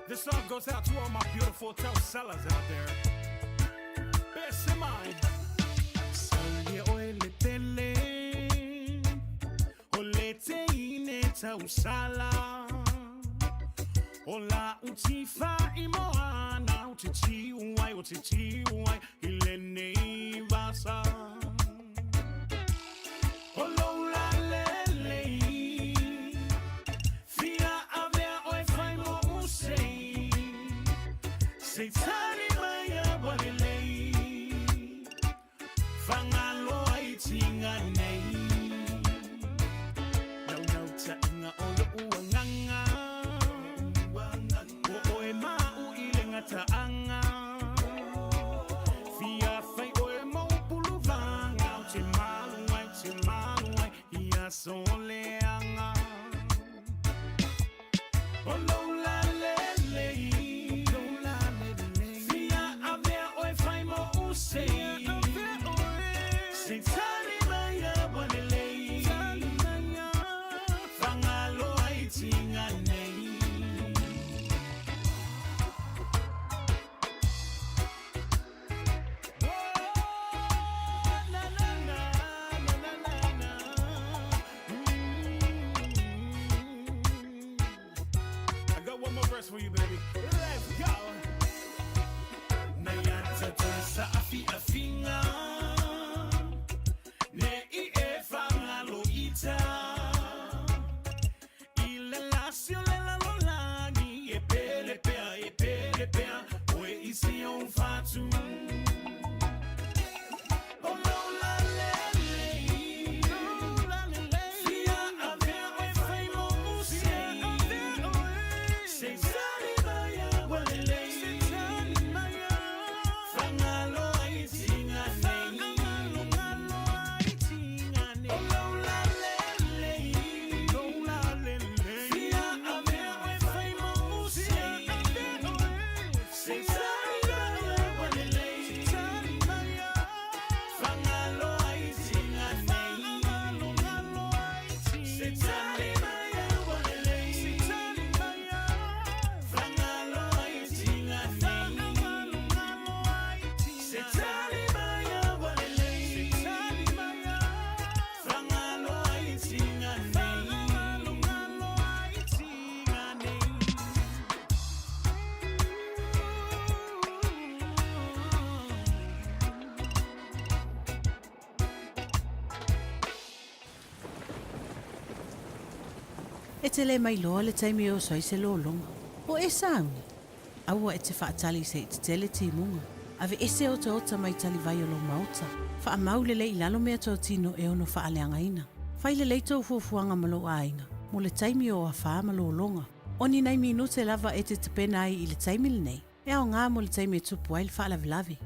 This song goes out to all my beautiful tau sellers out there. Best in mind. Saulia oe le pele, o le teine tausala. O la utifa i moana, o te tiuai, o te tiuai, i lenei vasa. O lola lelei, fia avea oe fai mo usei. Se tali mai a walelei, whangaloa i tinga nei. Nau nau ta inga o lo uanganga, o oe mau i le ngataanga. Fia fai oe mo puluvanga, o te maluai, te maluai, ia soleanga. O lola lelei, fia avea oe fai mo usei. Se tali mai a walelei, whangaloa i tinga nei. Na, na, na, na, na, na, na. I got one more verse for you, baby. Let's go. Naiata sa afi afinga Ne i e whangalo ita I le lasio le lalolagi E pele pea, e pele pea Oe i si o whatu O lola lelei Fia avea oe fai mo usei Se tali mai a walelei Whangaloa i tinga nei O lola lelei Fia avea oe fai mo usei Se tali mai a walelei Whangaloa i tinga nei Se tali mai a walelei Whangaloa i tinga nei Se tali mai a walelei Whangaloa i tinga nei. E te le mailoa le taimi e oso ai se lologa. O e sauni? Aua e te faatali se i tetele timuga. Ave ese otaota mai talivai o lou maota. Faamau lelei i lalo mea totino e ono faaleagaina. Fai lelei tou fuafuaga ma lou aiga, mo le taimi o afā ma lologa. O ni nai minute lava e te tapena ai i le taimi lenei, e aoga mo le taimi e tupu ai le faalavelave.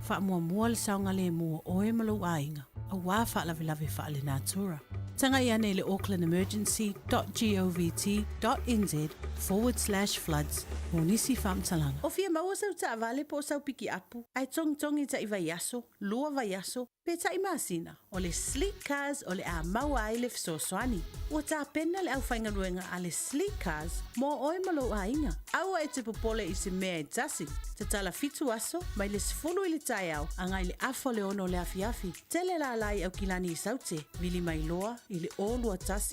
Faamuamua le saogalemu o oe ma lou aiga, auā faalavelave faalenatura. Tagai ane i le aucklandemergency.govt.nz/floods mo nisi faamatalaga. O fia maua sau taavale po o sau pikiapu, ae togitogi taʻi vaiaso, lua vaiaso, Pe taʻi masina, o le Sleek Cars o le a maua ai le fesoasoani. Ua tapena le aufaigaluega a le Sleek Cars mo oe ma lou aiga. Aua e te popole i se mea e tasi. Tatala fitu aso, mai le 10 i le taeao agai le afa o le ono o le afiafi. Tele lala i Aukilani i Saute, vili mai loa i le 0 2 1 1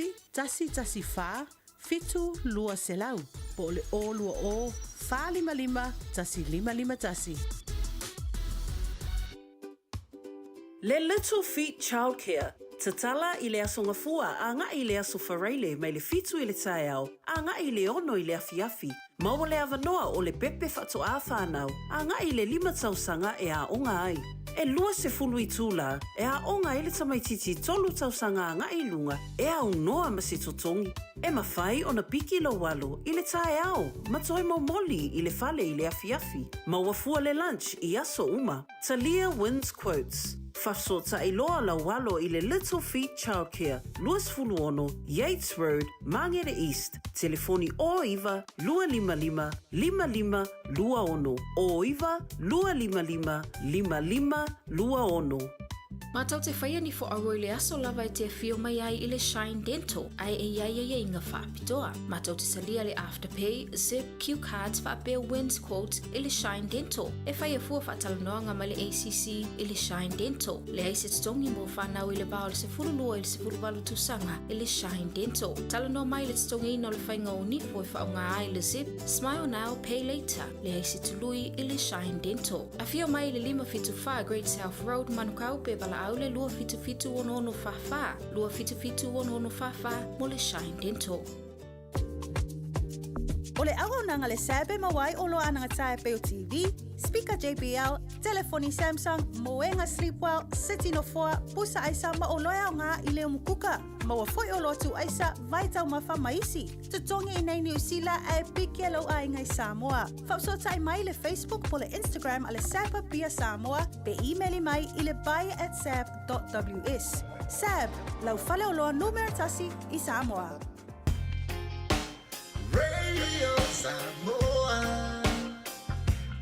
1 4 7 200, po o le 0 2 0 4 5 5 1 5 5 1. Le Little Feet Childcare, Tatala i le aso Gafua agai i le aso Faraile mai le fitu i le taeao agai i le ono i le afiafi. Maua le avanoa o le pepe faatoā whānau agai i le lima tausaga e aoga ai. E 20 itulā e aoga ai le tamaitiiti tolu tausaga agai i luga e aunoa ma se totogi. E mafai ona piki lou alo i le taeao ma toe momoli i le fale i le afiafi. Maua fua le lunch i aso uma. Talia Wins Quotes. Fafesootai loa lau alo i le Little Feet Childcare, 26 Yates Road, Māngere East, telefoni 09 255 5526, 09 255 5526. Matou te faia ni foaua i le aso lava e te afio mai ai i le Shine Dental ae e i ai aiaiga faapitoa. Matou te talia le Afterpay, Zip, Cue Cards faapea Wins Quotes i le Shine Dental. E faia fua faatalanoaga ma le ACC i le Shine Dental. Leai se totogi mo fanau i le va o le 12 i le 18 tausaga i le Shine Dental. Talanoa mai i le totogiina o le faiga o nifo e faaaoga ai le Zip, Smile Now, Pay Later. Leai se tului i le Shine Dental. Afio mai i le 574 Great South Road, Manukau, pe valaau le 277 6644, 277 6644 mo le Shine Dental. O le auaunaga le SAB e maua ai oloa anagata e pei o TV, speaker JBL, telefoni Samsung, moega Sleepwell, seti nofoa, pusa aisa ma oloa e aoga i le umukuka. Maua foi oloa tuuaisa, vaitaumafa ma isi. Totogi i nei Niu Sila ae piki e lou aiga i Samoa. Faafesootai mai i le Facebook po le Instagram a le SAB Apia Samoa pe imeli mai i le buy at sab.ws. SAB, lau faleoloa numera tasi i Samoa. Radio Samoa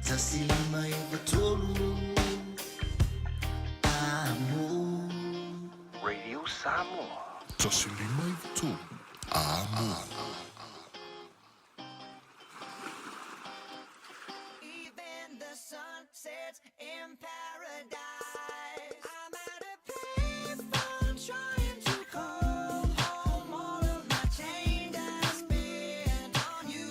159 Amo. Radio Samoa. 159 Amo. Even the sun sets in paradise. I'm at a payphone trying to call home. All of my change I spent on you.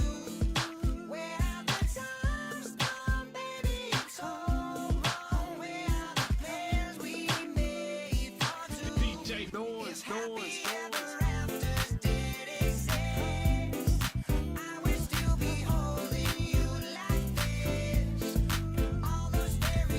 Where have the times gone, baby? It's so wrong. Where are the plans we made for two? DJ Noise, If happy Noise, ever Noise. afters did exist, I would still be holding you like this. All those fairy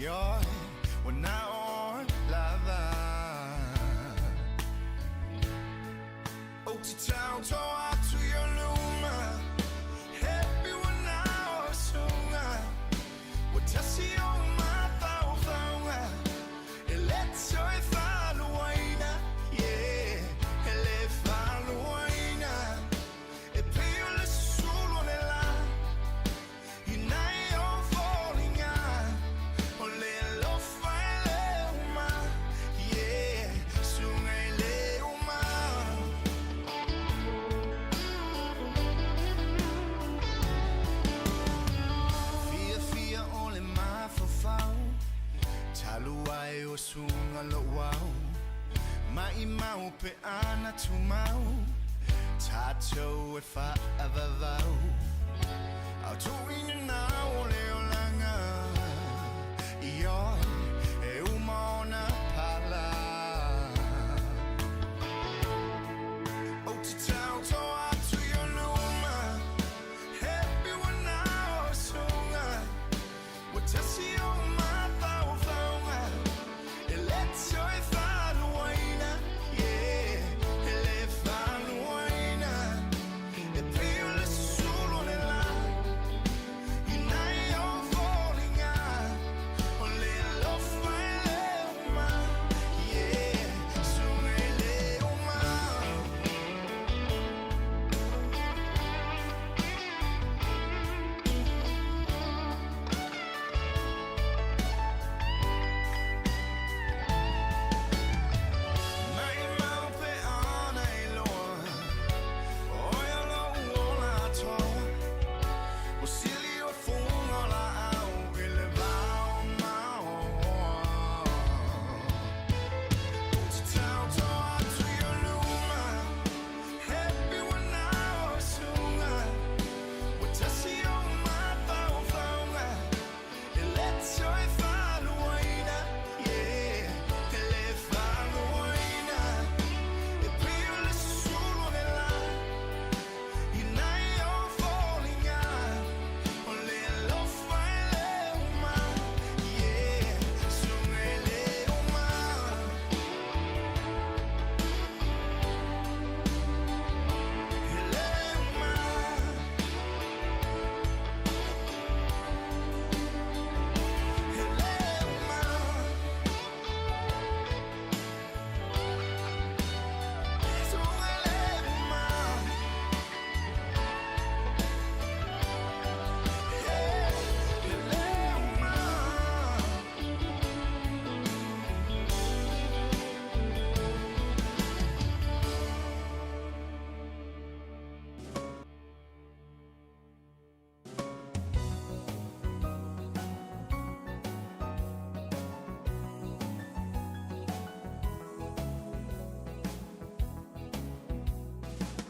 Ioe ua na oe lava. Ou te taoto atu i ou luma, Happy ua na oe suga, Ua tasi ou mafaufauga, E le toe faluaina, yeah, E le faluaina, E pei o le susulu o le la. I nai ou foliga, o le alofa e le uma, yeah, Suga e le uma. Fiafia o le mafaufau, talu ai o suga lou au, Maʻimau pe ana tumau, tatou e faavavau. Ao tuuina nau o le olaga, Ioe, e uma ona pala. Ou te taoto atu i ou luma, Happy ua na o suga, Ua tasi ou mafaufauga, E le toe faluaina, yeah, E le faluaina, E pei o le susulu o le la, I nai ou foliga, O le alofa e le uma, yeah, Suga e le uma. Maʻimau pe ana iloa, ʻO ia lou ola atoa, Ua sili o fuga o laau i le vao maoa. Ou te taoto atu i ou luma, Happy ua na o suga, Ua tasi ou mafaufauga, E le toe faluaina, yeah, E le faluaina, E pei o le susulu o le la, I nai ou foliga, O le alofa e le uma, yeah, Suga e le uma. E le uma. E le uma. Suga e le uma. E le uma.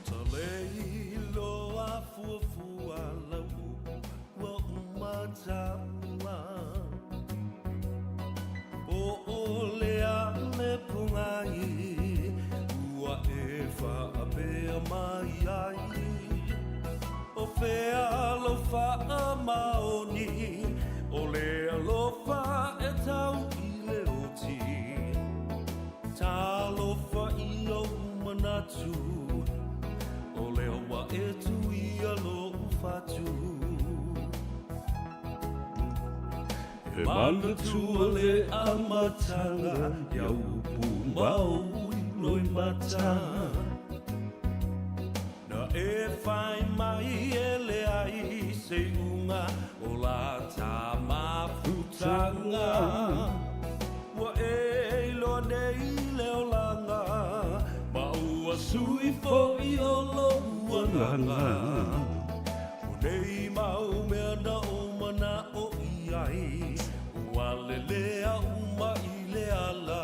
Ta le iloa fuafua lau upu ua uma taua. Po o le a le pogai ua e faapea mai ai. O fea lou faamaoni o le alofa e tau i le oti. Talofa i ou manatu, o lea ua e tuia lou fatu. E manatua le amataga i au upu ma ou loimata. Na e fai mai e leai se iuga o la ta mafutaga. Ua e iloa nei le olaga, ma ua sui foʻi o lou agaga. O nei mau mea na ou manaʻo i ai, ua lelea uma i le ala.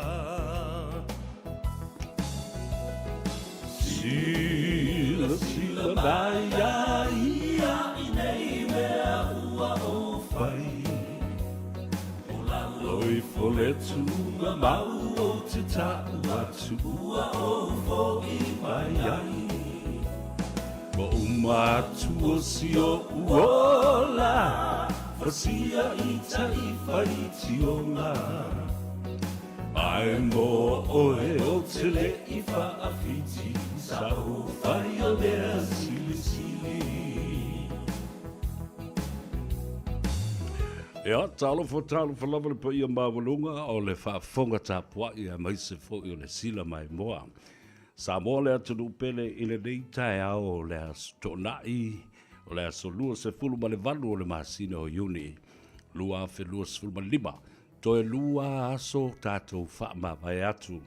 Silasila mai iā ia i nei mea ua ou fai. O lalo ifo le tuugamau ou te tau atu ua ou foʻi mai ai. Ua uma atu o si oʻu ola. Pasia i tai faitioga Ae mo oe o te le i faawhiti Sa o whai o mea silisili. Ia, talofa, talofa lava le paia maualuga o le faafofoga tapuai aemaise foi o le sila maimoa. Samoa le atunuu pele i lenei taeao o le Aso Toonai, o le aso 28 o le masina o Iuni 2025. Toe lua aso tatou faamavae atu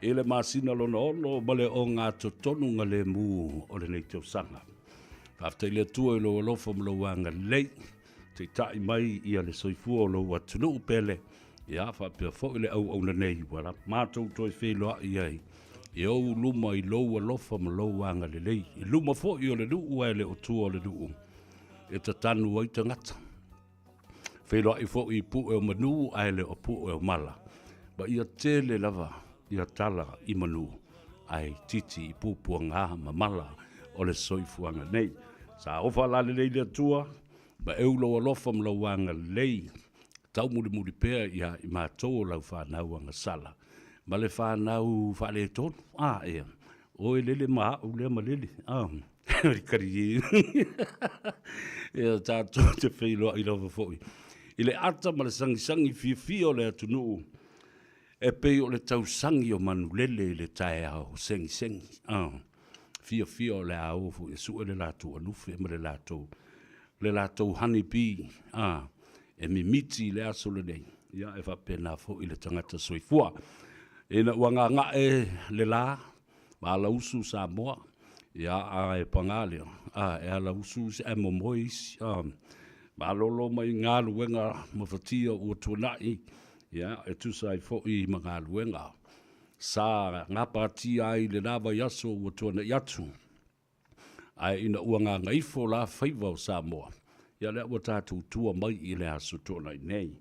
i le masina lona ono ma le ogatotonu galemu o lenei tausaga. Faafetai i le Atua i lou alofa ma lou agalelei, taitai mai ia le soifua o lou atunuu pele, ia faapea foi le auauna nei ua matou toe feiloai ai i ou luma i lou alofa ma lou agalelei, i luma foi o le nuu ae le o tua o le nuu e tatanu ai tagata. Feiloai foi i pue o manu ae le o pue o mala, ma ia tele lava ia tala i manu ae itiiti i puapuaga ma mala o le soifuaga nei. Sa ofa lalelei le Atua ma eu lou alofa ma lou agalelei taumulimuli pea ia i matou o lau fanau agasala ma le fanau faaletonu. A ea, oe lele ma au lea ma lele. A, kari e. Ia tatou te feiloai lava foi i le ata ma le sagisagi fiafia o le atunuu e pei o le tausagi o manulele i le taeao segisegi. A, fiafia o le a o foi e sue le latou alufe ma le latou le latou honey bee, a, e mimiti i le aso lenei, ia e faapena foi le tagata soifua. Ina ua gaga'e le la ma alausu Samoa, ia ae paga lea, a, e alausu isi ae momoe isi, a, malolo mai galuega mafatia ua tuanai, ia e tusa ai foi ma galuega sa gapatia ai i lena vaiaso ua tuanai atu. Ae ina ua gagaifo la faiva o Samoa, ia lea ua tatou tua mai i le Aso Toonai nei,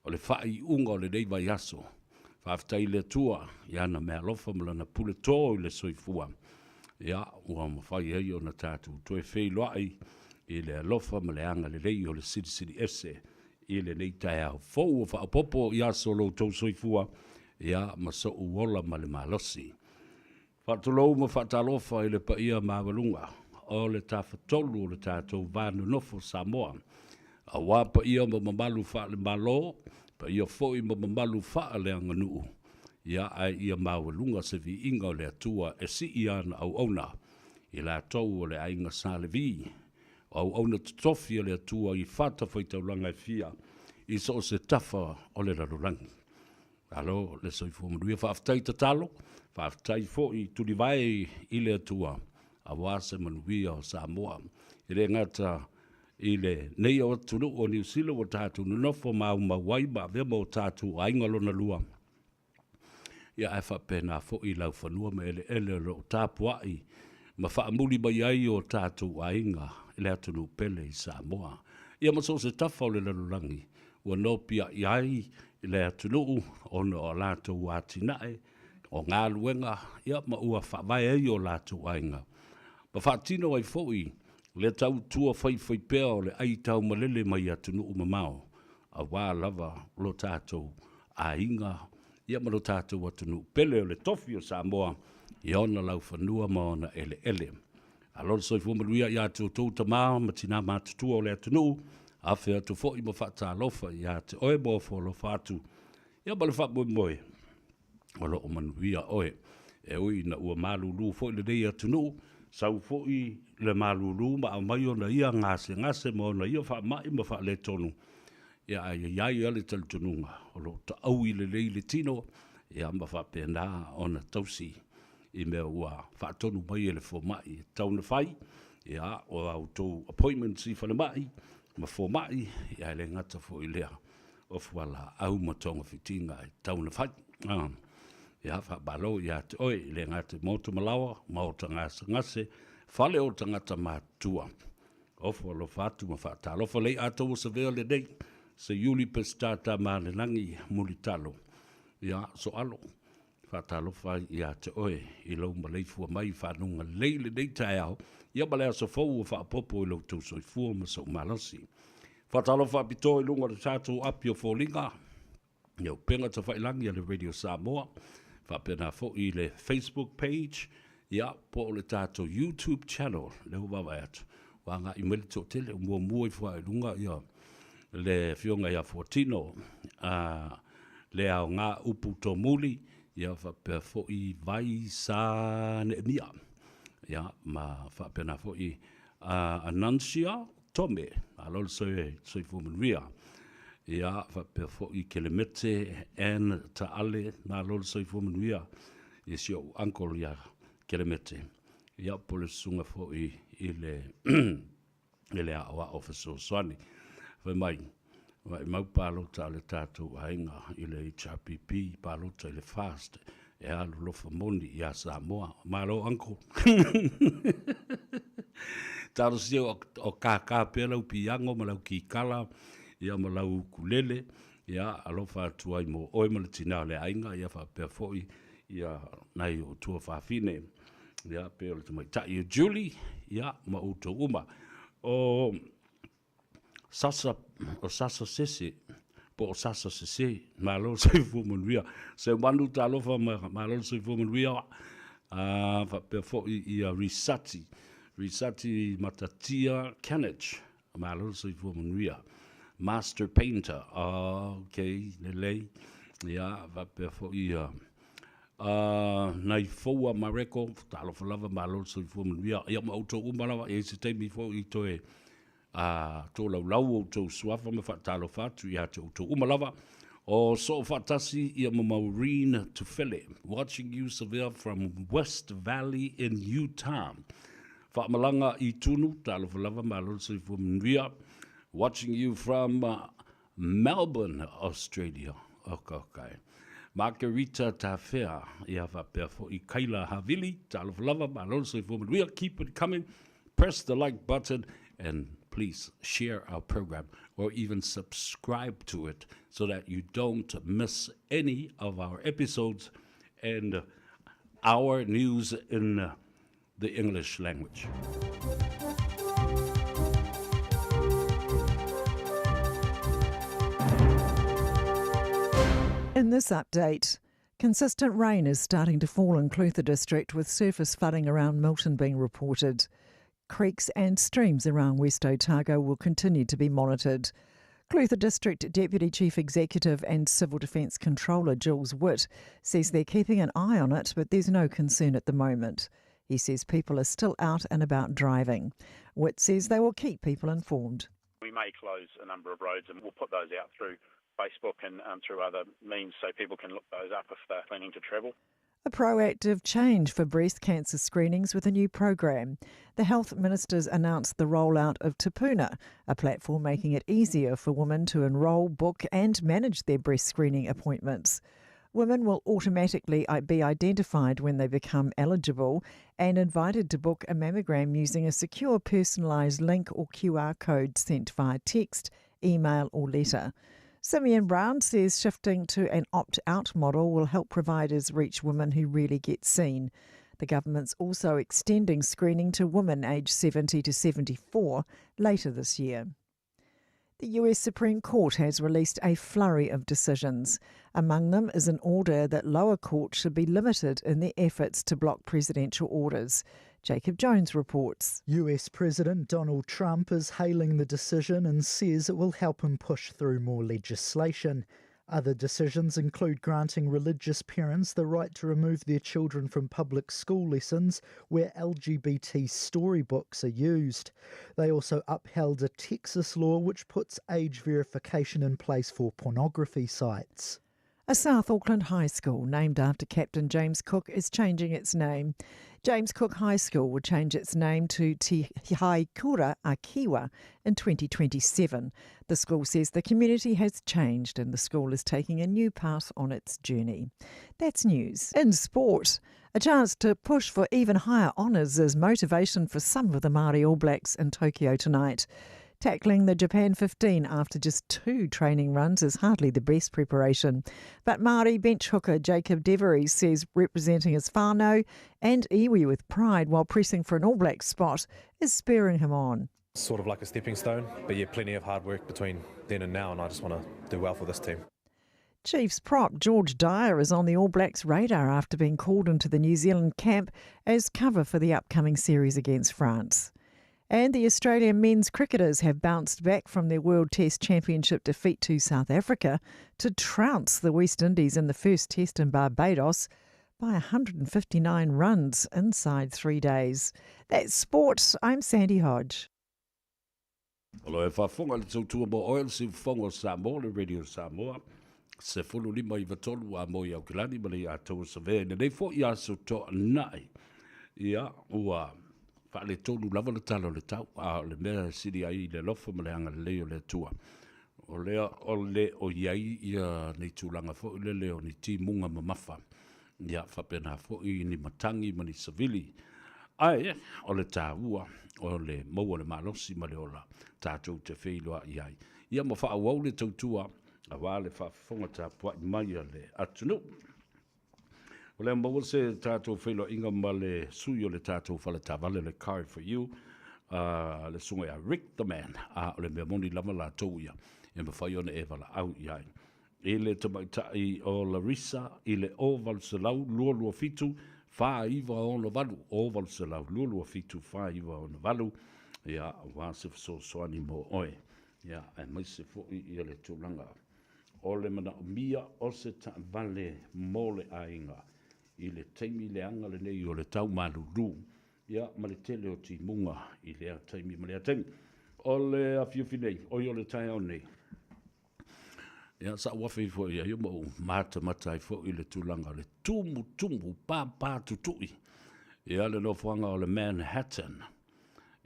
o le faaiuga o lenei vaiaso. Faafetai i le Atua i ana meaalofa ma Lana pule to i le soifua, ia ua mafai ai ona tatou toe feiloai i le alofa ma le agalelei o le Silisili Ese i lenei taeao fou ua faaopoopo i aso o lo outou soifua, ia ma sou ola ma le malosi. Faatulou ma faatalofa i le paia maualuga o le Tafatolu o le tatou va nonofo Samoa, aua paia ma mamalu faale-Malo, paia foi ma mamalu faaleaganuu, ia ae ia maualuga se viiga o le Atua e sii ana auauna, i latou o le Aiga Sa Levi, o auauna totofi a le Atua i fatafaitaulaga e fia i so o se tafa o le lalolagi. Malo le soifua manuia, faafetai tatalo, faafetai foi tulivae i le Atua aua se manuia o Samoa. E le gata i lenei atunuu o Niu Sila ua tatou nonofo maumau ai ma avea ma o tatou aiga lona lua, ia ae faapena foi i laufanua ma eleele o lo o tapuai ma faamuli mai ai o tatou aiga i le atunuu pele i Samoa. Ia ma so o se tafa o le lalolagi ua nopiai ai le atunuu ona o a latou atinae, o galuega, ia ma ua faavae ai o latou aiga, ma faatino ai foi le tautua faifaipea o le aitaumalele mai atunuu mamao, aua lava lo tatou aiga, ia ma lo tatou atunuu pele o le tofi o Samoa i ona laufanua ma ona eleele. Malo le soifua manuia ia te outou tama ma tina matutua o le atunuu, afe atu foi ma faatalofa ia te oe ma ofo alofa atu, ia ma le faamoemoe o lo o manuia oe. E ui ina ua malulu foi lenei atunuu, sau foi le malulu ma aumai ona ia gasegase ma ona ia faamai ma faaletonu, ia ae i ai lava le talitonuga o lo o taui lelei le tino, ia ma faapena ona tausi i mea ua faatonu mai e le fomai e tatau ona fai, ia, o a outou appointments i falemai ma fomai, ia e le gata foi i lea, o fualaau ma togafitiga e tatau ona fai. Ia, faamalo ia te oe, e le gata i maota malaoa, maota gasegase, fale o tagata matutua. Ofo alofa atu ma faatalofa lei atou o savea lenei, Seiuli Peseta Tamalelagi Mulitalo, ia, Soalo. Faatalofa ai ia te oe i lou maleifua mai i fanuga lelei i lenei taeao, ia ma le aso fou ua faaopoopo i lo outou soifua ma sou malosi. Faatalofa faapitoa i luga o le tatou api o foliga, ia upega tafailangi a le Radio Samoa, faapena foi i le Facebook page, ia, po o le tatou YouTube channel, lea ua vaavaai atu, ua agai mai le toatele, ua muamua ifo lava i luga ia le Afioga ia Fuatino, a le aoga upu tomuli, ia faapea foi Vai Sa Neemia, ia, ma faapena foi Anancia Tome, malo le soifua manuia. Ia, faapea foi Kelemete Ann Taale, malo le soifua manuia i si ou uncle ia Kelemete. Ia, po o le susuga foi i le i le aoao fesoasoani. Fai mai, maumau palota a le tatou aiga i le HRPP, palota i le FAST, e alu lofa moni ia Samoa. Malo uncle. Talosia o kākā pea lau piano ma lau kikala, ia ma lau ukulele, ia alofa atu ai mo oe ma le tinā o le aiga, ia faapea foi ia nai o tuafafine, ia pei o le tamaitai o Julie, ia ma outou uma. O Sasa, o Sasa Sese, po o Sasa Sese, malo le soifua manuia. Seumanu talofa ma malo le soifua manuia. Faapea foi ia Risati, Risati Matatia Kenneth, malo le soifua manuia. Master Painter, ok, lelei. Ia, faapea foi ia nai Foua Mareko, talofa lava, malo le soifua manuia. Ia ma outou uma lava, e i ai se taimi foi i toe a tolaulau outou suafa ma faatalofa atu ia te outou uma lava. O soo faatasi ia ma Maureen Tufele, watching you Savea from West Valley in Utah. Faamalaga i Tunu, talofa lava, malo le soifua manuia. Watching you from Melbourne, Australia. Oka oka e. Margarita Tafea, ia faapea foi Kaila Havili, talofa lava, malo le soifua manuia, keep it coming, press the like button and please share our program or even subscribe to it so that you don't miss any of our episodes and our news in the English language. In this update, consistent rain is starting to fall in Clutha District with surface flooding around Milton being reported. Creeks and streams around West Otago will continue to be monitored. Clutha District Deputy Chief Executive and Civil Defence Controller Jules Witt says they're keeping an eye on it, but there's no concern at the moment. He says people are still out and about driving. Witt says they will keep people informed. We may close a number of roads and we'll put those out through Facebook and through other means so people can look those up if they're planning to travel. A proactive change for breast cancer screenings with a new program. The health ministers announced the rollout of Tupuna, a platform making it easier for women to enrol, book and manage their breast screening appointments. Women will automatically be identified when they become eligible and invited to book a mammogram using a secure personalised link or QR code sent via text, email or letter. Simeon Brown says shifting to an opt-out model will help providers reach women who really get seen. The government's also extending screening to women aged 70 to 74 later this year. The US Supreme Court has released a flurry of decisions. Among them is an order that lower courts should be limited in their efforts to block presidential orders. Jacob Jones reports. US President Donald Trump is hailing the decision and says it will help him push through more legislation. Other decisions include granting religious parents the right to remove their children from public school lessons where LGBT storybooks are used. They also upheld a Texas law which puts age verification in place for pornography sites. A South Auckland high school named after Captain James Cook is changing its name. James Cook High School will change its name to Te Haikura Akiwa in 2027. The school says the community has changed and the school is taking a new path on its journey. That's news. In sport, a chance to push for even higher honours is motivation for some of the Māori All Blacks in Tokyo tonight. Tackling the Japan 15 after just 2 training runs is hardly the best preparation. But Māori bench hooker Jacob Devery says representing his whānau and iwi with pride while pressing for an All Black spot is spurring him on. Sort of like a stepping stone, but yeah, plenty of hard work between then and now, and I just want to do well for this team. Chiefs prop George Dyer is on the All Blacks radar after being called into the New Zealand camp as cover for the upcoming series against France. And the Australian men's cricketers have bounced back from their World Test Championship defeat to South Africa to trounce the West Indies in the first test in Barbados by 159 runs inside three days. That's sport. I'm Sandy Hodge. O lo e faafofoga le tautua mo oe le siufofoga o Samoa, le Radio Samoa, 1593 a mo i Aukilani ma le Iataua Savea i lenei foi aso toanai. Ia, ua faaletonu lava le tala o le tau, a o le mea e sili ai i le alofa ma le agalelei o le Atua. O lea o le o i ai ia nei tulaga foi lele o ni timuga mamafa, ia faapena foi ni matagi ma ni savili. Ae o le taua o le maua o le malosi ma le ola tatou te feiloai ai, ia ma faaauau le tautua aua le faafofoga tapuai mai a le atunuu. O lea maua se tatou feiloaiga ma le sui o le tatou faletaavale le Car for You, uh, le susuga ia Rick the Man, a o le mea moni lava latou ia e mafai ona e valaau i ai. I le tamaitai o Larissa i le 0800 227 4968, 0800 227 4968, ia, aua se fesoasoani mo oe, ia, aemaise foi ia le tulaga O le manaomia o se taavale mo le aiga i le taimi leaga lenei o le tau malulu, ia, ma le tele o timuga i lea taimi ma lea taimi. O le afiafi nei, oi o le taeao nei, ia, sa ou afe ifo i ai ma ou matamata ai foi i le tulaga o le tumutumu pāpā tutui, ia, le nofoaga o le Manhattan,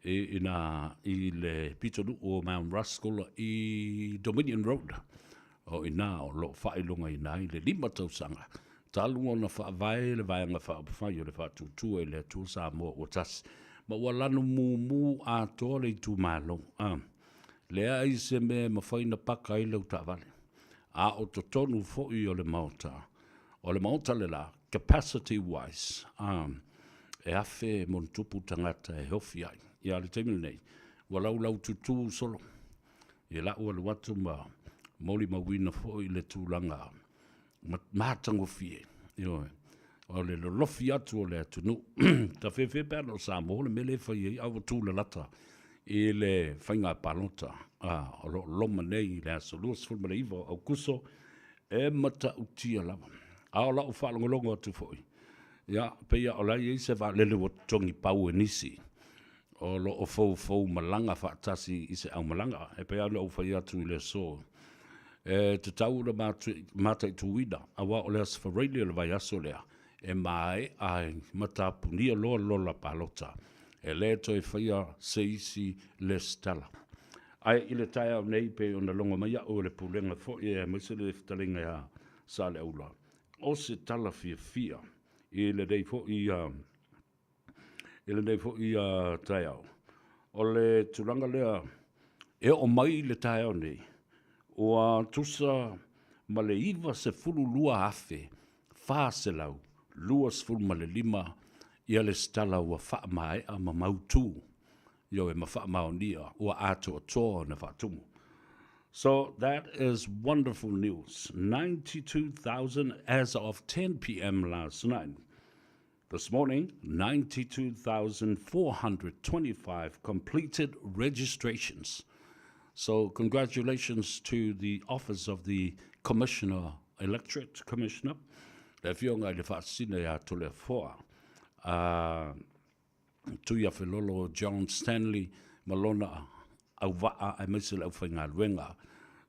i ina i le pitonuu o Mount Ruskell i Dominion Road. O ina o lo o faailogaina ai le 5 tausaga talu ona faavae le Vaega Faaupufai o le Faatuatua i le Atua Samoa ua tasi, ma ua lanu mumu atoa le itumalo. A leai se mea e mafai ona paka ai lau taavale, a o totonu foi o le maota, O le maota le la, capacity wise, e 1000+ tagata e ofi ai. Ia, le taimi lenei, ua laulau tutū solo i la'u alu atu ma molimauina foi le tulaga matagofie, ioe, o le lolofi atu o le atunuu. Tafefe pe ana o Samoa le mea lea e fai ai, a ua tulalata i le faiga palota o lo o loma nei i le aso 29 o Aukuso E matautia lava. A o lau faalogologo atu foi, ia, pei lava o la e i ai se vaalele ua totogi pau e nisi o lo o foufou malaga faatasi i se aumalaga. E pei lava ona ou fai atu i le aso, e tatau ona mataituina, aua o le Aso Faraile o le vaiaso lea, e maea ai ma tapunia loa lola palota. E le toe faia se isi lesitala. Ae i le taeao nei, pei ona logo mai au e le Pulega foi aemaise le fetalaiga ia Saleaula, o se tala fiafia i lenei foi i lenei foi taeao. O le tulaga lea e oo mai i le taeao nei, ua tusa ma le 92,425 ia lesitala ua faamaea ma mautu Ioe, ma faamaonia ua atoatoa ona faatumu. So that is wonderful news. 92,000 as of 10 p.m. last night. This morning, 92,425 completed registrations. So congratulations to the Office of the Commissioner, Electorate Commissioner, le afioga i le Faasisina ia Toleafoa, Tuiafelolo John Stanley ma lona auvaa aemaise le aufaigaluega,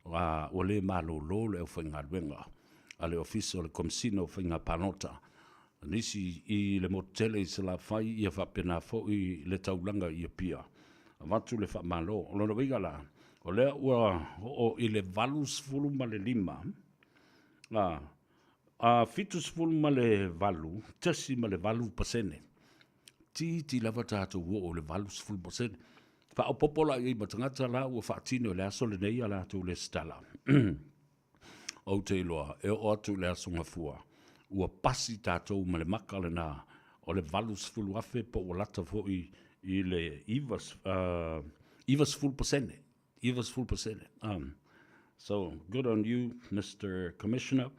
a ua le malolo le aufaigaluega a le Ofisa o le Komesina o Faiga Palota. Nisi i le motu tele i Salafai ia faapena foi le taulaga i Apia. Avatu le faamalo. O lona uiga la, o lea ua oo i le 85, a, a 78.8%. Itiiti lava tatou oo i le 80%. Faaopoopo la i ai ma tagata la ua faatino i le aso lenei a latou lesitala. Ou te iloa e oo atu i le Aso Gafua, ua pasi tatou ma le maka lena o le 80,000 po ua lata foi i le 90,000. 90%, 90%. So good on you, Mr. Commissioner,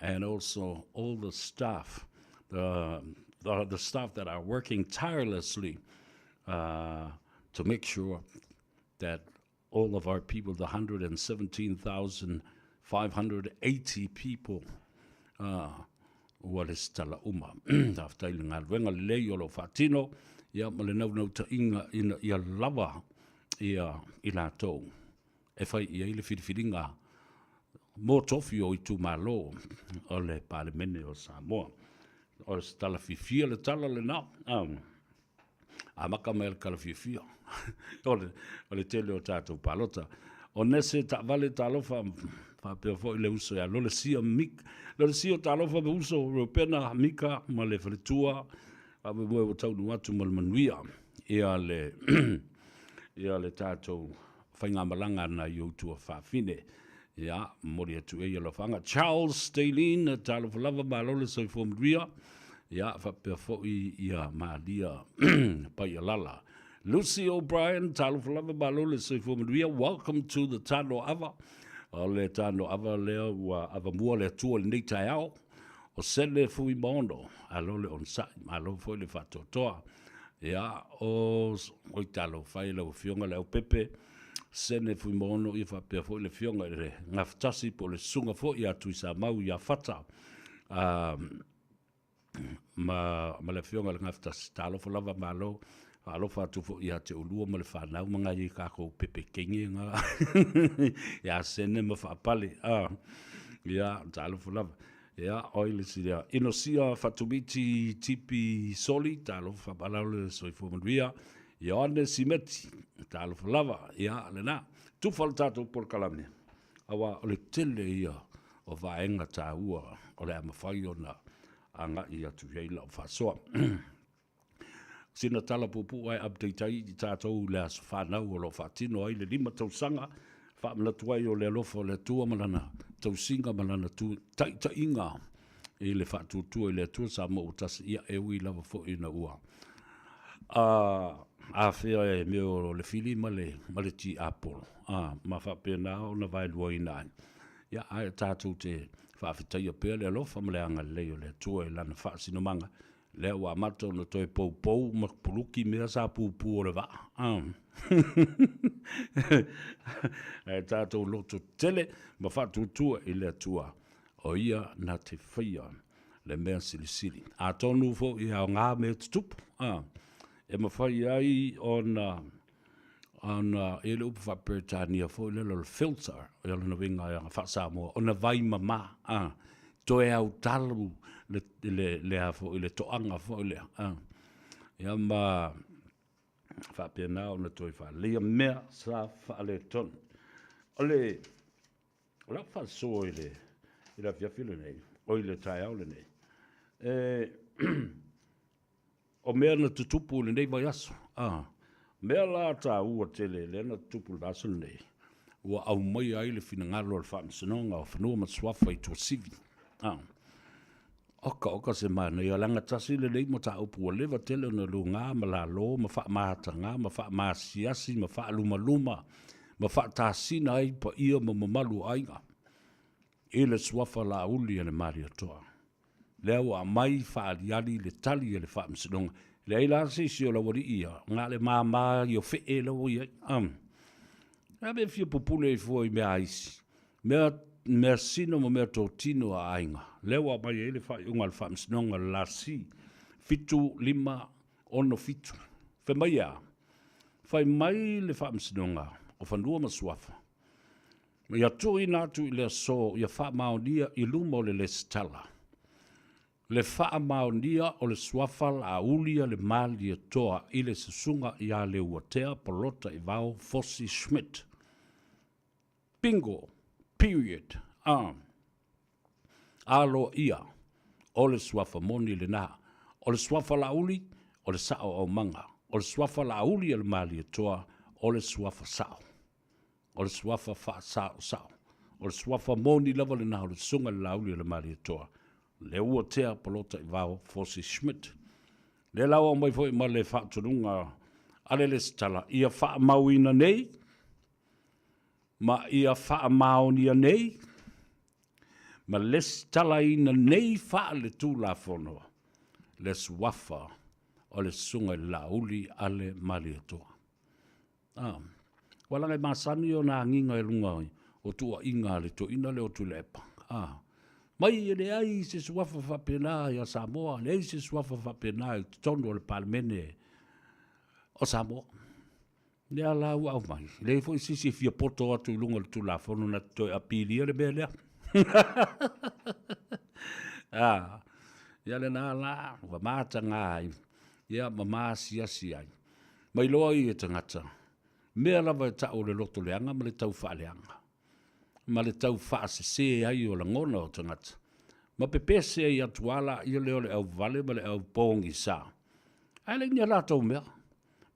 and also all the staff, the, the, the staff that are working tirelessly to make sure that all of our people, the 117,580 people, ua resitala uma. Faafetai i le galuega lelei o lo o faatino, ia ma le naunautaiga ina ia lava ia i latou e fai i ai le filifiliga mo tofi o itumalo o le Palemene o Samoa. O se tala fiafia le tala lena. Amata mai le tala fiafia o le tele o tatou palota. O nese taavale talofa faapea foi le uso ia Lolesio Mika. Lolesio talofa ma uso Reupena Mika ma le faletua faamoemoe ua taunuu atu ma le manuia ia le ia le tatou faigamalaga nai ou tuafafine. Ia, momoli atu ai alofaga. Charles Stalin, talofa lava, malo le soifua manuia. Ia, faapea foi ia Malia Paialala. Lucy O'Brien, talofa lava, malo le soifua manuia. Welcome to the Tano Ava. O le Tano Ava lea ua avamua le Atua i lenei taeao. O Sele Fuimaono, alo le onosai, malo foi le faatoatoa. Ia, o, oi talofa e lau Afioga Leaupepe, Sene Fuimaono, ia faapea foi le Afioga i le Gafatasi po o le Susuga foi ia Tuisamau ia Fata, ma, ma le Afioga i le Gafatasi. Talofa lava, malo. Faalofa atu foi ia te oulua ma le fanau ma ngai ai kākou pepekenge nga ia Sene ma Faapale. Ia, talofa lava. Ia, oi le isi lea. Inosia Fatumiti Tipi Soli, talofa faapalao le soifua manuia. Ioane Simeti, talofa lava, ia, lena. Tufa le tatou polokalame, aua o le tele ia o vaega taua o le a mafai ona agai atu i ai lau faasoa. Sina tala puupuu ae update ai i tatou i le aso fanau o lo o faatino ai le 5 tausaga faamanatu ai o le alofa o le Atua ma lana tausiga ma lana taitaiga i le faatuatua i le Atua Samoa ua tasi. Ia, e ui lava foi ina ua afea e mea o le fili ma le, ma le tiapolo, ma faapena ona vaeluaina ai. Ia, ae tatou te faafetaia pea le alofa ma le agalelei o le Atua i lana faasinomaga Lea ua amata ona toe poupou ma puluki mea sa pupu o le vaa. Ae tatou loto tele ma faatuatua i le Atua, o Ia na te faia le mea silisili. Atonu foi e aoga mea tutupu, e mafai ai ona ona e le upu faa-Peretania foi lele o le filter, o lona uiga faa-Samoa, ona vaimama, a, toe autalu le, le, le, a foi, le toaga foi lea, a. Ia ma faapena ona toe faaleleia mea sa faaletonu. O le, o lau faasoa i le, i le afiafi lenei, o i le taeao lenei, e, O mea na tutupu i lenei vaiaso, a mea la taua tele lea na tutupu i le vaiaso lenei, ua aumaia ai le finagalo o le Faamasinoga o Fanua ma Suafa i Tuasivi. A, oka oka se manaia, leaga tasi lenei mataupu ua leva tele ona luga ma lalo ma faamataga ma faamaasiasi ma faalumaluma ma faatasina ai paia ma mamalu o aiga i le suafa Laauli a le Malietoa. Lea ua aumai faaaliali le tali a le Faamasinoga. Leai la se isi o laualii ia, na o le mama i o fee la ua i ai. A mea fia pupule ai fua i mea a isi, mea, mea sino ma mea totino a aiga. Lea ua aumai ai le faaiuga a le Faamasinoga le lasi 7567. Fai mai e a? Fai mai le Faamasinoga o Fanua ma Suafa, Ia tuuina atu i le aso ia faamaonia i luma o le lesitala le faamaonia o le suafa Laauli a le Malietoa i le Susuga ia Leuatea Polota Ivao Fosi Schmidt. Bingo! Period! A. Aloaia, o le suafa moni lena. O le suafa Laauli, o le sao aumaga. O le suafa Laauli a le Malietoa, o le suafa sao. O le suafa faasaosao. O le suafa moni lava lena o le Susuga i le Laauli o le Malietoa, Leuatea Polota Ivao Fosi Schmidt. Lea la ua aumai foi ma le faatonuga a le lesitala, ia faamauina nei ma ia faamaonia nei ma lesitalaina nei faale-Tulafono le suafa o le Susuga i le Laauli a le Malietoa. A, ua laga e masani ona agiga i luga o tuuaiga a le toeaina lea o Tuilaepa. A, mai e leai se suafa faapena ia Samoa, leai se suafa faapena i totonu o le Palemene o Samoa. Lea la ua aumai, e leai foi se isi e fia poto atu i luga o le Tulafono na te toe apilia le mea lea. A, ia lena la, ua mataga ai, ia ma maasiasi ai. Ma iloa ai e tagata, mea lava e tau o le loto leaga ma le tau faaleaga, ma le tau faasese ai o lagona o tagata, ma pepese ai atu lava laia lea o le auvale ma le aupogisa, ae leai ni a latou mea.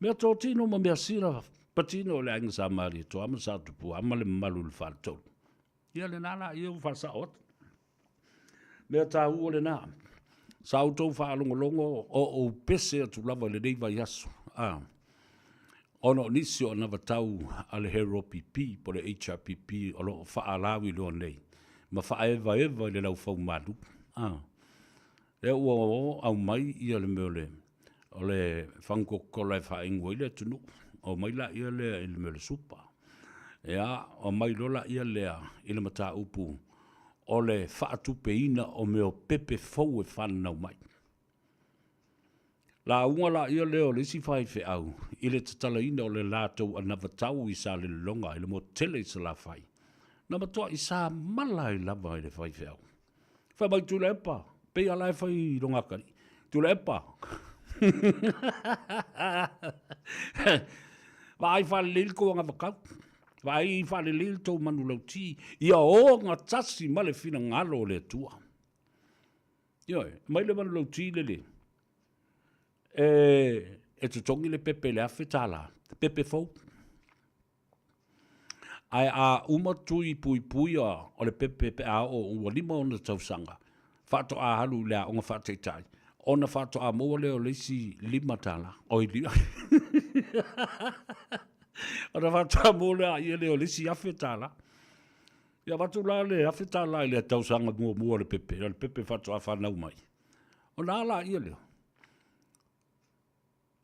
Mea totino ma mea sila patino o le Aiga Sa Malietoa ma Sa Tupua ma le mamalu i le Faletolu. Ia lena la ia ua faasao atu. Mea taua lena. Sa outou faalogologo o ou pese atu lava i lenei vaiaso. A, ona o nisi o anavatau a le HRPP po o le HRPP o lo o faalauiloa nei ma faaevaeva i le laufaumalu. A, lea ua o aumai ia le mea o le o le fagu Coca-Cola e faainu ai le atunuu. Omai laia lea i le mea o le supa. Ia, omai loa laia lea i le mataupu o le faatupeina o mea o pepe fou e fananau mai. Lauga laia lea o le isi faifeau i le tatalaina o le latou anavatau i Salelologa i le motu tele i Salafai, na matuai samala ai lava i le faifeau. Fai mai Tuilaepa, pei a la e fai i lona atalii. Tuilaepa. Vaai faalelei le tou anavatau. Vaai faalelei le tou manulauti. Ia ogatasi ma le finagalo o le Atua. Ioe, mai le manulauti lele e totogi le pepe i le $1,000, pepe fou. Ae a uma tui puipuia o le pepe pe a oo ua 5 ona tausaga, faatoa alu i le aoga faataitai, ona faatoa maua lea o le isi $5. Oi, ona faatoa maua lea o le isi $1,000. Ia avatu la le $1,000 i le tausaga muamua o le pepe, o le pepe faatoa fanau mai, ona a laia lea?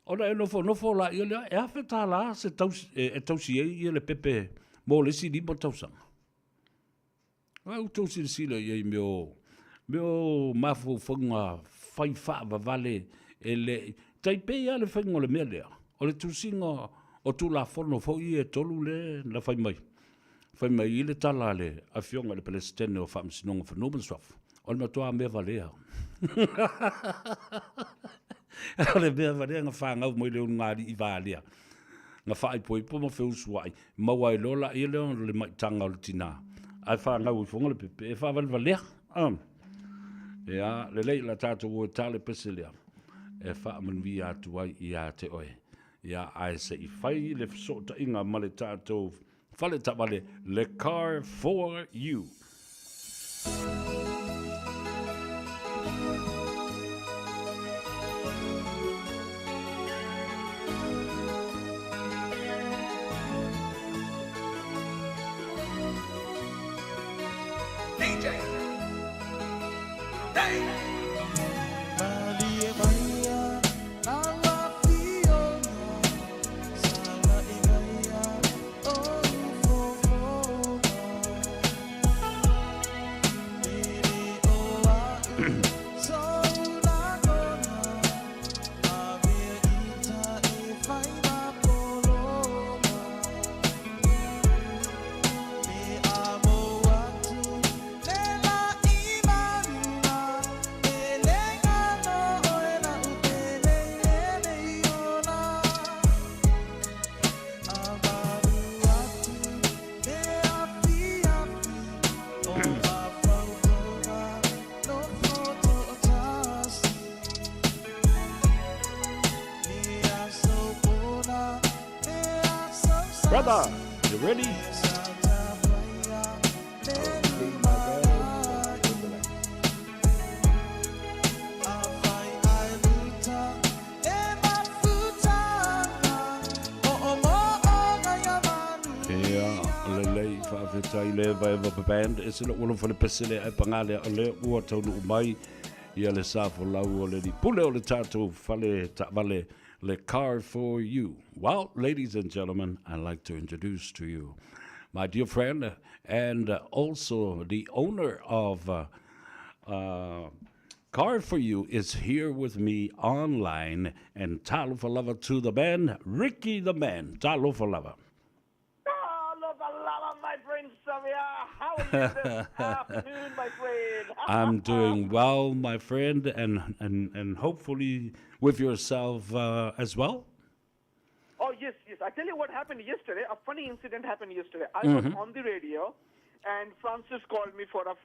Ona e nofonofo laia lea, e $1,000 se tausi, e tausi ai ia le pepe mo le isi 5 tausaga. Ua outou silasila i ai i mea o, mea o mafaufauga fai faavavale e le i, tai pei lava le faiga o le mea lea, o le tusiga o Tulafono foi ia e tolu lea na fai mai, fai mai i le tala a le Afioga i le Peresetene o Faamasinoga o Fanua ma le Suafa, o le matua mea valea. O le mea valea na fanau mai le ulugalii valea, na faaipoipo ma feusuai, maua ai loa laia lea o le maitaga o le tina, ae fanau ifoga le pepe, e faavalevalea. Ia, lelei, o le a tatou o e ta le pese lea, e faamanuia atu ai ia te oe. Ia, ae se i fai le fesootaiga ma le tatou fale taavale, le Car for You. DJ. Dave. Brother, you ready? Ia, lelei, faafetai le Evaeva Band, e se lou alofa le pese lea ae paga lea o lea ua taunuu mai ia le sa folau o le alii pule o le tatou fale taavale le Car for You. Well, ladies and gentlemen, I'd like to introduce to you my dear friend and also the owner of Car for You is here with me online and talofa lava to the man, Ricky the man. Talofa lava. Talofa lava, my friend Savea. How are you this afternoon, my friend? I'm doing well, my friend, and, and, and hopefully with yourself as well. Oh, yes, yes. I tell you what happened yesterday. A funny incident happened yesterday. I was on the radio, and Francis called me for a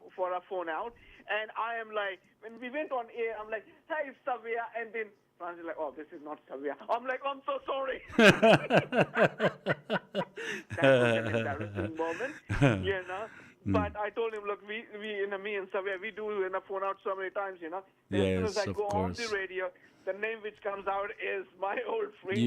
phone out, and I am like, when we went on air, I'm like, hey, Savea, and then Francis is like, oh, this is not Savea. I'm like, I'm so sorry. That was an embarrassing moment, you know. But I told him, look, we you know, me and Savea, we do in a phone out so many times, you know. As soon as I go on the radio, the name which comes out is my old friend.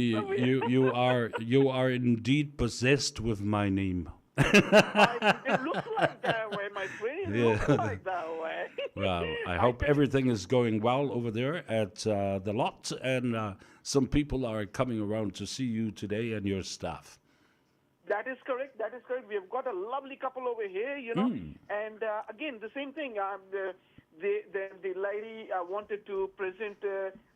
You are indeed possessed with my name. It looks like that way, my friend. It looks like that way. Well, I hope everything is going well over there at the lot, and some people are coming around to see you today and your staff. That is correct. That is correct. We have got a lovely couple over here, you know. And again, the same thing. The lady wanted to present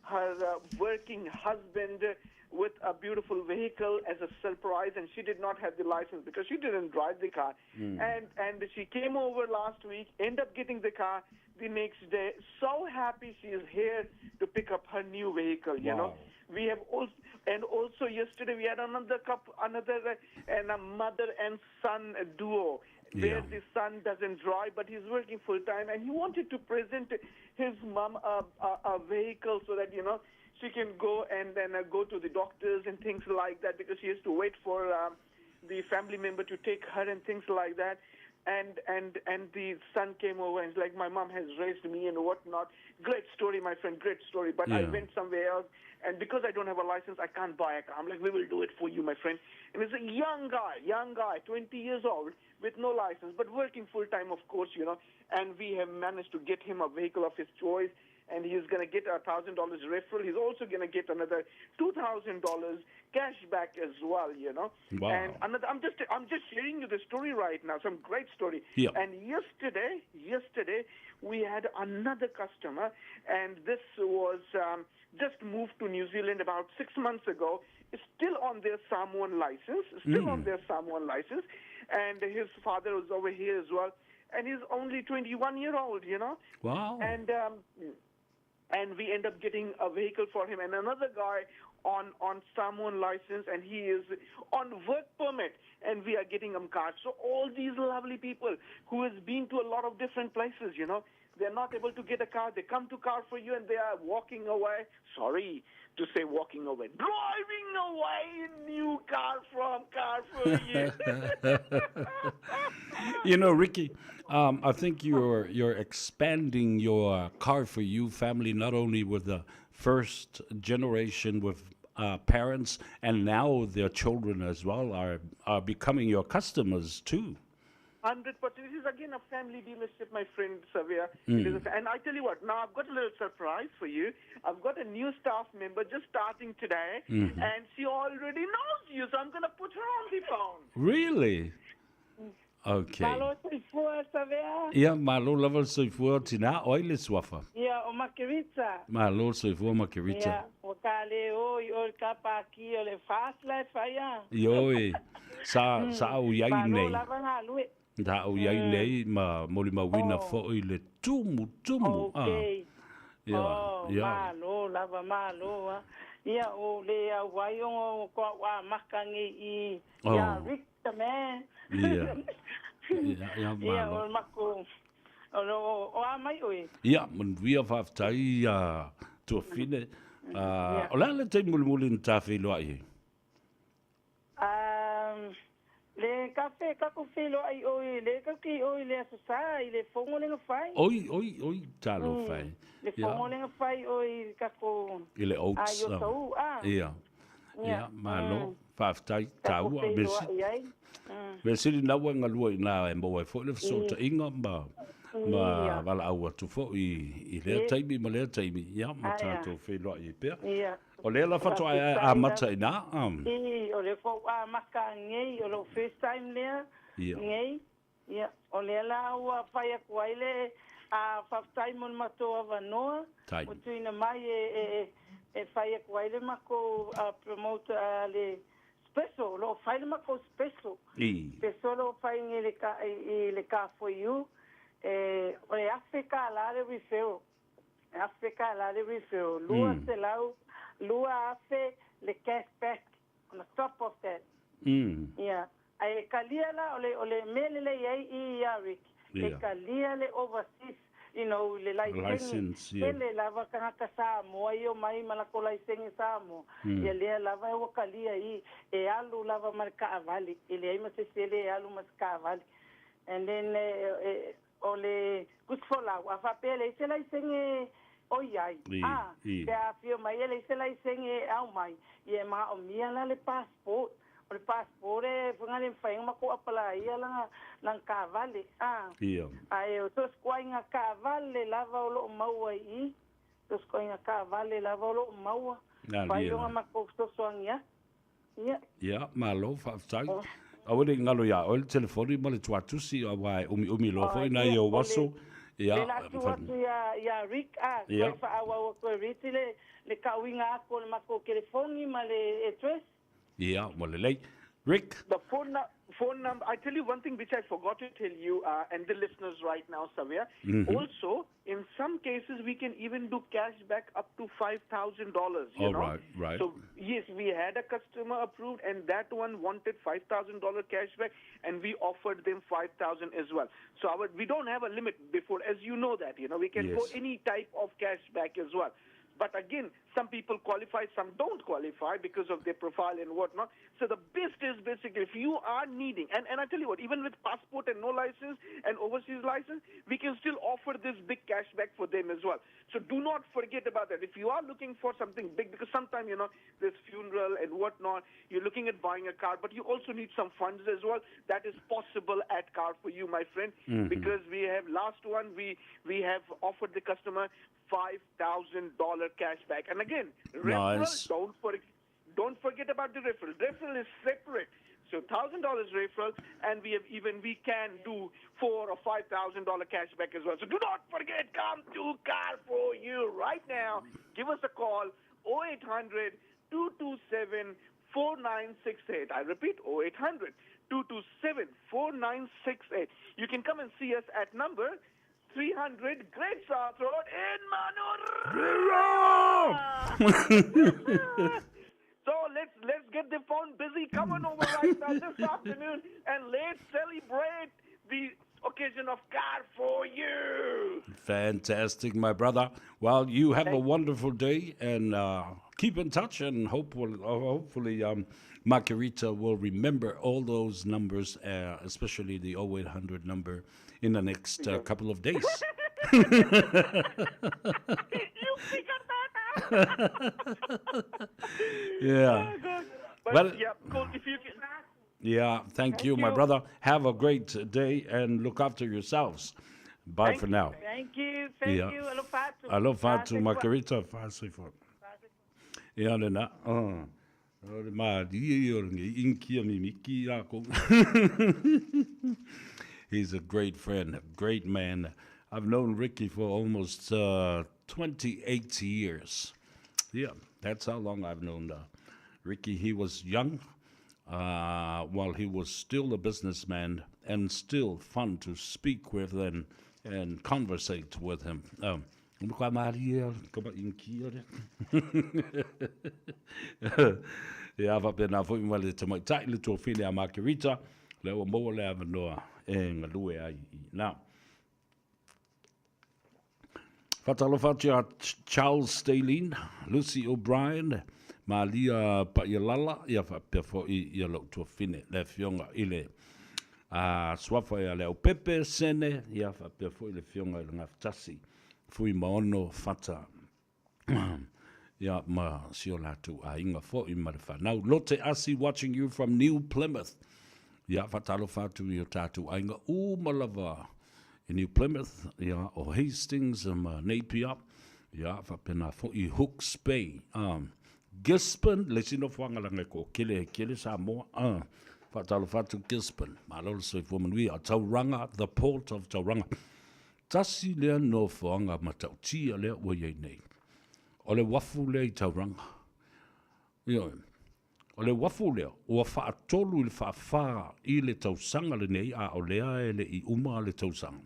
her working husband with a beautiful vehicle as a surprise, and she did not have the license because she didn't drive the car. And she came over last week, ended up getting the car the next day. So happy she is here to pick up her new vehicle, you know. We have also, and also yesterday we had another couple, another and a mother and son duo, where the son doesn't drive, but he's working full time, and he wanted to present his mom a vehicle so that, you know, she can go and then go to the doctors and things like that, because she has to wait for the family member to take her and things like that. And the son came over and he's like, my mom has raised me and whatnot. Great story, my friend, great story. But I went somewhere else, and because I don't have a license, I can't buy a car. I'm like, we will do it for you, my friend. And it's a young guy, 20 years old, with no license, but working full-time, of course, you know. And we have managed to get him a vehicle of his choice, and he's going to get a $1,000 referral. He's also going to get another $2,000 cash back as well, you know. Wow. And another, I'm just sharing you the story right now, some great story. Yeah. And yesterday we had another customer, and this was just moved to New Zealand about 6 months ago. Is still on their Samoan license, and his father was over here as well. And he's only 21-year-old, you know. Wow. And we end up getting a vehicle for him, and another guy on Samoan license, and he is on work permit, and we are getting him cars. So all these lovely people who has been to a lot of different places, you know, they're not able to get a car. They come to Car for You, and they are walking away. Sorry to say walking away. Driving away in new car from Car for You. You know, Ricky, I think you're expanding your Car for You family, not only with the first generation with parents, and now their children as well are becoming your customers too. 100%. This is again a family dealership, my friend Savea. And I tell you what, now I've got a little surprise for you. I've got a new staff member just starting today, and she already knows you, so I'm going to put her on the phone. Really? Okay. Malo soifua, Savea. Ia, malo lava soifua tina oi le suafa. Ia, o Makerita. Malo soifua Makerita. Ia, o ka le oi, o ka paki, o le fast life aia. Ioi, sa au iai nei. Malo lava ngā lue. Da au iai nei ma moli mawina fo i le tumu. Okay. Ia, ia. Malo lava, malo. Ia, o le au waiongo kwa wa makangi i. Ia, Rick the man. Ia. Ia, malo. Ia, o mako. O a mai oe. Ia, manuia whaftai tuafine. O la le te mulimuli ni tāwhiloa i? Le kafe kako whiloa i oe, le kaki oe le asasa i le fongo lenga whai. Oi, talo whai. Le fongo lenga whai oe kako. I le oats. Ai o tau, a. Ia. Ia, malo, faafetai, taua, Tatou mea sili. feiloai ai. Mea sili na ua e galue i ina e maua ai foi le fesootaiga ma, ma Ia. valaau atu foi i lea Yes. taimi ma lea taimi, ia, ma Aea. tatou feiloai ai pea. Ia. O lea la faatoa e Faafetai amata lava. i ina, I, o lea foi ua amata nei, o lou first time lea, Ia. nei. Ia, o lea la ua fai atu ai le a faafetai mo le matou avanoa, Tai. ua tuuina mai e, e, e, e fai atu ai le makou promote le special, o lo o fai le makou special. I. Special o lo o fai i le, ka, i, i le Car For You, e, o le $1,000 le referral. E $1,000 le referral. 200, 2,000 le cash back on the top of that. Ia. Ae e kalia la, o le, o le mea lelei ai i ia Rick, e kalia le overseas, you know, le laisene. License, ia. Tele lava tagata Samoa i omai ma lakou laisene Samoa. Ia lea lava e ua kalia i, e alu lava ma le kaavale. E leai ma se isi e le alu ma se kaavale. And then, e, e, o le tusifolau, a faapea e leai se laisene o i ai. I, A, i. pe a afio mai e leai se laisene e aumai, ia e manaomia la le passport. O le passport e faiga le mafai ona matou apalaia lana, lana kaavale. A, Ia. ae o so o se ituaiga kaavale lava o loo maua i i, so o se ituaiga kaavale lava o loo maua. Alia Fai la. ona matou fesoasoani atu. Ia. Ia, malo, faafetai. Aua ne i galo iā oe le telefoni ma le tuatusi, aua e umiumi loa foi nai ou aso. Ia, Le la tuu atu ia, ia Rick, a, toe faaauau atu e Rick le, le kauiga atu o le matou telefoni ma le address. Ia, ua lelei. Rick? The phone, phone number, I tell you one thing which I forgot to tell you and the listeners right now, Savia. Also, in some cases, we can even do cash back up to $5,000. You Oh, know? right, right. So, yes, we had a customer approved, and that one wanted $5,000 cash back, and we offered them 5000 as well. So we don't have a limit before, as you know that, you know, we can go any type of cash back as well. But again, some people qualify, some don't qualify because of their profile and whatnot. So the best is basically if you are needing, and I tell you what, even with passport and no license and overseas license, we can still offer this big cashback for them as well. So do not forget about that. If you are looking for something big, because sometimes, you know, there's funeral and whatnot, you're looking at buying a car, but you also need some funds as well. That is possible at Car for You, my friend, because we have last one, we have offered the customer $5,000 cash back. And again, referral, Nice. don't forget about the referral. Referral is separate. So $1,000 referral, and we have even we can do four or $5,000 cash back as well. So do not forget, come to Car for You right now. Give us a call, 0800 227 4968. I repeat, 0800 227 4968. You can come and see us at number 300 Great South Road in Manurewa. So let's get the phone busy. Come on over right now this afternoon and let's celebrate the occasion of Car for You. Fantastic, my brother. Well, you have a wonderful day and keep in touch, and hopefully Makerita will remember all those numbers, especially the 0800 number, in the next couple of days. You figured that out. Yeah. Oh, God. But Well- yeah, cool. If you can. Yeah, thank you, my you. brother. Have a great day and look after yourselves. Bye for now. Thank you, thank you. Alofa atu. Alofa atu, Fa'asoifua. Makerita. Fa'asoifua. Ia le na. O le malie o le ngi inki a mimiki a ko. He's a great friend, a great man. I've known Ricky for almost 28 years. Yeah, that's how long I've known Ricky. He was young while he was still a businessman and still fun to speak with and conversate with him. Kwa marie, ko ba inki ore. Ia faapena foi ma le tamaitai le tuafine a Makerita, le ua maua le avanoa e galue ai i ina. Faatalofa atu iā Charles Stalin, Lucy O'Brien, Malia Pa'ialala, ia faapea foi ia lou tuafine, le afioga i le a suafa ia Leaupepe Sene, ia faapea foi le afioga i le Gafatasi, Fuimaono Fata. ia ma si o latou aiga foi ma le fanau. Lote Asi watching you from New Plymouth. Ia, faatalofa atu i o tatou aiga uma lava i New Plymouth, ia, o Hastings ma Napier, ia, faapena foi Hooks Bay, Gisborne, le isi nofoaga leaga e toatele e tele Samoa, faatalofa atu Gisborne, malo le soifua manuia. Tauranga, the port of Tauranga. Tasi lea nofoaga matautia lea ua i ai nei, o le uafu lea i Tauranga. Ioe. O le uafu lea, ua faatolu i le faafa i le tausaga lenei, a o lea e le i uma le tausaga,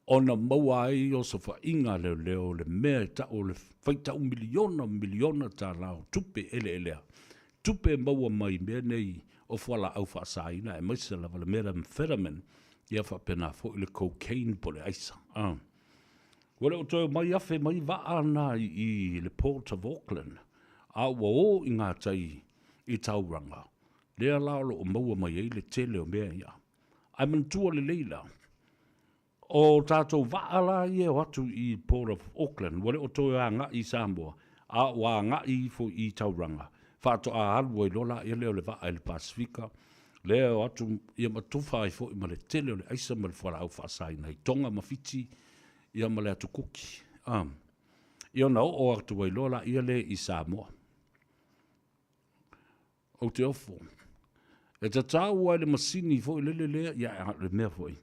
ona maua ai osofaiga a leoleo o le mea e tau o le faitau miliona miliona tala o tupe eleelea, tupe e maua mai mea nei o fualaau faasaina aemaise lava le methamphetamine, ia faapena foi le cocaine po o le aisa. Ua le o toe omai afe mai vaa na i le Port of Auckland, a ua o i gatai i Tauranga, lea la o lo o maua mai ai le tele o mea ia. Ae manatua lelei la, o tatou vaa la ia e o atu i Port of Auckland, ua le o toe agai i Samoa, a ua agai ifo i Tauranga, faatoa alu ai loa laia lea o le vaa i le Pasefika, lea e o atu ia ma tufa ai foi ma le tele o le aisa ma le fualaau faasaina i Tonga ma Fiti, ia ma le Atu Kuki. Ia ona oo atu ai loa laia lea i Samoa. Ou te ofo. E tatau ai le masini foi lele lea, ia a le mea foi,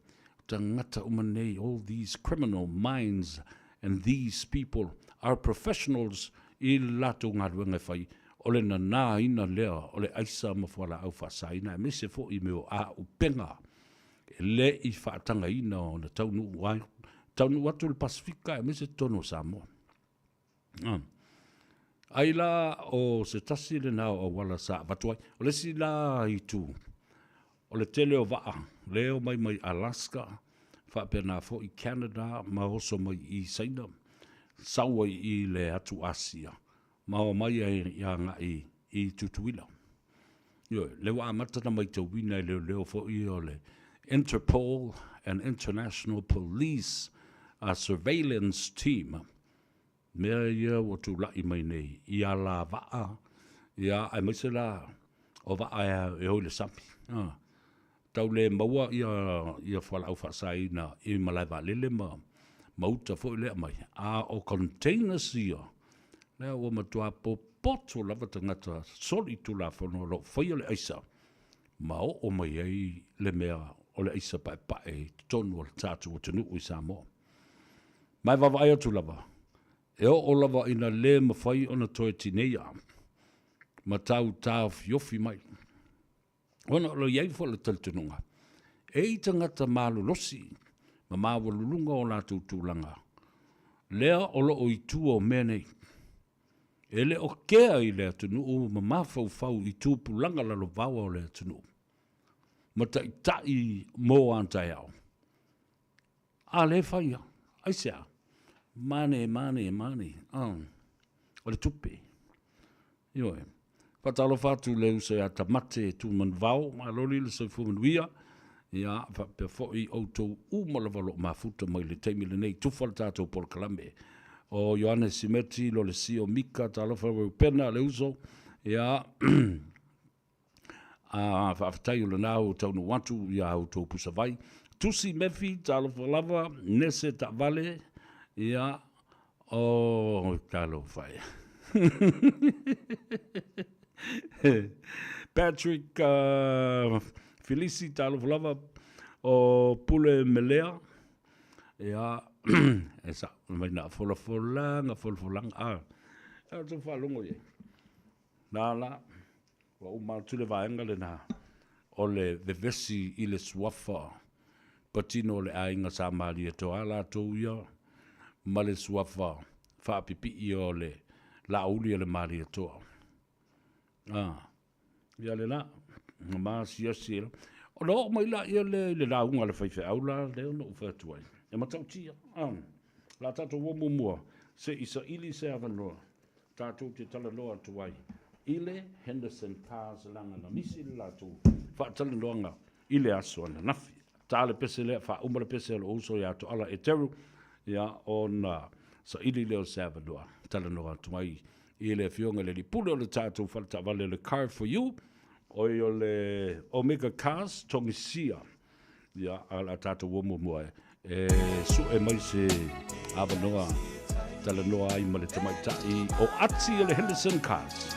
tagata uma nei, all these criminal minds and these people are professionals i le latou galuega e fai, o le nanāina lea o le aisa ma fualaau faasaina aemaise foi mea o auupega e le i faatagaina ona taunuu ai, taunuu atu i le Pasefika aemaise totonu o Samoa. Ai la o se tasi lena o auala sa avatu ai. O le isi la itu, o le tele o vaa lea e omai mai Alaska, faapena foi Canada ma oso mai i Saina, sau ai i le atu Asia ma omai ai agai i Tutuila. Ioe, lea ua amata ona maitauina e leoleo foi o le Interpol and International Police Surveillance Team, mea ia ua tulai mai nei i alavaa, ia, aemaise la o vaa e o i le sami. Tau le maua ia, ia fualaau faasaina i malae vaalele ma, ma uta foi lea mai. A o containers ia, lea ua matua popoto lava tagata soli tulafono o lo o faia le aisa ma oo mai ai le mea o le aisa paepae i totonu o le tatou atunuu i Samoa. Ma e vaavaai atu lava, e oo lava ina le mafai ona toe tineia ma tau taofiofi mai. Ona o lo o i ai foi le talitonuga, e i tagata malolosi ma maualuluga o latou tulaga, lea o lo o i tua o mea nei. E le o kea i le atunuu ma mafaufau i tupulaga lalovaoa o le atunuu, ma taitai mo a taeao. A lea e fai lava. Aisea? Money, money, money. O le tupe. Ioe. Faatalofa atu i le uso ia Tamate Tumanuvao, maloli le soifua manuia. Ia, faapea foi outou uma lava o lo o mafuta mai i le taimi lenei, tufa le tatou polokalame. O Ioane Simeti, Lolesio Mika, talofa Reupena, le uso. Ia, A, faafetai o lena ua taunuu atu ia outou pusavai. Tusi Mefi, talofa lava, Nese Taavale, ia, o, talofa e. Patrick uh, Filisi, talofa lava, o Pule Melea, ia, e sa, mai na folafolaga, folafolaga, a, e outou faalogo i ai. Lala, ua uma atu le vaega lena o le vevesi i le suafa patino o le aiga Sa Malietoa latou ia ma le suafa faapipii o le Laauli o le Malietoa. A, ia lena, na maasiasi ai. Ona oo mai laia lea i le lauga a le faifeau la lea na ou fai atu ai, e matautia. A, la tatou o muamua se i saili se avanoa tatou te talanoa atu ai i le Henderson Cars leaga na misi le latou faatalanoaga i le aso ananafi. Ta le pese lea, faauma le pese a lou uso ia Toala Eteru, ia, ona Saili lea o se avanoa, talanoa atu ai i le Afioga i le Alii Pule o le tatou fale taavale o le Car for You, oi o le Omega Cars Togisia. Ia, a o le a tatou o muamua e sue mai se avanoa talanoa ai ma le tamaitai o Ati o le Henderson Cars.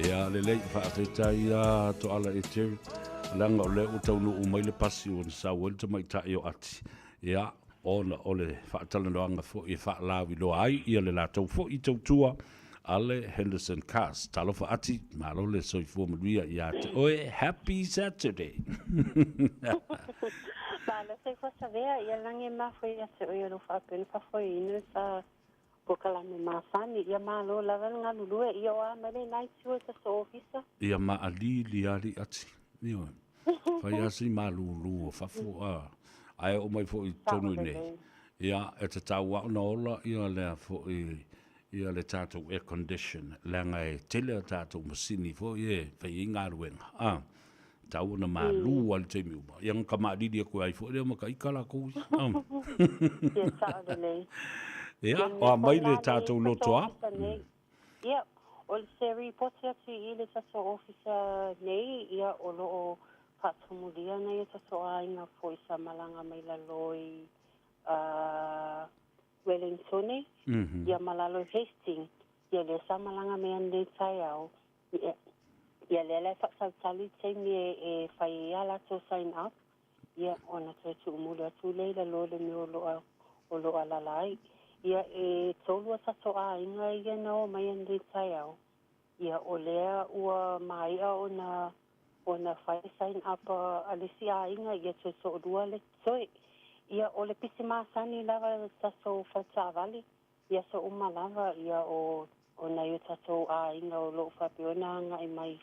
Ia, lelei, faafetai a Toala e Terry, leaga o lea ua taunuu mai le pasi ua na sau ai le tamaitai o Ati. Ia, ona o le faatalanoaga foi e faalauiloa ai ia le latou foi tautua a le Henderson Cars. Talofa Ati, malo le soifua manuia ia te oe. Happy Saturday! Malo soifua Savea, ia lagi e mafua ia te oe o lo faapea ona faafoeina sa polokalame masani. Ia malo lava le galulue, ia o a mai le night tour i tatou ofisa. Ia maaliili alii Ati. Ioe. Fai lava si malūlū o fafo, a, ae oo mai foi i totonu i inei, ia, e tatau lava ona ola ia lea foi, ia le tatou air condition, leaga e tele a tatou masini foi e fai ai galuega, a, e tatau ona malū lava i le taimi uma. Ia ona kamaalili atu ai foi lea ma taita latou ia. Ia, sao lelei. Ia, o a mai le tatou loto a? Ia, o se ripoti atu i le tatou ofisa nei, ia, o lo o faatumulia nei o tatou aiga foi sa malaga mai lalo i Wellingtone, ia ma lalo i Hastings, ia lea sa malaga mai ananei taeao, ia, ia lea la e faatalitali le taimi e fai ai a latou sign up, Ia, ona toe tuumuli atu lea i lalo i le mea o lo o alala ai. Ia, e tolu a tatou aiga ia na o mai ananei taeao. Ia, o lea ua maea ona ona fai sign up a le isi aiga, ia toe toalua le toe. Ia, o le pisi masani lava o tatou faletaavale, i aso uma lava, ia, o o nai o tatou aiga o lo o faapea ona agai mai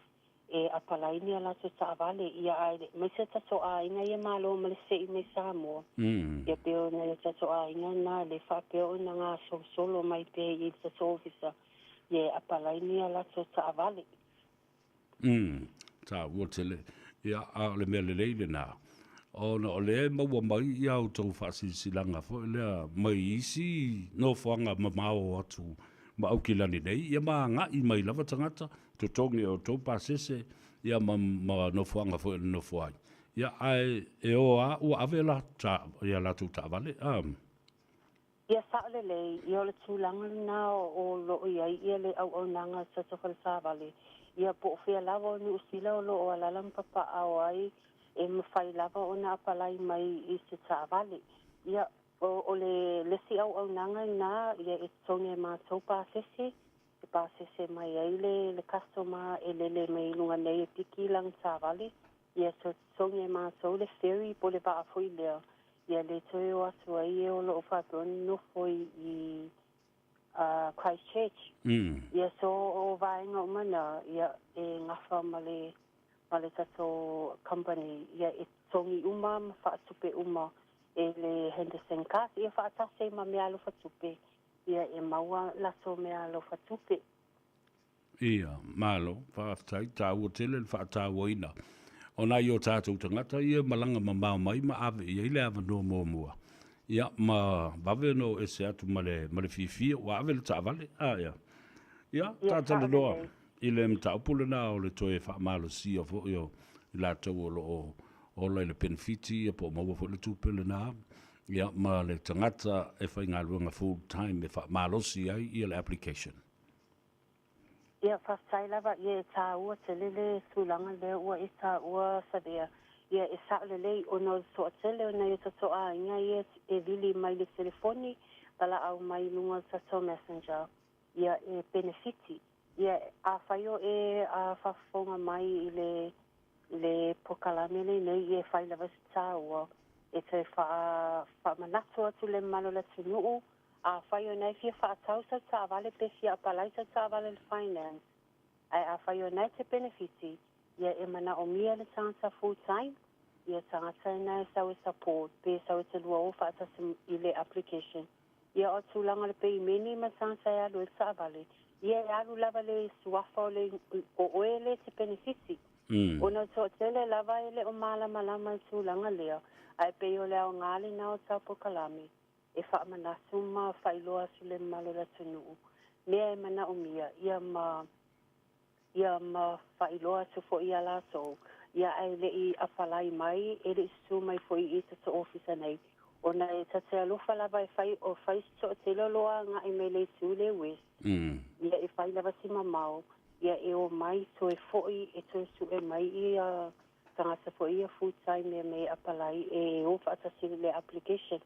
e apalaini a latou taavale, ia, ae aemaise tatou aiga ia malo ma le se'i mai Samoa, ia pei o nai o tatou aiga na le faapea ona gasolosolo mai pea i le tatou ofisa, ia e apalaini a latou taavale. Taua tele. Ia, a o le mea lelei lena, ona o lea e maua mai ia outou faasilasilaga foi lea mai isi nofoaga mamao atu ma Aukilani nei, ia ma agai mai lava tagata, totogi e outou pasese, ia ma, ma nofoaga foi e nonofo ai. Ia, ae e o lava ua ave la, ta, ia latou taavale, a. Ia sao lelei, ia o le tulaga lena o lo o i ai ia le auaunaga a le tatou fale taavale, ia po o fea lava o Niu Sila o lo o alala ma papaaao ai, e mafai lava ona apalai mai i se taavale. Ia, o le isi auaunaga lena, ia e totogi e matou pasese, e pasese mai ai le customer e lele mai i luga nei e piki lana taavale. Ia, so totogi e matou le ferry po o le vaa foi lea, ia le toe o atu ai e o lo o faapea ona nofo i Christchurch. Ia, so o vaega uma na, ia, e gafa ma le ma le tatou company, ia, e totogi uma ma faatupe uma e le Henderson Cars, ia faatasi ai ma meaalofa tupe, ia e maua latou meaalofa tupe. Ia, malo, faafetai, taua tele le faatauaina o nai o tatou tagata ia e malaga mamao mai ma ave i ai le avanoa muamua, ia, ma vave ona o ese atu ma le, ma le fiafia ua ave le taavale, a ia. Ia, Ia, talanoa saolelei. i le mataupu lena o le toe faamalosia foi o i latou o lo o ola i le penefiti, ia po o maua foi le tupe lena, ia, ma le tagata e faigaluega full time e faamalosi ai ia le application. Ia, faafetai lava, ia e taua tele le tulaga lea ua e taua Savea. Ia, e sao lelei ona o le toatele o nai o tatou aiga ia e vili mai le telefoni, valaau mai i luga o le tatou messenger, ia e penefiti. Ia, afai o e faafofoga mai i le le polokalame lenei, ia e fai lava se taua e toe faamanatu atu le mamalu o le atunuu. Afai o na e fia faatau sau taavale pe fia apalai sau taavale i le finance, ae afai o na e te penefiti, ia e manaomia le tagata full time, ia tagata na e sau e support pe sau e te lua o faatasi i le application. Ia o tulaga o le peimeni ma tagata e alu ai le taavale, ia e alu lava le suafa o le o oe le te penefiti. Ona o le toatele lava e le o malamalama i le tulaga lea, ae pei o le aoga lena o tau polokalame e faamanatu ma faailoa atu le mamalu o le atunuu mea e manaomia, ia ma ia ma faailoa atu foi iā latou, ia ae le i apalai mai, e le i susu mai foi i tatou ofisa nei, ona e ta te alofa lava e fai o fai si toatele o lo o agai mai le itu le west, ia e fai lava si mamao, ia e o mai toe foi e toe sue mai ia tagata foi ia full time e mea e apalai e o faatasi i le application.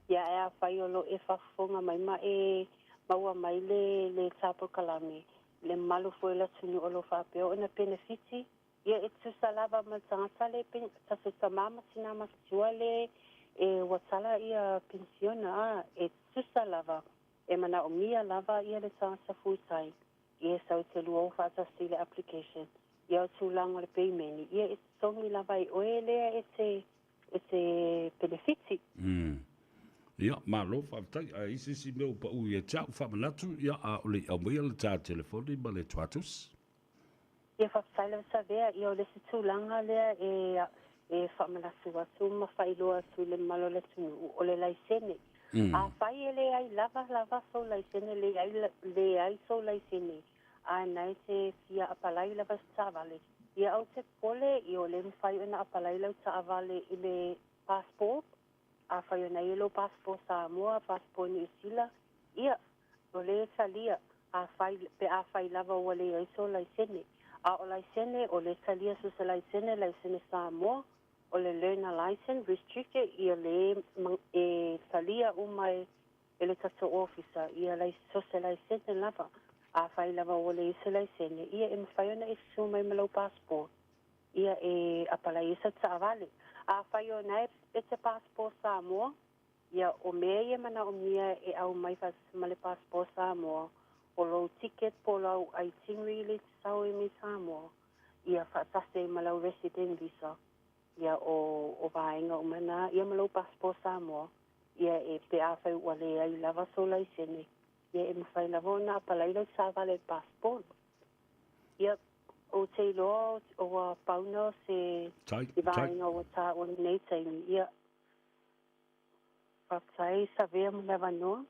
Ia ae afai o lo o e faafofoga mai ma e maua mai le le ta polokalame, le mamalu foi o le atunuu o lo o faapea ona penefiti, ia e tusa lava ma le tagata le tatou tama ma tina matutua le e ua tala ia penisiona, a e tusa lava, e manaomia lava ia le tagata full time ia e sau i te lua o faatasi i le application. Ia o tulaga o le peimeni, ia e totogi lava e oe lea e te e te penefiti. Ia, malo faafetai. Ae i ai se isi mea ua pau ia te au faamanatu, ia, a o le i aumaia le ta telefoni ma le tuatusi. Ia, faafetai lava Savea. Ia, o le isi tulaga lea e e faamanatu atu ma faailoa atu i le mamalu o le atunuu, o le laisene. Afai e leai lava lava sou laisene, leai leai sou laisene, a na e te fia apalai lava se taavale, ia ou te popole, ia o le mafai ona apalai lau taavale i le passport. Afai o na i lou passport Samoa, passport Niu Sila, ia, o le talia, afai, pe afai lava ua leai sou laisene. A o laisene, o le talia so se laisene, laisene Samoa, o le learner license, restricted, ia le e talia uma e e le tatou ofisa, ia lai, so se laisene lava. Afai lava ua leai se laisene, ia e mafai ona e susu mai ma lau passport, ia e apalai ai sau taavale. Afai o na e te passport Samoa, ia o mea ia manaomia e aumai faatasi ma le passport Samoa, o lou ticket po o lau itinerary le te sau ai mai Samoa, ia faatasi ai ma lau resident visa, ia o o vaega uma na, ia ma lou passport Samoa, ia e pe afai ua leai lava sou laisene, ia e mafai lava ona apalai lau taavale i le passport. Ia, ou te iloa ua pau na o se Tai, i tai. vaega ua taua i lenei taimi. Ia, faafetai Savea mo le avanoa.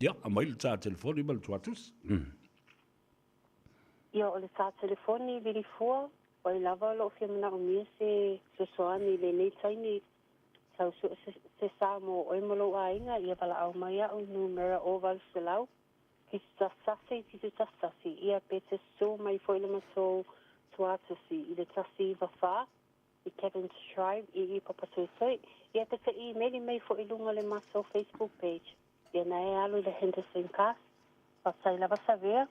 Ia, aumai le ta telefoni ma le tuatusi. Ia, o le ta telefoni vili fua, o ai lava o lo o fia manaomia se fesoasoani i lenei taimi, tau sue se, se sa mo oe ma lou aiga, ia valaau mai a'u numera 0800 71 71 11, ia pe te susu mai foi le matou tuatusi i le 194 i Kevin's Drive i i Papatoetoe, ia pe te imeli mai foi i luga o le matou Facebook page, ia na e alu i le Henderson Cast. Faafetai lava Savea.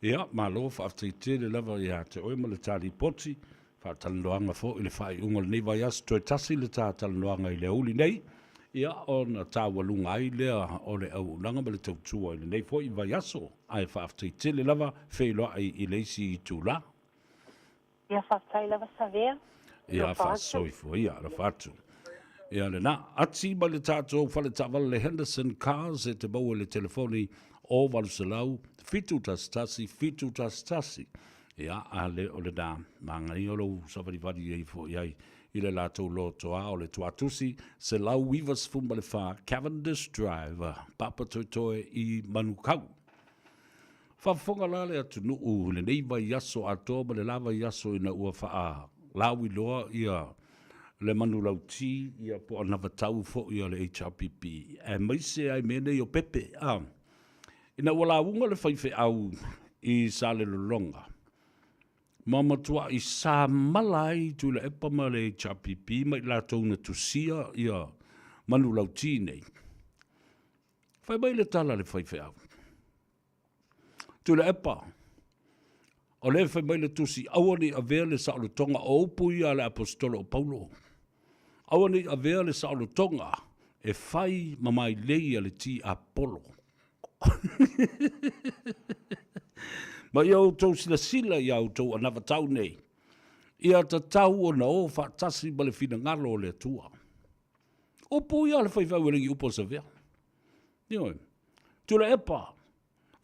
Ia, malo, faafetai tele lava ia te oe ma le ta lipoti. Faatalanoaga foi i le faaiuga o lenei vaiaso, toe tasi le ta talanoaga i le aoauli nei, ia ona taualuga ai lea o le auaunaga ma le tautua i lenei foi vaiaso. Ae faafetai tele lava feiloai i le isi itula. Ia faafetai lava Savea. Ia faasoifua ia, alofa atu. Ia lena, ati mai le tatou fale taavale le Henderson Cars e te maua i le telefoni o 800 711 711. Ia, a le o lena, manaia lou savalivali ai foi ai i le latou lotoa o le Tuatusi 194 Cavendish Drive, Papatoetoe i Manukau. Faafofoga la le atunuu i lenei vaiaso atoa ma le la vaiaso ina ua faalauiloa ia le manulauti ia po o anavatau foi a le HRPP, aemaise ai mea nei o pepe. A, ina ua lauga le faifeau i Salelologa, ma matuai samala ai Tuilaepa ma le HRPP ma i latou na tusia ia manulauti nei, fai mai le tala a le faifeau, Tuilaepa, o lea e fai mai le tusi, aua ne i avea le saolotoga, o upu ia a le Aposetolo o Paulo, aua ne i avea le saolotoga e fai ma mailei a le tiapolo. Ma ia outou silasila i a outou anavatau nei, ia tatau ona o faatasi ma le finagalo o le Atua. Upu ia a le faifeau e le ni upu a Savea. Ioe. Tuilaepa,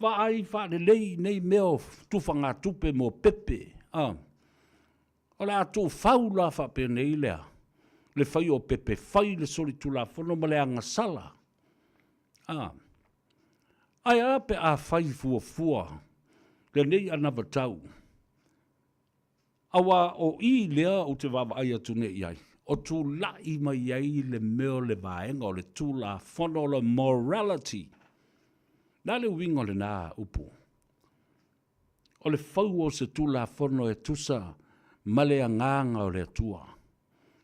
vaai faalelei nei mea o tufagatupe mo pepe, a. O le a tuufau la faapenei lea le fai o pepe, fai le solitulafono ma le agasala. A. Ae a pe a fai fuafua lenei anavatau Aua o i lea ou te vaavaai atu nei i ai, o tulai mai ai le mea o le vaega o le Tulafono o le morality. O le a le uiga o lena upu? O le fau o se Tulafono e tusa ma le agaga o le Atua,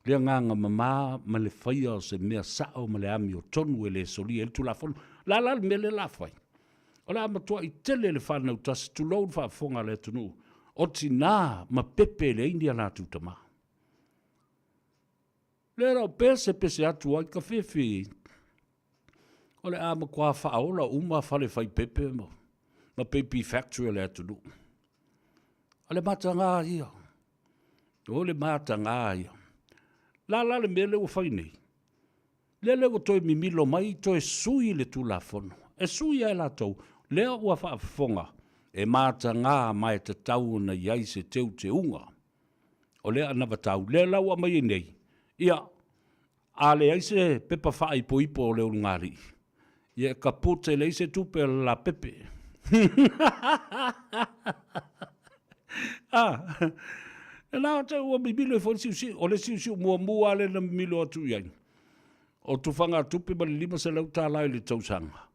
le agaga mama ma le faia o se mea sao ma le amiotonu e le solia ai le Tulafono. O le a la le mea lea o le a fai? O le a matuai tele le fanau tasi, tulou le faafofoga a le atunuu, o tina ma pepe e leai ni a latou tama. Lea la o pesepese atu ai ka fefe, o le a matua faaola uma fale fai pepe ma, ma baby factory o le atunuu. O le mataga ia. O le mataga ia. La la le mea lea ua fai nei, Lele ua toe mimilo mai toe sui le Tulafono. E sui lava e latou, lea ua faafofoga, e mataga ma e tatau ona i ai se teuteuga o lea anavatau. Lea la ua aumai ai nei, ia, a leai se pepa faaipoipo o le ulugalii, ia e kaput e leai se tupe a le lapepe. Ah, e la te ua mimilo ai foi le siusiu. O le siusiu muamua lava lea na mimilo atu i ai, o tufagatupe ma le $500 i le tausaga.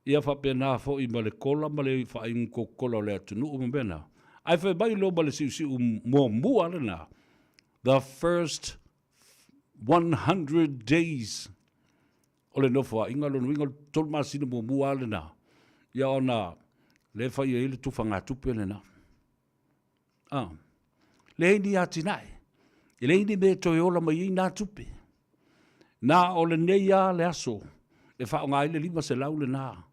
Ia faapena foi ma le kola ma le faaiuga kokola o le atunuu ma mea na. Ae fai mai loa ma le siusiu muamua lena, the first 100 days o le Nofoaiga, lona uiga o le 3 masina muamua lava lena, ia ona lea e fai ai le tufagatupe lena. Ah, leai ni atinae, e leai ni mea e toe ola mai ai nā tupe. Na o lenei lava le aso e faaaoga ai le $500 lena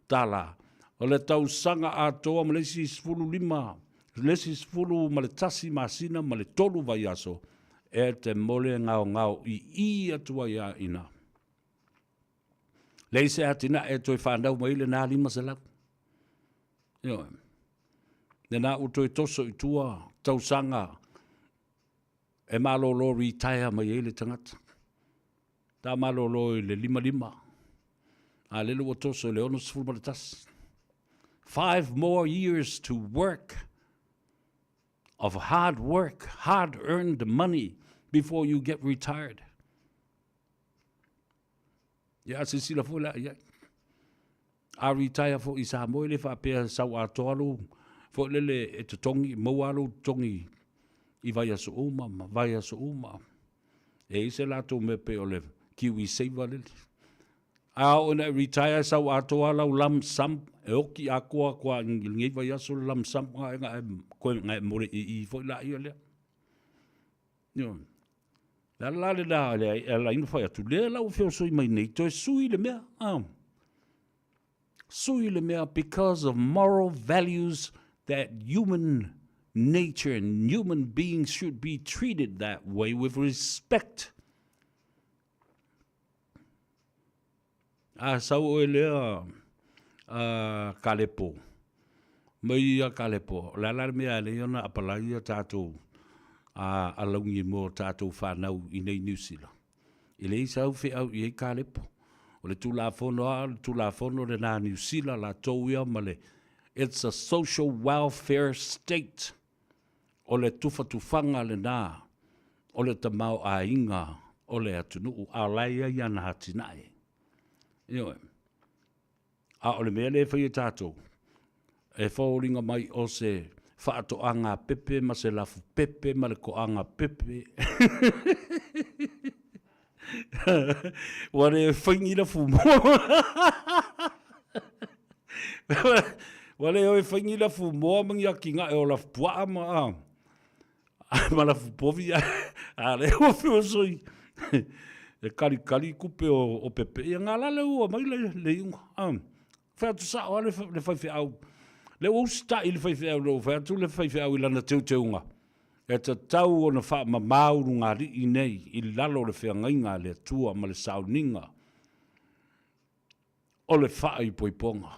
tala, o le tausaga atoa ma le isi 15, le isi 11 masina ma le 3 vaiaso e te mole gaogao ii atu ai a ina. Leai se atinae e toe fanau mai ai lena 500. Ioe. Lena ua toe toso i tua tausaga e malolo retire mai ai le tagata. Ta malolo i le 55, a lele ua toso i le 61. 5 more years to work of hard work, hard earned money before you get retired. Ia, a silasila foi la i ai. A retire foi i Samoa, e le faapea e sau atoa lou, foi lele e totogi, maua lava lou totogi i vaiaso uma ma vaiaso uma. E i ai se latou mea pei o le Kiwi Saver lele. A oo ina e retire e sau atoa lau lump sum, e oti atoa atu lava i lenei vaiaso le lump sum na e, na e, na e mole i i foi laia lea. Ioe. Le ala la lena le ala ai ona fai atu, lea la ua feosoi mai nei, toe sui le mea. Ah. Sui le mea because of moral values that human nature and human beings should be treated that way with respect. A sau oe lea a Kalepo, mai ia Kalepo, o le a la le mea e ala ai ona apalai ia tatou a alauni mo tatou fanau i nei Niu Sila? E leai sau feau i ai Kalepo. O le Tulafono lava o le Tulafono lena a Niu Sila latou ia ma le It's a social welfare state. O le tufatufaga lena o le tamaoaiga o le atunuu, a o la e i ai ana atinae. Ioe. A o le mea lea e fai e tatou, e foliga mai o se faatoaga pepe ma se lafu pepe ma le toaga pepe. Ua le fai ni lafu moa. Ua le o e fai ni lafu moa ma ni atinae o lafu puaa ma, ma lafu povi, a lea ua feosoi e kalikali kupe o, o pepe. Ia ngā la le ua mai le, le iuga. Fai atu sao lava le, le faifeau. Lea ua usitai le faifeau, lea ua fai atu le faifeau i lana teuteuga. E tatau ona faamama ulugalii nei i lalo o le feagaiga a le Atua ma le sauniga o le faaipoipoga.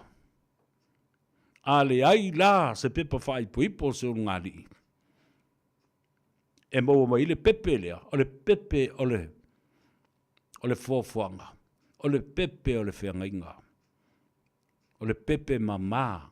A leai la se pepa faaipoipo o se ulugalii, e maua mai ai le pepe lea, o le pepe o le, o le foafoaga, o le pepe o le feagaiga, o le pepe mama.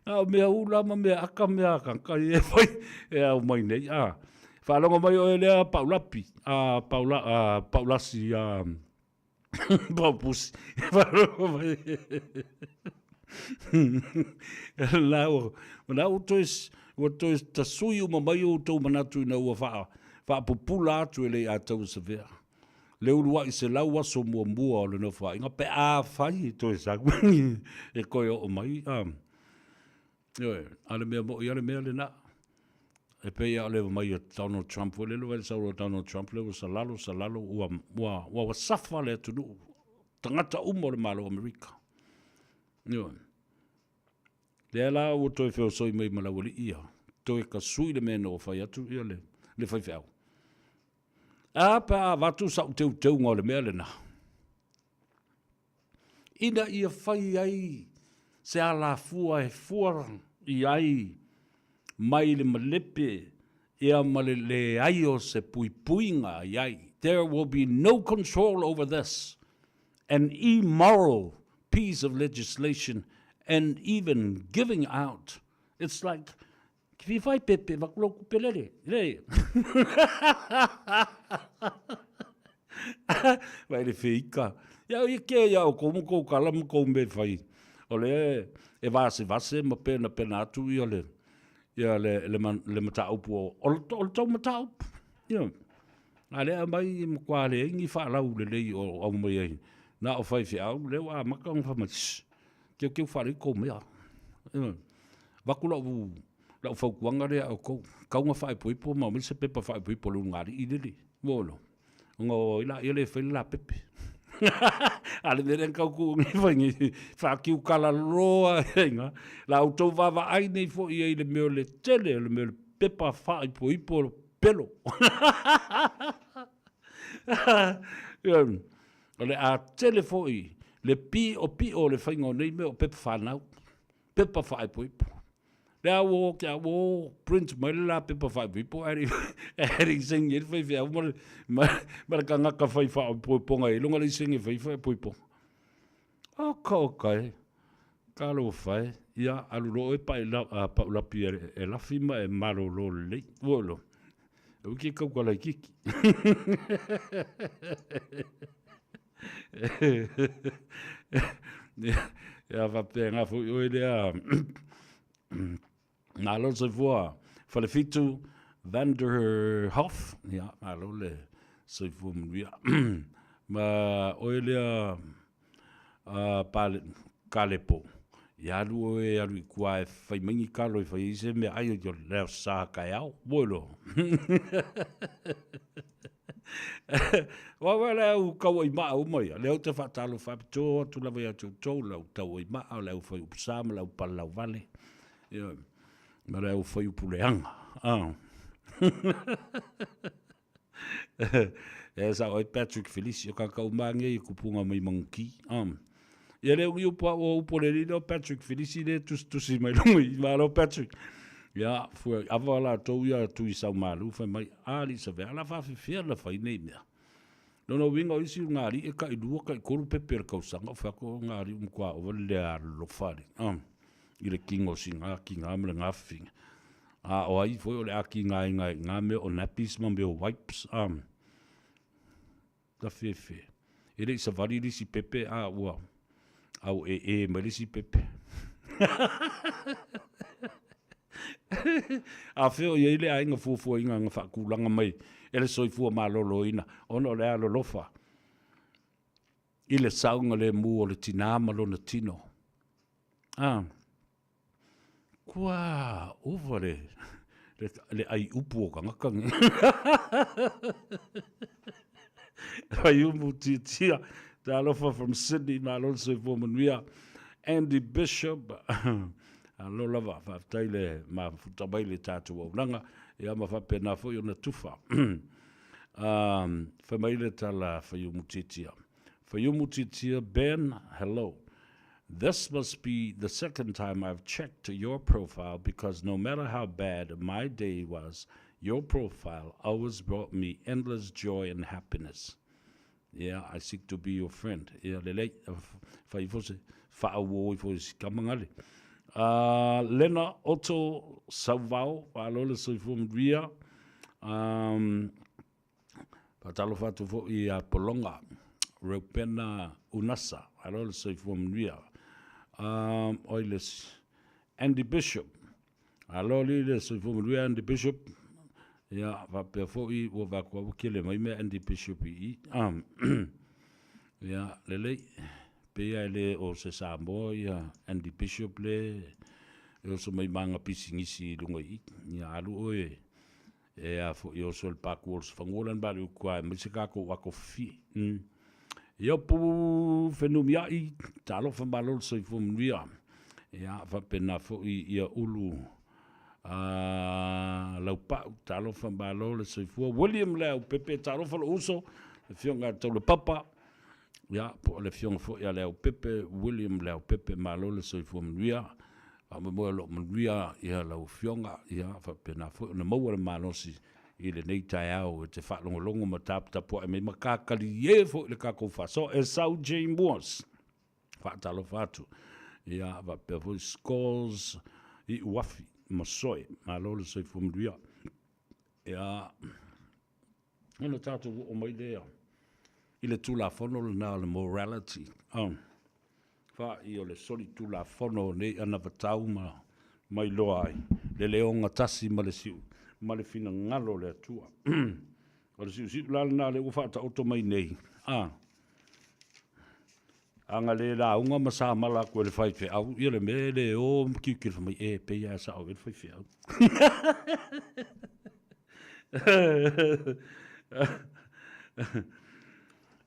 Na o mea ula ma mea aka mea akaka ia e fai e au mai nei. A, faalogo mai oe lea Paulapi, a Paula, a Paulasi, a Paupusi. Faalogo mai. La ua, la ua toe, ua toe tasui uma mai outou manatu ina ua faa, faapupula atu e le Iataua Savea. Le uluai 100 aso muamua o le Nofoaiga pe afai e toe sau e toe oo mai. Ioe, a o le mea moni lava le mea lena. E pei lava o le omai a Donald Trump foi lele, vaai i le sau o Donald Trump lea ua salalo, salalo, ua, ua, ua safa le atunuu, tagata uma o le Malo o Amerika. Ioe. Lea la ua toe feosoi mai ma le aualii ia, toe tasui le mea na ua fai atu ia le, le faifeau. A pe a avatu sau teuteuga o le mea lena, ina ia fai ai se alafua e fua i ai mai le malepe ia ma le leai o se puipuiga i ai. There will be no control over this, an immoral piece of legislation and even giving out. It's like Ki fia whai pepe, vaku lau kupe lele. Le. Vai le wheika. Ia ia ke ia o kou kou kala ma kou me whai. O le e vase vase ma pena pena atu ia le ia le le, man, le mataupu o o le, o le tau mataupu. Ia. A le mai ma kwa le ingi whaalau le lei o au mai ai. Na o whai whiau, leo a maka ngā whamai. Keukeu whare kou mea. Ia. Vaku lau, lau fautuaga lea a outou, tau na faaipoipo ma aumai se pepa faaipoipo a le ulugalii lele. Ua ono, ona o ai laia le fai le lapepe. A le mea lea na tau tuu nei fai nei, faatiukala loa ai ina. La outou vaavaai nei foi ai i le mea o le tele o le mea o le pepa faaipoipo pelo. O le a tele foi le piopio o le faiga o nei mea o pepa fanau. Pepa faaipoipo. Lea ua o ke ua o print mai le la pepa faaipoipo ae le ae le i saini ai le faifeau ma le ma, ma le tagata fai faaipoipoga i luga le i saini fai faaipoipoga. Oka oka e. Talofa e. Ia, alu loa oe paʻi la, uh, paʻulapi e, e lafi ma e malolo lelei. Ua iloa. Aua ke kauka laitiiti. Ia faapena foi oe lea malo le soifua Falefitu Vanderhoff, ia malo le soifua manuia. Ma oe lea Pale Kalepo. Ia alu oe e alu i tua e fai mai ni kalo e fai ai se meaai o le aso Sa taeao. Ua iloa. O au le au tauaimaa uma ia, lea ou te faatalofa faapitoa atu lava ia te outou le au tauaimaa, o le au fai upu sa ma le au palalauvale, ioe, ma le au fai upu leaga. Ah. E sao ai Patrick Felisi, o tagata uma lava nei e tupuga mai Manuti. Ia le umi upu au o upu o le alii lea o Patrick Felisi lea e tusitusi mai luga i Malo Patrick. Ia, fua ava latou ia Tui Saumalu fai mai, a alii Savea, a la faafefea ona fai nei mea. Lona uiga o isi o alii e tailua taitolu pepe o le tausaga o fai atu o alii ua matua ova le le alolofa alii. I le tino o sina tina ma lena fafine. A o ai foi o le a tigaina ai i na mea o nappies ma mea o wipes, a. Tafefe. E le i savali le isi pepe a ua auee mai le isi pepe. A fea o i ai le aiga fuafuaina na faatulaga mai e le soifua maloloina ona o le alolofa i le saogalemu o le tinā ma lona tino. A. Kua ova le, le, le ai upu o tagata nei. Ai umu tiatia. Talofa from Sydney, malo le soifua manuia. Andy Bishop, alo lava, faafetai le mafuta mai le tatou auaunaga, ia ma faapena foi ona tufa. Um, fai mai le tala Faiumu Tiatia. Faiumu Tiatia, Ben, hello. This must be the second time I've checked your profile because no matter how bad my day was, your profile always brought me endless joy and happiness. Yeah, I seek to be your friend. Yeah, lelei, fai ifo se faauo ifo i si kama ngale. Lena Otto Sauvao, faaloa le soifua manuia. Um, Faatalofa atu foi ia Pologa Reupena Unasa, malo le soifua manuia. Um, oi le Andy Bishop, alo li le soifua manuia Andy Bishop. Ia, faapea foi ua vaku ua kele mai mea Andy Bishop i i. Um, ia, lelei, pei e le o se Samoa ia Andy Bishop le e oso mai manga pisinisi i lunga i i. Ia, alu oe E a foi oso le paku o le fanua lana ba le uku ae mai se kākou ako fifie. Ia pu fenumiai, talofa malo le soifua manuia. Ia faapena foi ia ulu a Laupau, talofa malo le soifua. William Leaupepe, talofa lou uso, le afioga ia Taulapapa, ia po o le afioga foi ia Leaupepe, William Leaupepe, malo le soifua manuia. Faamoemoe o lo o manuia ia lau Afioga, ia faapena foi ona maua le malosi i lenei taeao e te faalogologo ma taputapuai mai ma kakalie foi le tatou faasoa. Esau J. Moores, faatalofa atu. Ia faapea foi Scores i Uafi ma Soe, malo le soifua manuia. Ia, ona tatou oo mai lea i le Tulafono lena o le Morality. Oh. Fa'i o le solitulafono o nei anavatau ma mailoa ai le le ogatasi ma le siu ma le finagalo o le Atua. O le siusiu la lena lea ua faataoto mai nei, a a na le lauga ma samala atu e le faifeau ia le mea e le o ma tilotilo fai mai, e pei lava e sao i ai le faifeau.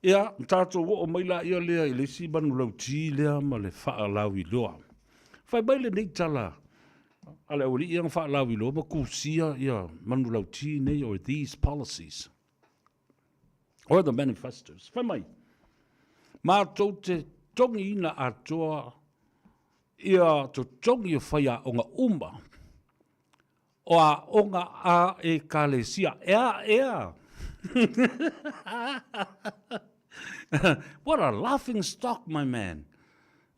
Ia, na tatou oo mai laia lea i le isi manulauti lea ma le faalauiloa. Fai mai lenei tala a le aualii ia na faalauiloa ma tusia ia manulauti nei or these policies or the manifestos. Fai mai, matou te togiina atoa ia totogi o faiaoga uma O aoga a Ekalesia. Ea, ea! What a laughing stock, my man!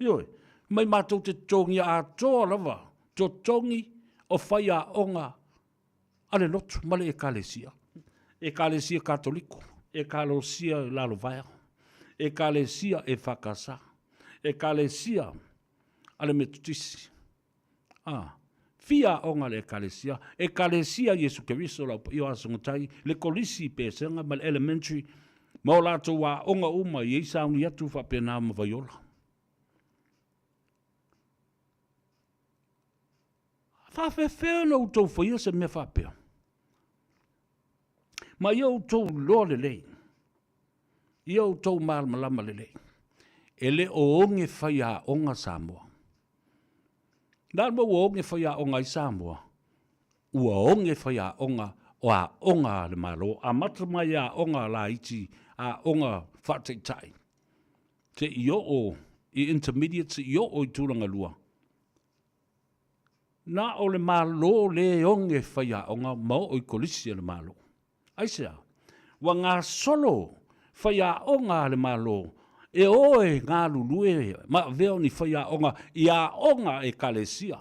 Ioe, mai mātou te totogia atoa lava, totogi o faiaoga a le lotu ma le Ekalesia. Ekalesia Katoliko, Ekalosia Lalovaea, Ekalesia EFKS, Ekalesia a le Metotisi. A, fia aoga a le Ekalesia, Ekalesia Iesu Keriso lau paia o Asogotai, le Kolisi Pesega ma le Elementary, ma o latou aoga uma i ai sauni atu faapena ma Vaiola. Faafefea ona outou faia se mea faapea? Ma ia outou iloa lelei, ia outou malamalama lelei, e le o oge faiaoga Samoa. O le a le mea ua oge faiaoga ai Samoa? Ua oge faiaoga o aoga a le Malo, amata mai aoga laiti, aoga faataitai, seia oo i intermediate, seia oo i tulagalua. Na o le Malo lea e oge faiaoga ma oo i kolisi a le Malo. Aisea? Ua gasolo faiaoga a le Malo e o e galulue ma avea o ni faiaoga i aoga a Ekalesia.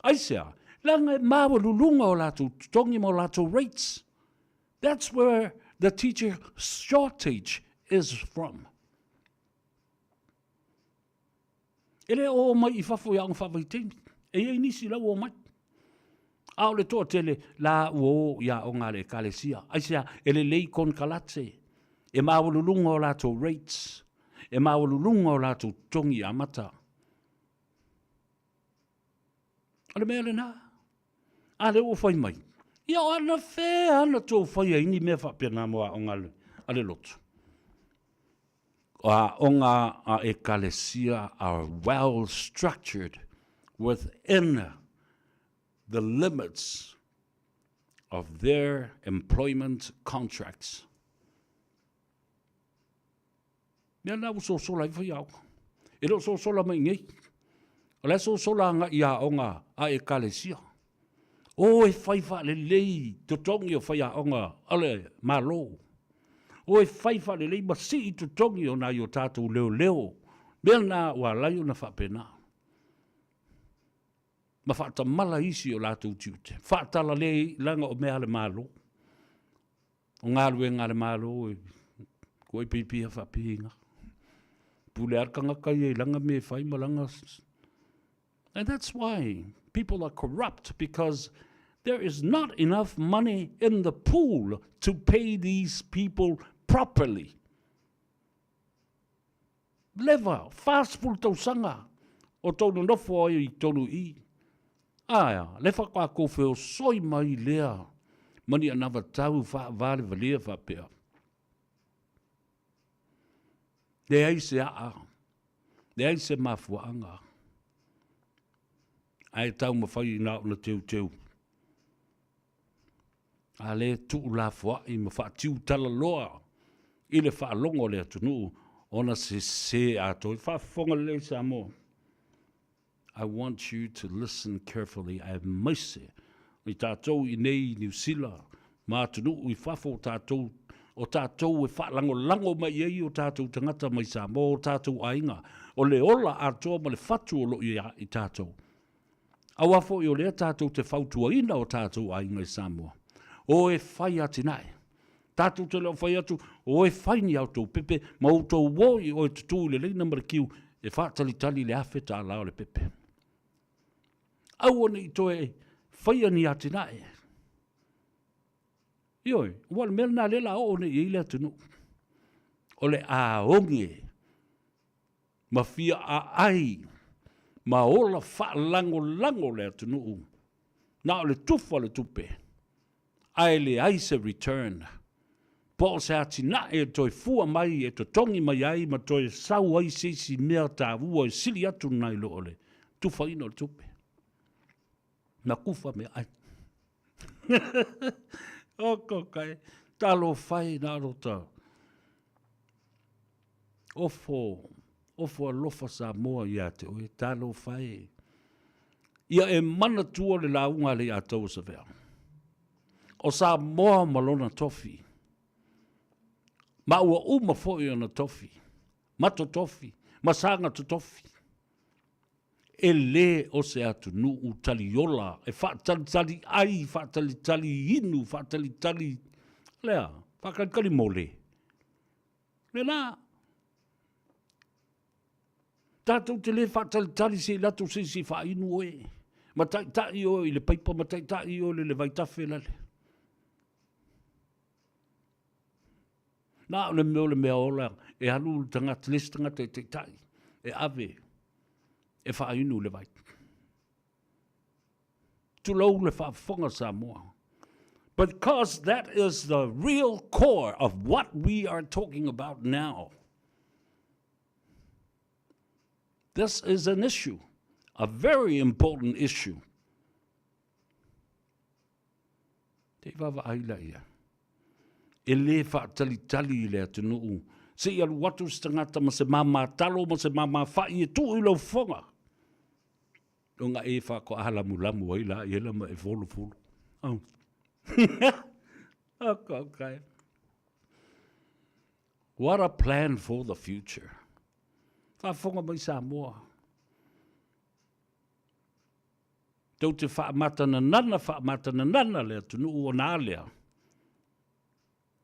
Aisea? Leaga e maualuluga o latou totogi ma o latou rates. That's where the teacher shortage is from. E le o omai i fafo i aoga faavaitaimi. E i ai nisi la ua omai. A o le toatele, la ua o i aoga a le Ekalesia. Aisea? E lelei konekarate, e maualuluga o latou rates, e maualuluga o latou totogi amata. O le mea lena. A lea ua fai mai, ia o anafea na tou fai ai ni mea faapena mo aoga a le lotu? O aoga a Ekalesia are well structured within the limits of their employment contracts. Mea lena ua sosola ai faiaoga. E le o sosola mai i nei. O la e sosola agai i aoga a Ekalesia. O e fai faalelei totogi o faiaoga a le Malo. O e fai faalelei ma sii totogi o nai o tatou leoleo. Mea lena ua ala ai ona faapena. Ma faatamala isi o latou tiute. Faatalalei leaga o mea a le Malo. O galuega a le Malo e kuai pipia faapipiga. Pule lava le tagata ia i lana mea e fai ma lana. And that's why people are corrupt because there is not enough money in the pool to pay these people properly. Leva, 40 tausaga o tou nonofo ai i tonu i i. Aea, le faatoa tou feosoi mai lea ma ni anavatau faavalevalea faapea. Leai se aa, leai se mafuaaga, ae taumafai na ona teuteu. A lea e tuulafoai ma faatiutalaloa i le faalogo a le atunuu ona sese atoa. E faafofoga lelei Samoa. I want you to listen carefully aemaise i tatou i inei i Niu Sila ma atunuu i fafo o tatou, o tatou e faalagolago mai i ai o tatou tagata mai Samoa, o tatou aiga, o le ola atoa ma le fatu o lo o ia i tatou. Aua foi o lea tatou te fautuaina o tatou aiga i Samoa, o e fai atinae. Tatou te le o fai atu, o e fai ni a outou pepe ma outou o i o e tutū i le leina ma le kiu e faatalitali i le $1,000 o le pepe. Aua ne i toe faia ni atinae. Ioe, aua o le mea lena lea o le a oo nei i ai le atunuu. O le a oge ma fia aai ma ola faalagolago le atunuu, na o le tufa o le tupe, ae leai se return, po o se atinae e toe fua mai e totogi mai ai ma toe sau ai se isi mea taua e sili atu nai lo o le tufaina o le tupe. Na kufa meaai. Oko kai, talofa e na rota. Ofo, ofo alofa Samoa ia te oe, talofa e. Ia e manatua le lauga a Leiataua Savea. O Samoa ma lona tofi, ma ua uma foi ona tofi, ma totofi, ma saga totofi. E le o se atunuu taliola e faatalitali ai, faatalitali inu, faatalitali, lea, faatalitali mole. Lena, tatou te le faatalitali se i latou se isi faainu oe, ma taitai oe i le paipa, ma taitai oe i le vaitafe lale. Na o le mea o le mea ola e alu le tagata, le isi tagata e taitai, e ave, e faainu le vai. Tulou le faafofoga Samoa. Because that is the real core of what we are talking about now. This is an issue, a very important issue. Te i vaavaai la ia. E lē faatalitali i le atunuu se i alu atu se tagata ma se māmā talo ma se māmā fa'i e tuu i lou fofoga. Ona e faatoa lamulamu ai la ia ma e folofolo. Oh. Okay. What a plan for the future. Faafofoga mai Samoa. Tou te faamatananana, faamatananana le atunuu ona a lea?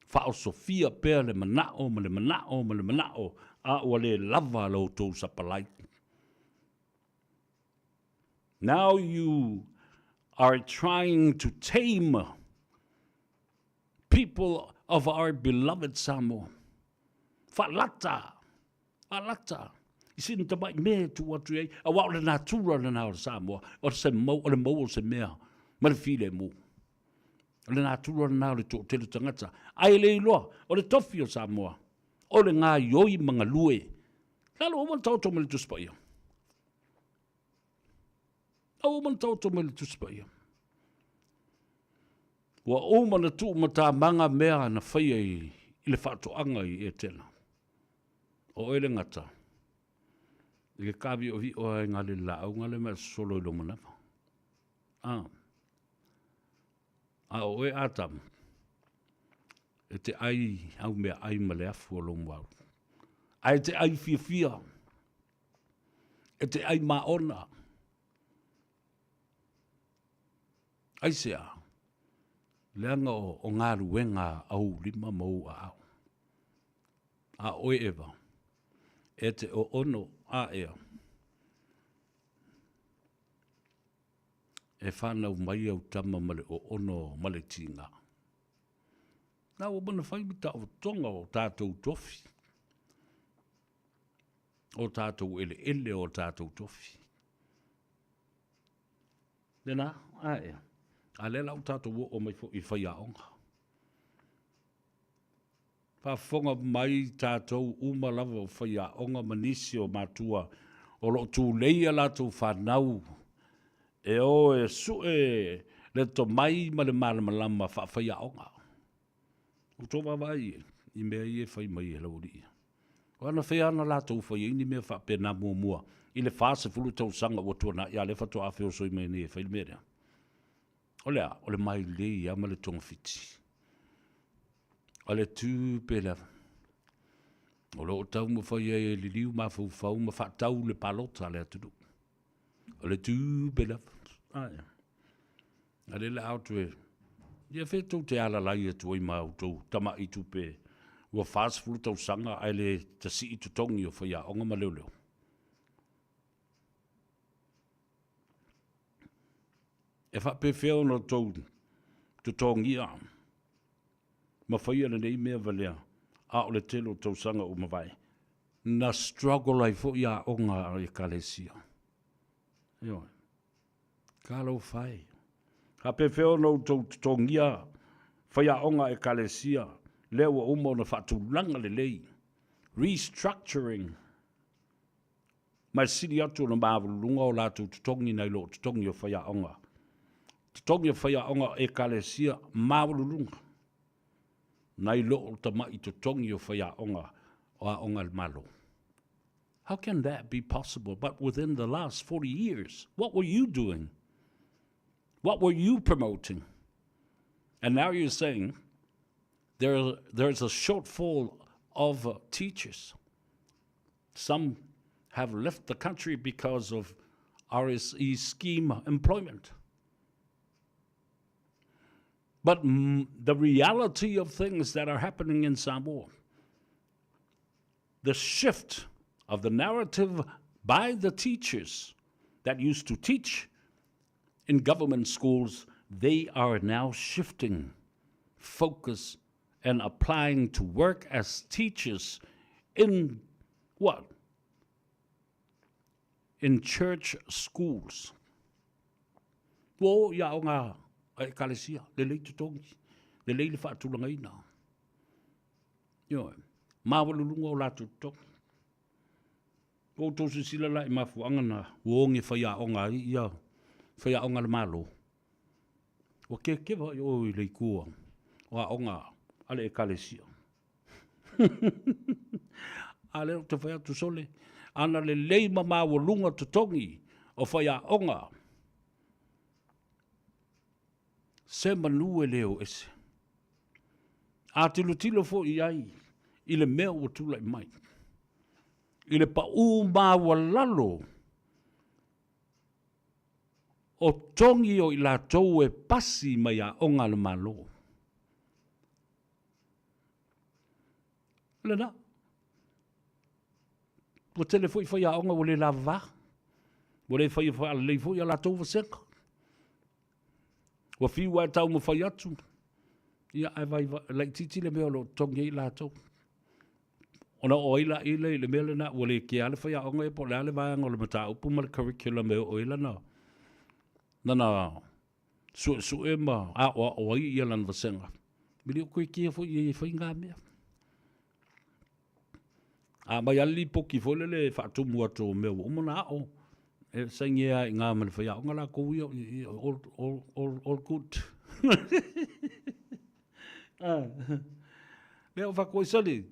Faaosofia pea le manao ma le manao ma le manao, a ua le lava la outou sapalai. Now you are trying to tame people of our beloved Samoa. Faalata Alata, i sina tamai mea e tuu atu i ai, aua o le natura lena o le Samoa, o se mau, o le mau o se mea ma le filemu. O le natura lena o le toatele tagata. Ae le iloa, o le tofi o Samoa, o le gaioi ma galue. Lalo ua uma ona taoto mai le Tusi Paia. Ua uma ona taoto mai le Tusi Paia. Ua uma ona tuumatamaga mea na faia i le faatoaga i Etena. O oe le gata, i ke kāviʻoviʻo ai ngā le lāʻau ngā le mea solo i lou manawa. A, a o oe Ātamu, e te ʻai au mea ʻai ma le afu o lou mau. A e te ʻai fiafia, e te ʻai māʻona. Aisea? Leaga o, o galuega a ou lima ma ou aao. A ʻoe Eva, e te ʻoʻono aʻea, e whānau mai au tama ma le ʻoʻono ma le tīgā. Nā ua mana whai ma taotoga o tātou tofi, o tātou eleele o tātou tofi. Lena, ae, a lea la o tātou o mai fo i whaiaonga. Faafofoga mai tatou uma lava o faiaoga ma nisi o matua o lo o tulei a latou fanau e o e sue le tomai ma le malamalama faafaiaoga. Ua outou vaavaai i mea ia e fai mai e laualii. O ana fea ana latou fai ai ni mea faapena muamua i le 40 tausaga ua tuanai, a o lea faatoa feosoi mai nei e fai le mea lea. O le a? O le mailei lava ma le togafiti. O le tupe lava. O lo o taumafai ai e liliu mafaufau ma faatau le palota a le atunuu. O le tupe lava. Ae. A le la atu e, ia fe tou te alalai atu ai ma outou tama'i tupe ua 40 tausaga ae le tasii totogi o faiaoga ma leoleo. E faapefea ona outou totogia ma faia lenei mea valea, a o le tele o tausaga ua mavae, na struggle ai foi aoga a Ekalesia. Ioe. Talofa e. Faapefea ona outou totogia faiaoga a Ekalesia lea ua uma ona faatulaga lelei, restructuring, Ma e sili atu ona maualuluga o latou totogi nai lo totogi o faiaoga. Totogi o faiaoga o Ekalesia maualuluga nai lo tama'i totogi o faiaoga o aoga a le Malo. How can that be possible? But within the last 40 years, what were you doing? What were you promoting? And now you're saying there, there's a shortfall of teachers. Some have left the country because of RSE scheme employment. But the reality of things that are happening in Samoa, the shift of the narrative by the teachers that used to teach in government schools, they are now shifting focus and applying to work as teachers in what? In church schools. Ua oo i aoga a Ekalesia, lelei totogi, lelei le faatulagaina. Ioe, maualuluga o latou totogi. Ua outou silasila la i mafuaaga na ua oge faiaoga ai ia faiaoga a le Malo. Ua kekeva i o i le itu o aoga a le Ekalesia. A lea ou te fai atu sole, ana lelei ma maualuga totogi o faiaoga, se manu e le o ese. A tilotilo foi i ai i le mea ua tulai mai, i le pau maualalo o togi o i latou e pasi mai aoga a le Malo. O lena. Ua tele foi faiaoga ua le lavava, ua le faia faalelei foi a latou vasega. Ua fiu lava e taumafai atu, ia ae laitiiti le mea o lo o totogi ai latou. Ona oo ai lea i le mea lena ua le kea le faiaoga ia po o le a le vaega o le mataupu ma le curriculum e oo i ai lana suesue ma aoao ai ia lana vasega. E le o toe kea foi i ai e fai na mea. A aumai lava le lipoti foi lele e faatumu atu o mea ua uma ona ao, e saini lava i ina ma le faiaoga latou ia, all good. Lea ua fai atu ai, sole,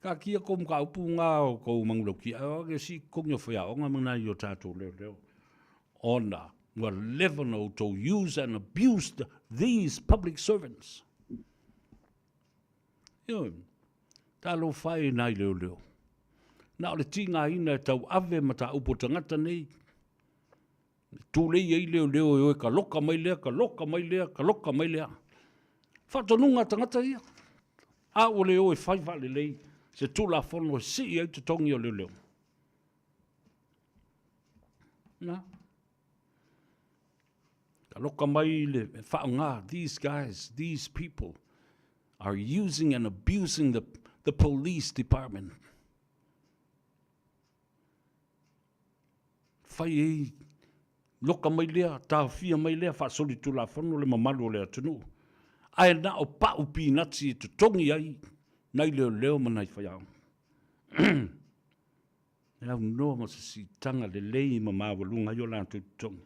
taatia tou mataupu na o tou manulauti, ae o age sii totogi o faiaoga ma nai o tatou leoleo, ona ua leva ona outou use and abused these public servants. Ioe, talofa e i nai leoleo. Na o le tigaina e tauave mataupu a tagata nei, e tulei ai leoleo e o e kaloka mai lea, kaloka mai lea, kaloka mai lea. Faatonuga a tagata ia. A ua le o e fai faalelei se Tulafono e sii ai totogi o leoleo. Na. Kaloka mai le faaaoga, these guys, these people are using and abusing the police department. Fai ai, loka mai lea, taofia mai lea, faasolitulafono le mamalu o le atunuu. Ae na o pau pinati e totogi ai nai leoleo ma nai faiaoga. E aunoa ma se siitaga lelei ma maualuga ai o latou totogi.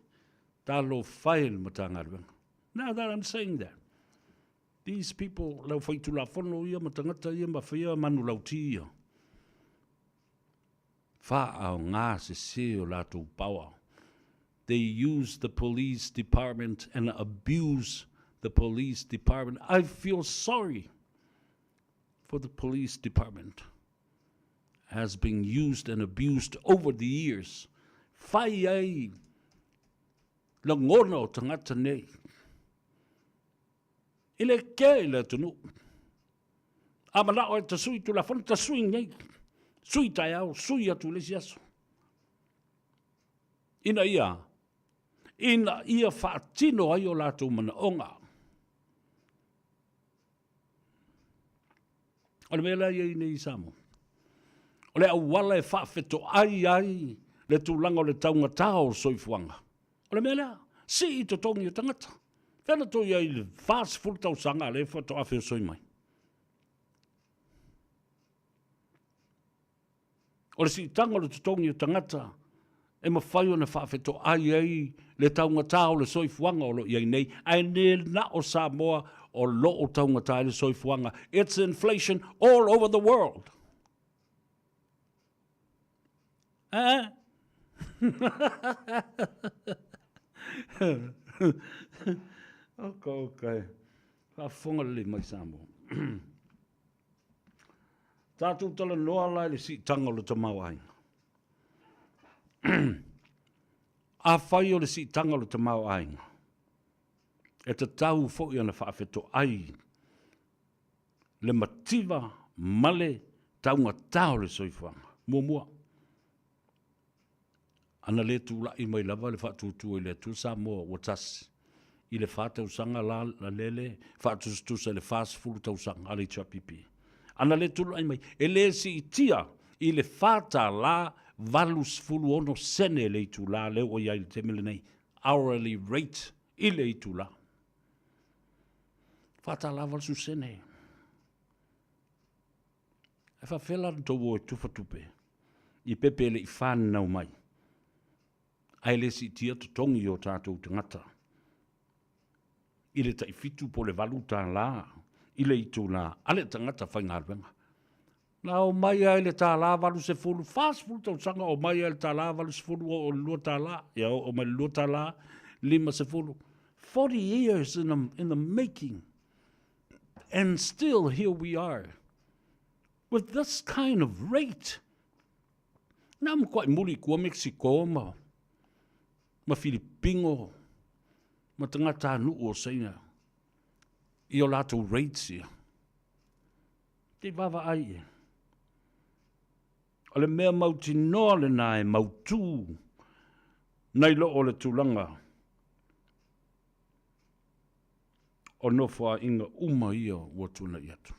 Talofa e i le Matagaluega. Now that I'm saying that, these people, le aufaitulafono ia ma tagata ia ma faia manulauti ia, faaaoga sese o latou power. They use the police department and abuse the police department. I feel sorry for the police department. Has been used and abused over the years. Fai ai lagona o tagata nei. E le kea i le atunuu. A manao e tasui Tulafono, tasui nei. Sui taeao, sui atu i le isi aso. Ina ia, ina ia faatino ai o latou manaoga. O le mea la e i ai nei i Samoa, o le auala e faafetoai ai le tulaga o le taugata o le soifuaga, o le mea lea, sii totogi o tagata. Fea na tou i ai i le 40 tausaga a lea faatoa feosoi mai? O le siitaga o le totogi o tagata e mafai ona faafetoai ai le taugata o le soifuaga o lo o i ai nei, ae le na o Samoa o lo o taugata ai le soifuaga. It's inflation all over the world. Eh? Oka, oka e. Faafofoga lelei mai Samoa. Tatou talanoa la i le siitaga o le tamaoaiga. Afai o le siitaga o le tamaoaiga, e tatau foi ona faafetoai le mativa ma le taugata o le soifuaga. Muamua, Ana le tulai mai lava le faatuatua i le Atua Samoa ua tasi i le fa tausaga la lele faatusatusa i le 40 tausaga a le HRPP. Ana le tulai mai, e le siitia i le $4.86 sene le itula lea ua i ai i le taimi lenei. hourly rate i le itulā. $4.80 sene. E faafefea la ona tou o e tufa tupe i pepe e le i fanau mai, ae le siitia totogi o tatou tagata i le tai $7 po o le $8 i le itulā a le tagata faigaluega. Na omai lava i le $1.80, 40 tausaga o omai lava i le $1.80 oo i le $2, ia oo mai i le $2.50. 40 years in the making and still here we are with this kind of rate. Na matuai muli i tua Mexico ma Filipino ma tagatanuu o Saina i o latou rates ia. Te i vaavaai i ai. O le mea mautinoa lena e mautū nai lo o le tulaga o nofoaiga uma ia ua tuanai atu.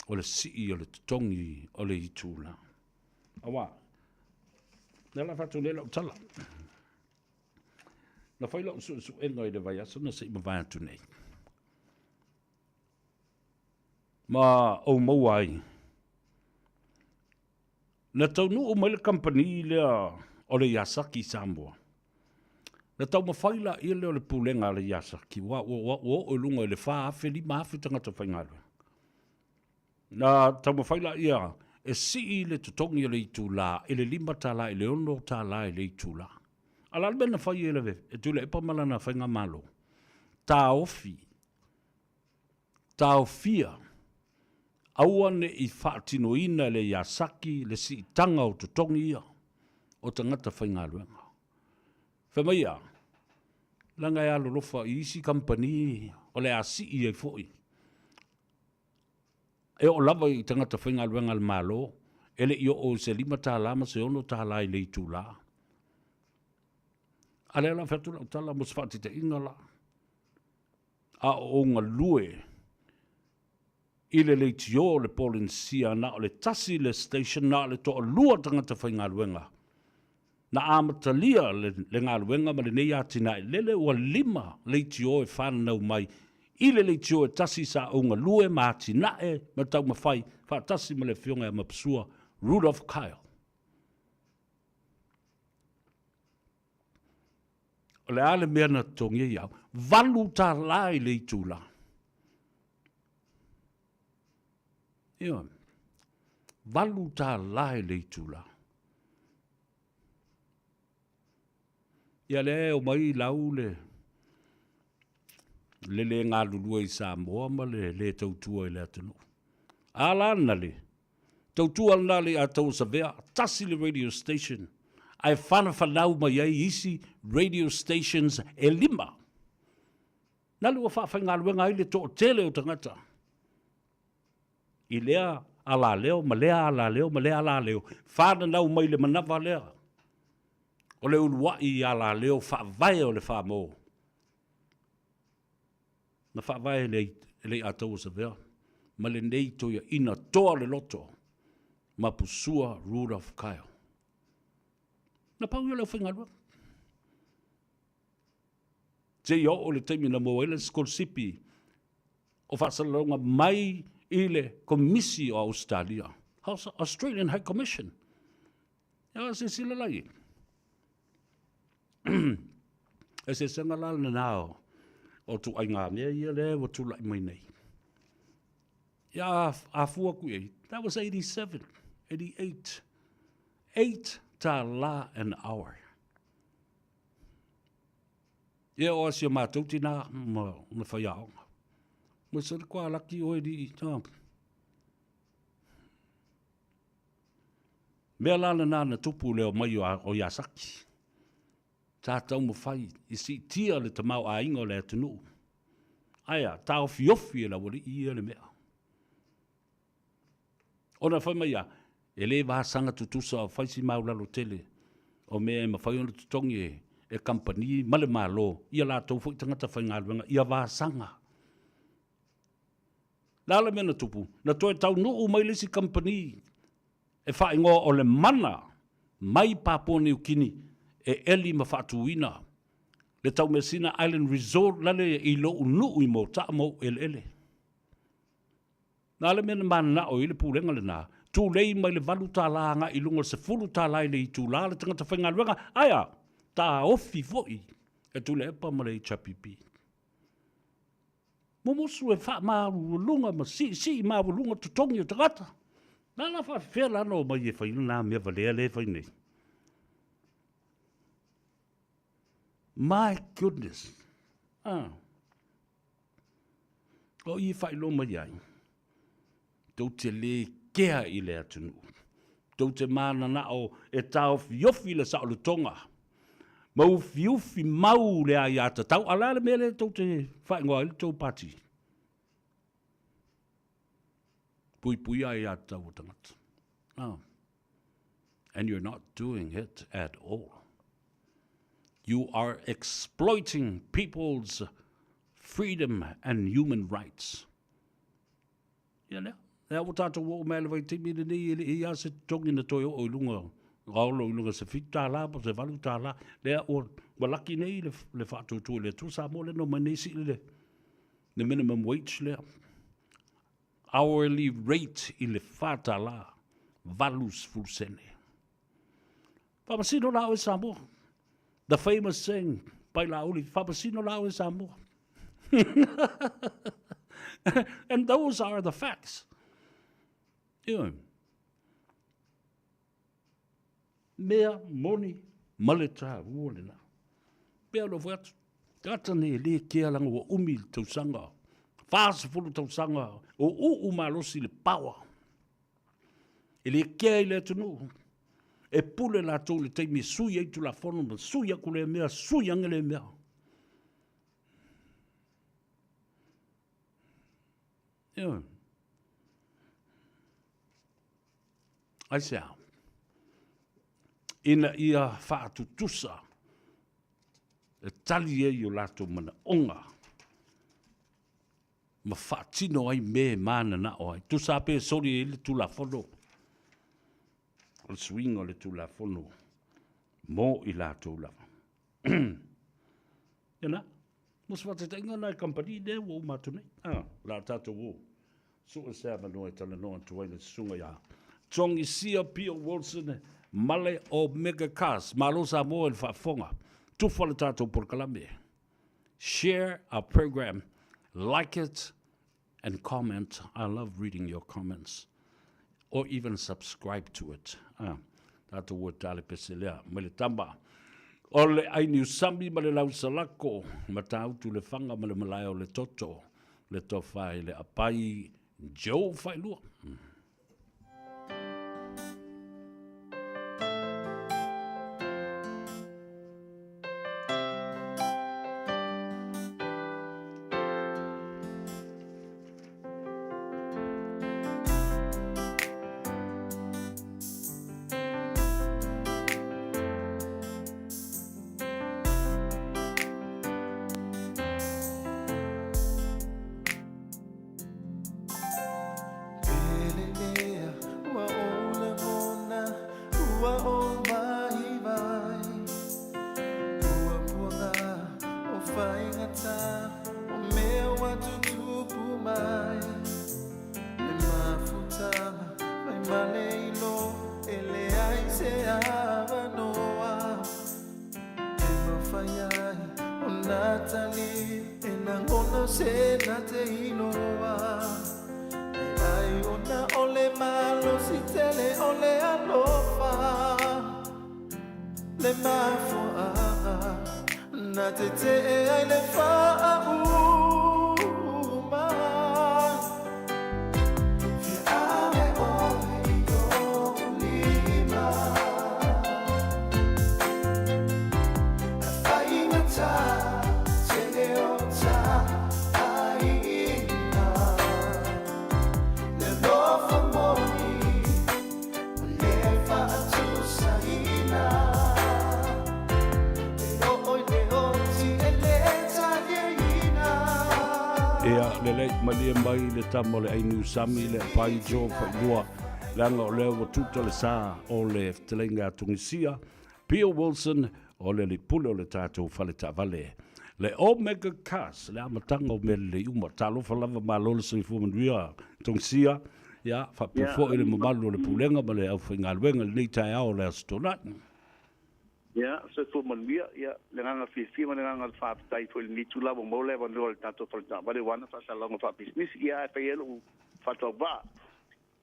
O le sii o le totogi o le itula. Aua, lea la faatu nei lau tala. Na fai lau suesuega i le vaiaso na se i mavae atu nei. Ma ou maua ai, na taunuu mai le kamupani lea o le Yazaki i Samoa. Na taumafai laia lea o le pulega a le Yazaki, ua oo i luga i le 4,000, 5,000 tagata faigaluega. Na taumafai laia e sii le totogi o le itula i le $5 i le $6 i le itula. A o le a le mea na fai e Tuilaepa ma lana faigamalo? Taofi, taofia, aua ne i faatinoina e le Yazaki le siitaga o totogi ia o tagata faigaluega. Fai mai ia, leaga e alolofa i isi kamupani o le a sii ai foi. E oo lava i tagata faigaluega a le Malo, e le i oo i se $5 ma se $6 i le itula. A lea la fai atu lau tala mo se faataitaiga la, a o ou galue i le leitio o le Polenisia, na o le tasi le station, na o le toalua tagata faigaluega, Na amatalia le galuega ma lenei atinae lele ua lima leitio e fananau mai i le leitio e tasi sa ou galue ma atinae ma taumafai faatasi ma le Afioga ia Mapasua Rudolph Kyle. O le a le mea na totogi ai au? $8 i le itula. Ioe. $8 i le itula. Ia lea e omai lau le le le galulue i Samoa ma le le tautua i le atunuu. A la na le tautua lena le Atauasavea, tasi le radio station ae fanafanau mai ai isi radio stations e lima. Nale ua faafaigaluega ai le toatele o tagata i lea alaleo ma lea alaleo ma lea alaleo, fananau mai le manava lea o le uluai alaleo faavae o le FAMO na faavae e le Aiataua ma lenei toeaina toa o le loto Mapusua Rudolph Kyle. Na pau ia o le aufaigaluega. Seia oo i le taimi na maua ai le sikolasipi o faasalalauga mai i le Komisi o Ausetalia, Australian High Commission. Ia silasila la i ai. Eseesega la lena o ituaiga mea ia lea ua tulai mai nei. Ia a fua atu i ai, that was 87, 88, $8 an hour. Ia o si o matou tina ma ona faiaoga. Mo se koa laki oe li ta. Mea la lena na tupu le omai o Yazaki. Sa taumafai i siitia le tamaoaiga o le atunuu. Ae a, taofiofi e le aualii ia le mea. Ona fai mai a, e le vasaga tutusa o fai si maulalo tele o mea e mafai ona totogi e kamupani ma le Malo ia latou foi tagata faigaluega ia vasaga. Le a le mea na tupu? Na toe taunuu mai le isi kamupani e faaigoa o le Mana. mai Papua Niu Kini e ʻeli ma faatuina le Taumeasina Island Resort lale i loʻu nuʻu i Motaʻa ma ou ʻeleʻele. Na le mea na mananao ai le pulega lena, tulei mai le $8 agai i luga o le $10 i le itula le tagata faigaluega, ae a, taofi foi e Tuilaepa ma le HRPP. Mumusu e faamaualuga ma siisii maualuga totogi o tagata. Na la faafefea la na omai e fai lena mea valea lea e fai nei. My goodness. Ah. O i e faailoa mai ai, tou te lē kea i le atunuu, tou te mananao e taofiofi le saolotoga ma ufiufi mau le aiatatau. A o le a le mea lea tou te faaigoa ai le tou pati? Puipuia aiatatau a tagata. Ah. And you're not doing it at all. You are exploiting people's freedom and human rights. Ia lea, lea ua tātou oo mai le vaitaimi lenei e le i a se totogi na toe oo i luga, gaolo i luga se $7 po se $8, lea ua, ua laki nei le, le faatuatua i le Atua Samoa lea na omai nei sii le, le minimum wage lea. Hourly rate i le $4, 80 sene. Faamasino la oe Samoa. The famous saying by Laauli, faamasino la oe Samoa. And those are the facts. Ioe. Mea moni ma le tāua lena. Pea lo fai atu, tagata nei e lē kea langa ua umi le tausaga, 40 tausaga o uu malosi le power. E lē kea i le atunuu. E pule latou i le taimi e sui ai Tulafono ma sui aku lea mea, sui ane lea mea. Ioe. Aisea? Ina ia faatutusa e tali ai o latou manaoga ma faatino ai mea e mananao ai. Tusa pe soli ai le Tulafono, o le suiga o le Tulafono mo i latou lava. Ia na, mo se faataitaiga na e kamupani lea ua uma atu nei. Ah, la tatou o. Sue se avanoa e talanoa atu ai le susuga ia Togisia Pio Wilson ma le Omega Cars. Malo Samoa i le faafofoga. Tufa le tatou polokalame. Share our program, like it and comment. I love reading your comments. Or even subscribe to it. Ah, tatou ua tale pese lea mai le tama. O le ai niusami ma le lausalako, Matautu le fanga ma le malae o le toto, le tofa i le apai Joe Failua. Ea, lelei, malie mai le tama o le Ainiu Sami, le Apai Joe Failua. leaga o lea ua tuta le sa o le fetalaiga a Tungisia, Pio Wilson, o le alii pule o le tatou fale taavale, le Omega Cars, le amataga o mea lelei uma. Talofa lava, malo le soifua manuia Tungisia, ia, faapea foi le mamalu o le Pulega ma le aufaigaluega i lenei taeao o le Aso Toonai. Ia, soifua manuia, ia, le agaga fiafia ma le agaga o le faafetai foi i lenei itula ua maua le avanoa i le tatou fale taavale aua ana faasalalauga faapisinisi. Ia, ae fai ai lou faatauvaa,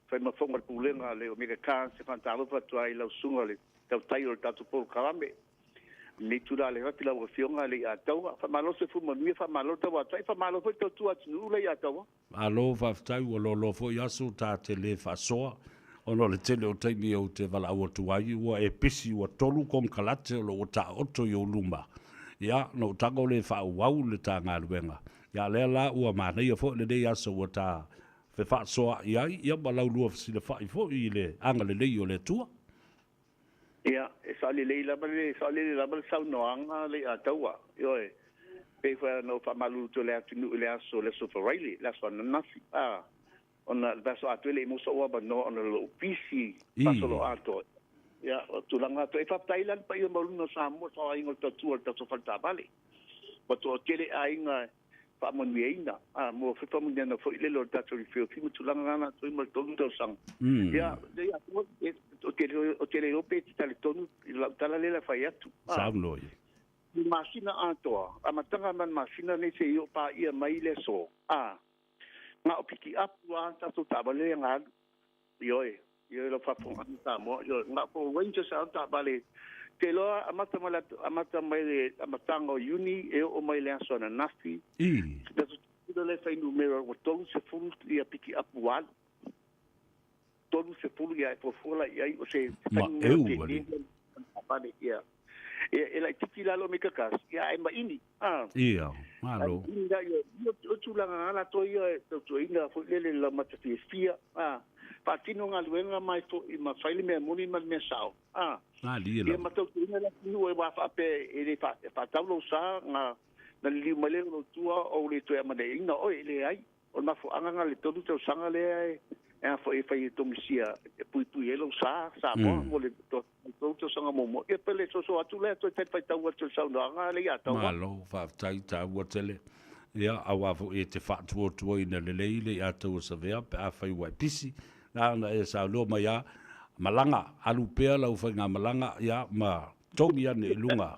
fai ma fofoga o le Pulega a le Omega Cars e faatalofa atu ai i lau susuga i le tautai o le tatou polokalame. I lenei itula le afiafi lau Afioga Leiataua, faamalo le soifua manuia, faamalo le tauatai, faamalo foi le tautua atunuu Leiataua. Malo faafetai ua loaloa foi aso ta te le faasoa ona o le tele o taimi ou te valaau atu ai ua e pisi ua tolu konekarate o lo o taoto i ou luma ia na ou tago le faaauau le ta galuega ia lea la ua manaia foi lenei aso ua ta fefaasoaai ai ia ma lau lua fesilafai foi i le agalelei o le Atua. Ia, e sao lelei lava le, sao lelei lava le saunoaga Leiataua, ioe, pei foi ona ou faamalulu atu i le atunuu i le aso, le aso Faraile, le aso ananafi, a, ona o le vaiaso atoa e le i maua sou avanoa ona o lou pisi faasoloatoa. Ia, o tulaga atoa. E faafetai la i le paia maualuga o Samoa i le faaaogaina o le tautua o le tatou fale taavale. Ua toatele aiga faamanuiaina, a, mo foi faamanuiaga foi lele o le tatou refill ma tulaga na latou ma le 3 tausaga. Ia, ou te ou te le iloa pe e te talitonu i lau tala lea o le a fai atu. Saunoa ia. I le masina atoa, amataga mai le masina lenei seia oo paia mai le aso, a, na o pikiapu lava tatou taavale lea na alu. Ioe, ioe lau faafofogaaga Samoa, ioe, na o Power Rangers lava taavale. Ou te iloa amata mai le amata mai le amataga o Iuni e oo mai le aso ananafi. I. Tatou tilotilo lea i fuainumera ua 30 ia pikiapu ua alu. 30 ia e fuafua la i ai o se fuainumera tele taavale ia. E laitiiti la le Omega Cars, ia ae maini. A. Ia, malo. Maini la ia, o tulaga lava latou ia e tautuaina foi lele i laumata fiafia. A. Faatino galuega mai foi ma fai le mea moni ma le mea sao. A. Malie lava. Ia ma tautuaina le atunuu aua faapea e le faatau lou sa na liliu mai lea i lou tua ou le toe amanaiaina oe, e leai. O le mafuaaga na le 3 tausaga lea e a foi e fai e Tongisia e puipui ai lou sa, Samoa, mo le 3 tausaga muamua. Ia pe le soso atu lea toe talifaitau atu i le saunoaga lea ia Taua. Malo, faafetai, taua tele. Ia, aua foi e te faatuatuaina lelei le ia Taua Savea pe afai ua e pisi, na ona e saunoa mai lava, malaga, alu pea lau faigamalaga, ia, ma Togi ane i luga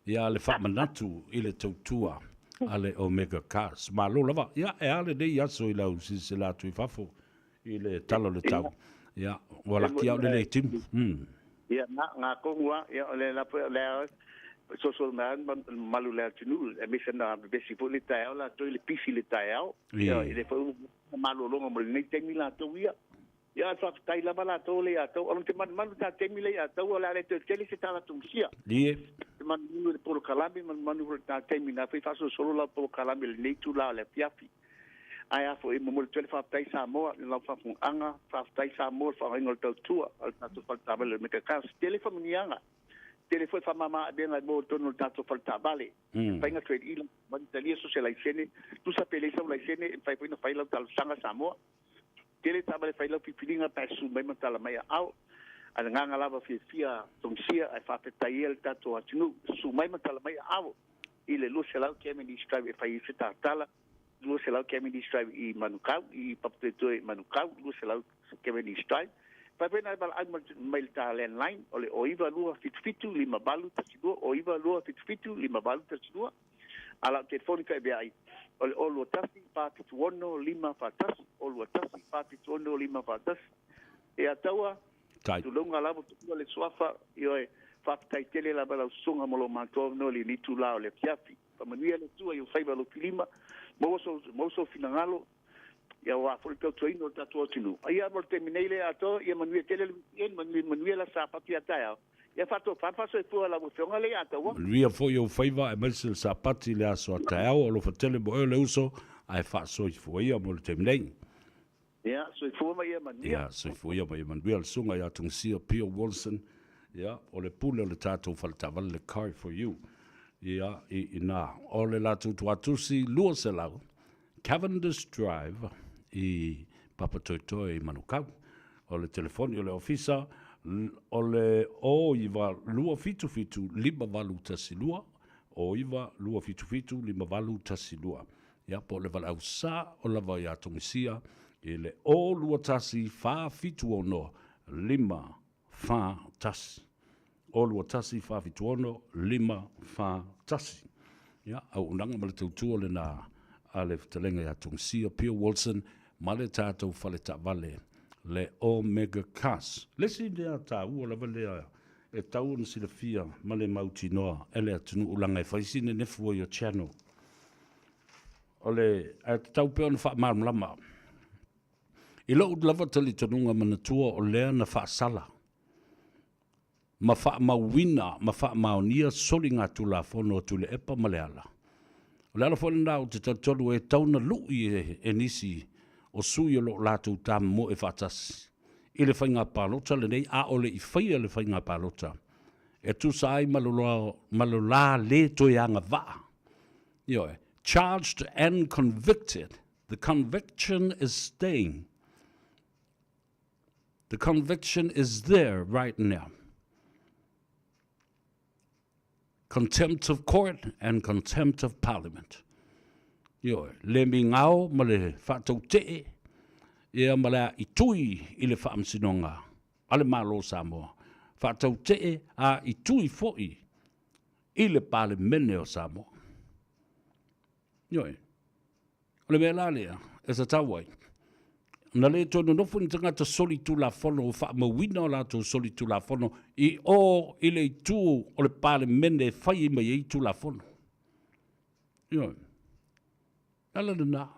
ia le faamanatu i le tautua a le Omega Cars. Malo lava. Ia, e a lenei aso i lau silasila atu i fafo i le tala o le tau. Ia, ua laki au le le timu. Mm. Ia, na, ngā kongu a, ia, o le la po, le a, soso mai a mamalu le atunuu, aemaise na vevesi foi le taeao latou i le pisi i le taeao. Ia, i le foi malologa mo lenei taimi latou ia. Ia ae faafetai lava latou le ia tau. Ona te manumalu ta taimi le ia tau o le a le toe tele se tala tungisia. Ie. Te manumalu i le polokalame, manumalu foi i le ta taimi na foi faasolosolo lau polokalame i lenei itula o le afiafi. Ae a foi e momoli atu ai le faafetai Samoa i lau faafofogaaga, faafetai Samoa i le faaaogaina o le tautua a le tatou fale taavale o le Mega Cars. Tele faamanuiaga, tele foi faamama avega e maua i totonu o le tatou fale taavale. Faiga trade ila, mani talia so se laisene, tusa pe leai sau laisene e mafai foi ona fai lau talosaga Samoa. Tele taavale fai lau filifiliga pe a susu mai ma tala mai aao. A le agaga lava fiafia togisia ae faafetai ia le tatou atunuu. Susu mai ma tala mai aao i le 200 km East Drive e fai ai se tatala, 200 km East Drive i Manukau, i Papatoetoe i Manukau, 200 km East Drive. Fai foi nai valaau mai le ta landline o le 09277 5812, 09277 5812. A lau telefoni ka e ai, o le 021 476 541, 021 476 541. E a taua, tulauga lava tuua le suafa, ioe, faafetai tele lava lau susuga mo lo matou avanoa i lenei itula o le afiafi. Faamanuia le Atua i ou faiva alofilima, maua sou, maua sou finagalo, ia aua foi le tautuaina o le tatou atunuu. Ia mo le taimi nei lea atoa, ia manuia tele le weekend, manuia, manuia le Sapati a taeao. Ia faatofa ma faasoifua lau Afioga lea Taua. Manuia foi ou faiva aemaise le Sapati i le aso a taeao. Alofa tele mo oe le uso, ae faasoifua ia mo le taimi nei. Ia, soifua ma ia manuia. Ia, soifua ia ma ia manuia le susuga ia Tungisia Pio Wilson, ia, o le pule o le tatou fale taavale le Car for You. Ia, i ina, o le latou tuatusi 200 Cavendish Drive i Papatoetoe i Manukau. O le telefoni o le ofisa, o le 09 277 5812, 09 277 5812. Ia, po o le valaau sa o lava iā Togisia i le 0 21 476 541. 0 21 476 541. Ia, auaunaga ma le tautua lena a le fetalaiga ia Togisia Pio Wilson ma le tatou fale taavale le Omega Cars. Le isi mea taua lava lea e tatau ona silafia ma le mautinoa e le atunuu leaga e fai si nenefu ai o channel. O le, ae tatau pea ona faamalamalama. I lou lava talitonuga manatua o lea na faasala ma faamauina ma faamaonia soligatulafono a Tuilaepa ma Leala. O le ala foi lena ou te talitonu e tatau ona lui e nisi o sui o lo o latou tamomoe faatasi i le faiga palota lenei a o le i faia le faiga palota e tusa ai ma lo la le toe agavaa. Ioe, charged and convicted, the conviction is staying. The conviction is there right now. Contempt of court and contempt of parliament. Ioe, le migao ma le faatautee, ia ma le aaitui i le faamasinoga a le Malo o Samoa. Faatautee aaitui foi i le Palemene o Samoa. Ioe. O le mea la lea e tatau ai ona le toe nonofo ni tagata solitulafono ua faamauina o latou solitulafono i o i le itu o le Palemene e fai ai mai ai Tulafono. Ioe. Le ala lena.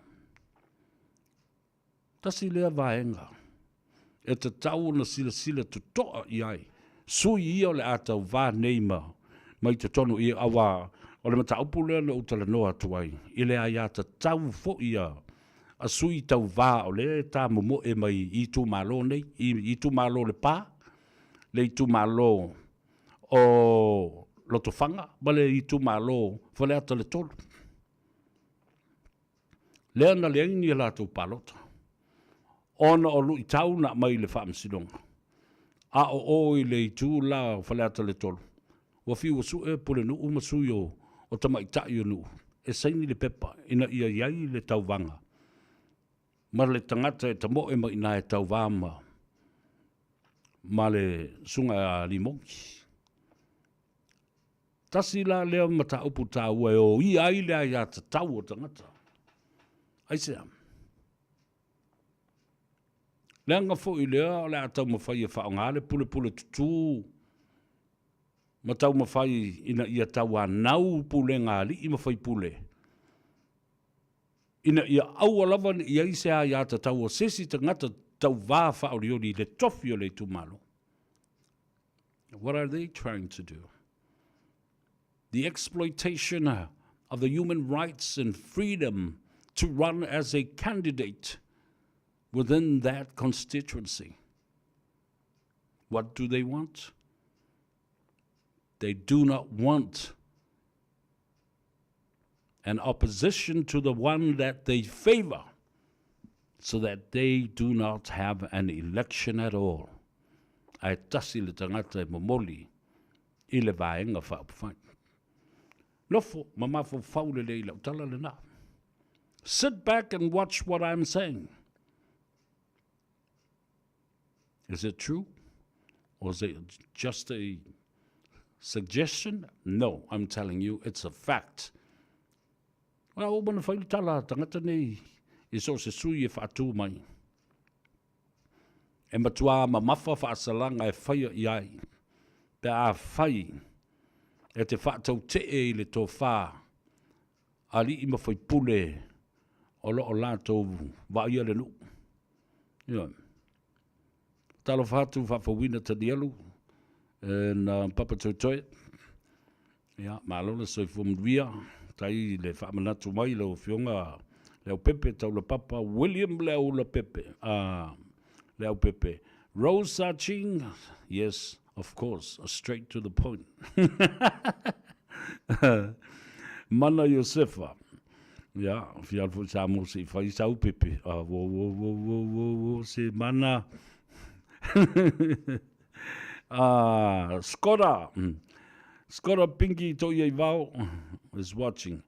Tasi lea vaega e tatau ona silasila totoa i ai sui ia o le a tauvā nei ma mai totonu i auā o le mataupu lea na ou talanoa atu ai i le aiatatau foi a a sui tauvā o lea e tamomoe mai i itumalo nei, i itumalo o Lepa, le itumalo o Lotofaga ma le itumalo o Faleata le 3. Lea na leai ni a latou palota, ona o luitau na aumai i le Faamasinoga, a o o i le itu la o Faleata le 3, ua fiu ua sue pulenuu ma sui o, o tamaitai o nuu e saini le pepa ina ia i ai le tauvaga ma le tagata e tamoe mai i ina e tauva ma, ma le Susuga ia Limogi. Tasi la lea mataupu taua e oia ai le aiatatau o tagata. Aisea? Leaga foi lea o le a taumafai e faaaoga le pulepule tutū ma taumafai ina ia tauanau pulega a alii ma faipule ina ia aua lava ne i i ai se aiatatau a se isi tagata tauvā faaolioli i le tofi o le itumalo. What are they trying to do? The exploitation of the human rights and freedom to run as a candidate within that constituency. What do they want? They do not want an opposition to the one that they favor so that they do not have an election at all. Ae tasi le tagata e momoli i le Vaega Faaupufai. Nofo ma mafaufau lelei i lau tala lena. Sit back and watch what I'm saying. Is it true? Or is it just a suggestion? No, I'm telling you, it's a fact. O la uma na fai le tala a tagata nei i so o se sui e faatū mai. E matuā mamafa faasalaga e faia i ai, pe a fai e te faatautee i le tofā alii ma faipule o lo o latou vaaia le nuu. Ioe. Talofa atu faafouina Tanielu and Papa Toetoe. Ia, malo le soifua manuia. Tai le faamanatu mai lau Afioga Leaupepe Taulapapa William Leaulapepe, Leaupepe. Rose Sa Ching, yes, of course, straight to the point. Mana Iosefa, ia, fia alu foi i Samoa se i fai sau pepe. Ah, wo, wo, wo, wo, wo, wo, se mana. Skoda, Skoda Pinky Toiaivao is watching.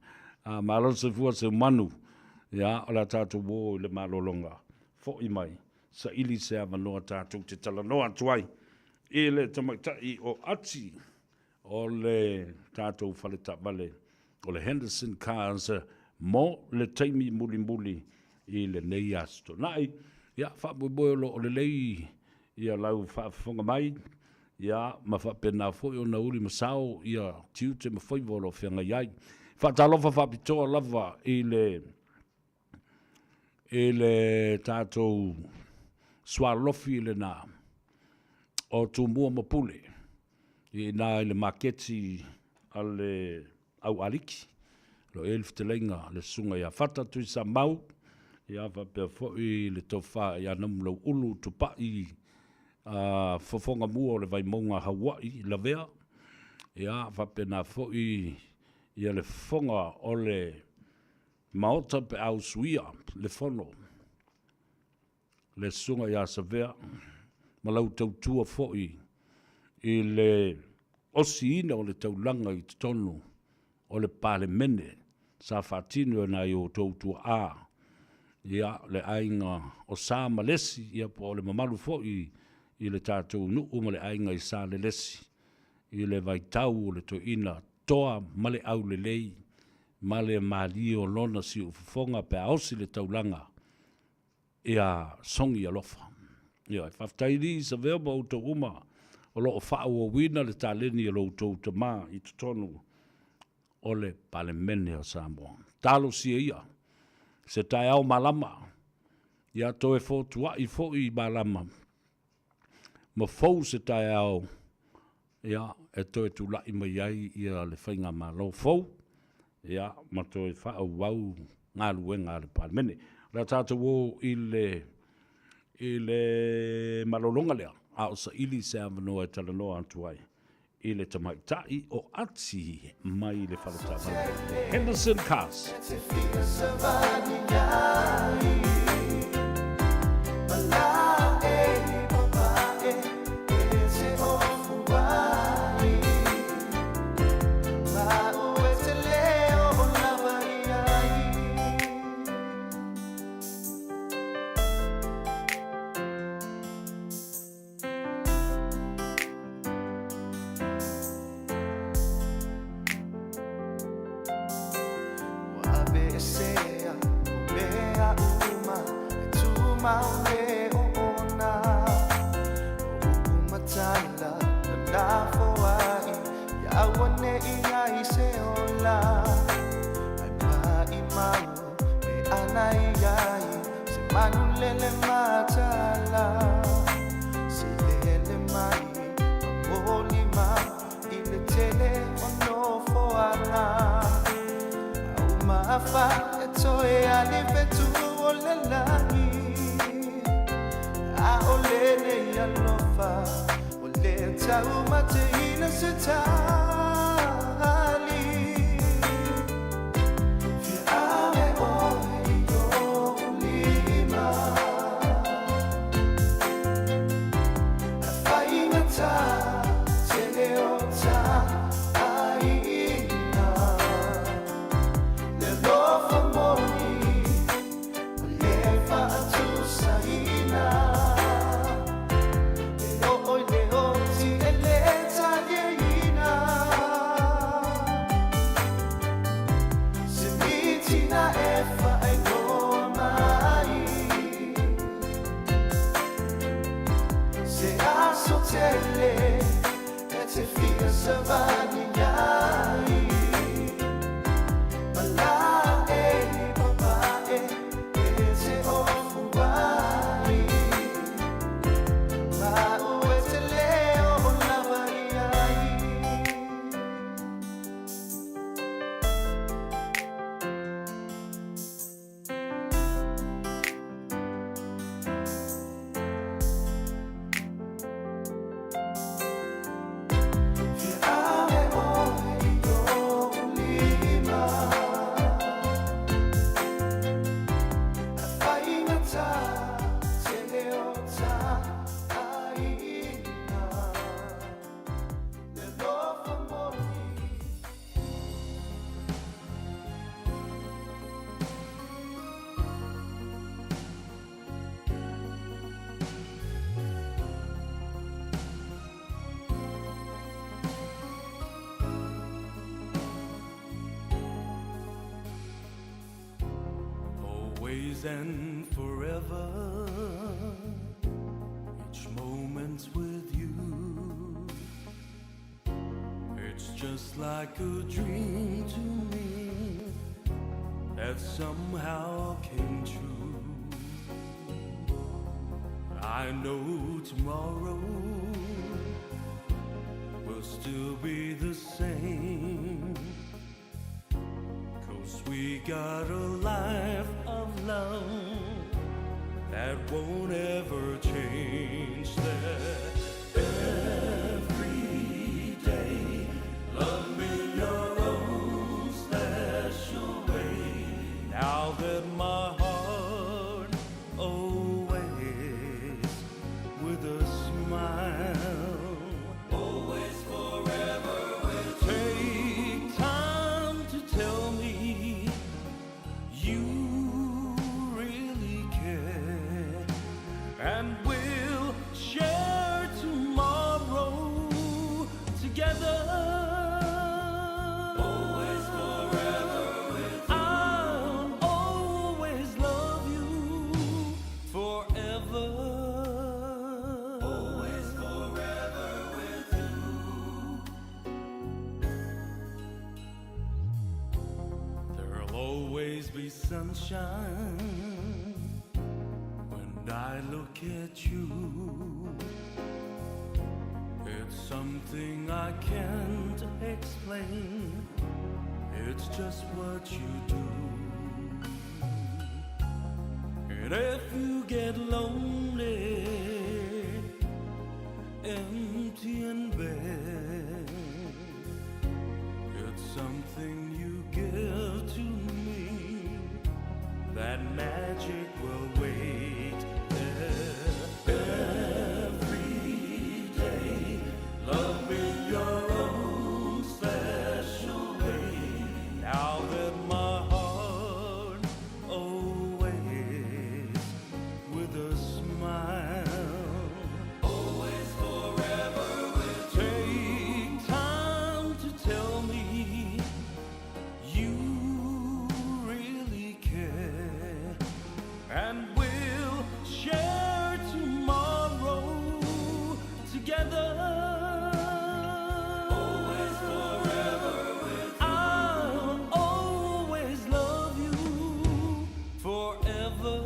Malo le soifua Seumanu, ia, o le a tatou o i le malologa. Fo'i mai, saili se avanoa tatou te talanoa atu ai i le tamaitai o Ati o le tatou fale taavale o le Henderson Cars mo le taimi mulimuli i lenei Aso Toonai. Ia, faamoemoe o lo o lelei ia lau faafofoga mai, ia, ma faapena foi ona uli ma sao ia tiute ma faiva o lo o feagai ai. Faatalofa faapitoa lava i le i le tatou sualofi lena o Tumua ma Pule i ina i le maketi a le au Aliki. O lo o i ai le fetalaiga a le Susuga ia Fata Tuisamau, ia faapea foi le Tofa ia Namulauulu Tupai Fofoga Mua o le Vaimauga Haua'i Lavea, ia faapena foi ia le fofoga o le Maota pe a usuia le fono le Susuga ia Savea ma lau tautua foi i le osiina o le taulaga i totonu o le Palemene sa faatino e nai o outou tuaa, ia, le aiga o Sa ma Lesi, ia po o le mamalu foi i le tatou nuu ma le aiga i Sa Lelesi i le vaitau o le toeaina toa ma le aulelei ma le malie o lona siufofoga pe a osi le taulaga ia sogi alofa. Ioe, faafetai alii Savea ma outou uma o lo o faaauauina le taleni a lo outou tama i totonu o le Palemene o Samoa. Talosia ia se taeao malama, ia toe fotuai foi malama ma fou se taeao ia, e toe tulai mai ai ia le faigamalo fou, ia, ma toe faaauau galuega a le Palemene. O le a tatou o i le, i le malologa lea, a o saili se avanoa e talanoa atu ai i le tamaitai o Ati mai le fale taavale Henderson Cars. Ua aveesea o mea uma e tumau e o ona. O upu matala na lafo ai ia auaneʻi ai se ola. Ai maʻimau me ana i ai se manu lele matala. Se lele mai ma molima i le tele o nofoaga. A uma e toe alifetu o le lagi. ʻAʻole nei alofa o le taumateina se tali. Fiame ʻoe i koʻu lima. A faigata tele o ta ʻāina. Le alofa moni ma le faatusaina. E oo i le oti e le talieina. Always and forever, each moment's with you. It's just like a dream to me that somehow came true. I know tomorrow will still be the same. Cause we got a life of love that won't ever change. That every day, love me your own special way. Now that my heart always with a smile. Always forever with Take time to tell me you really care. And we'll share tomorrow together. Always forever with I'll always love you forever. Always forever with you. There'll always be sunshine when I look at you. It's something I can't explain. It's just what you do. And if you get lonely, empty and bare, it's something you give to me. That magic will wait there every day. Love me your own special way. Now that my heart always with a smile. Always forever with Take time to tell me you really care. And we'll share tomorrow together. Always forever with I'll always love you forever.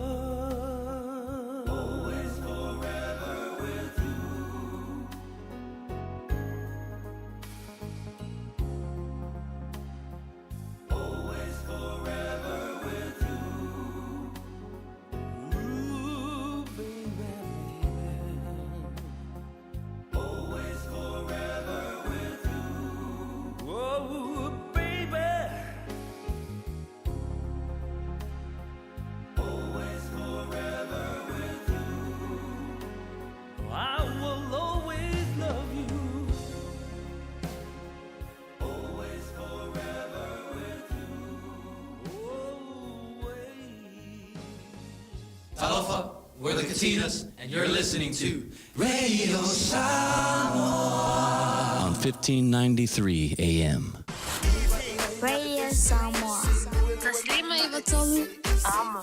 Always forever with you. Always forever with you. Ooh, baby, baby. Always forever with you. Oh, baby. Always forever with you. I will always love you. Always forever with you. Always. Talofa, we're the Katinas, and you're listening to Radio Samoa on 1593 AM. Radio Samoa. Taslima Ivatolu. Amo.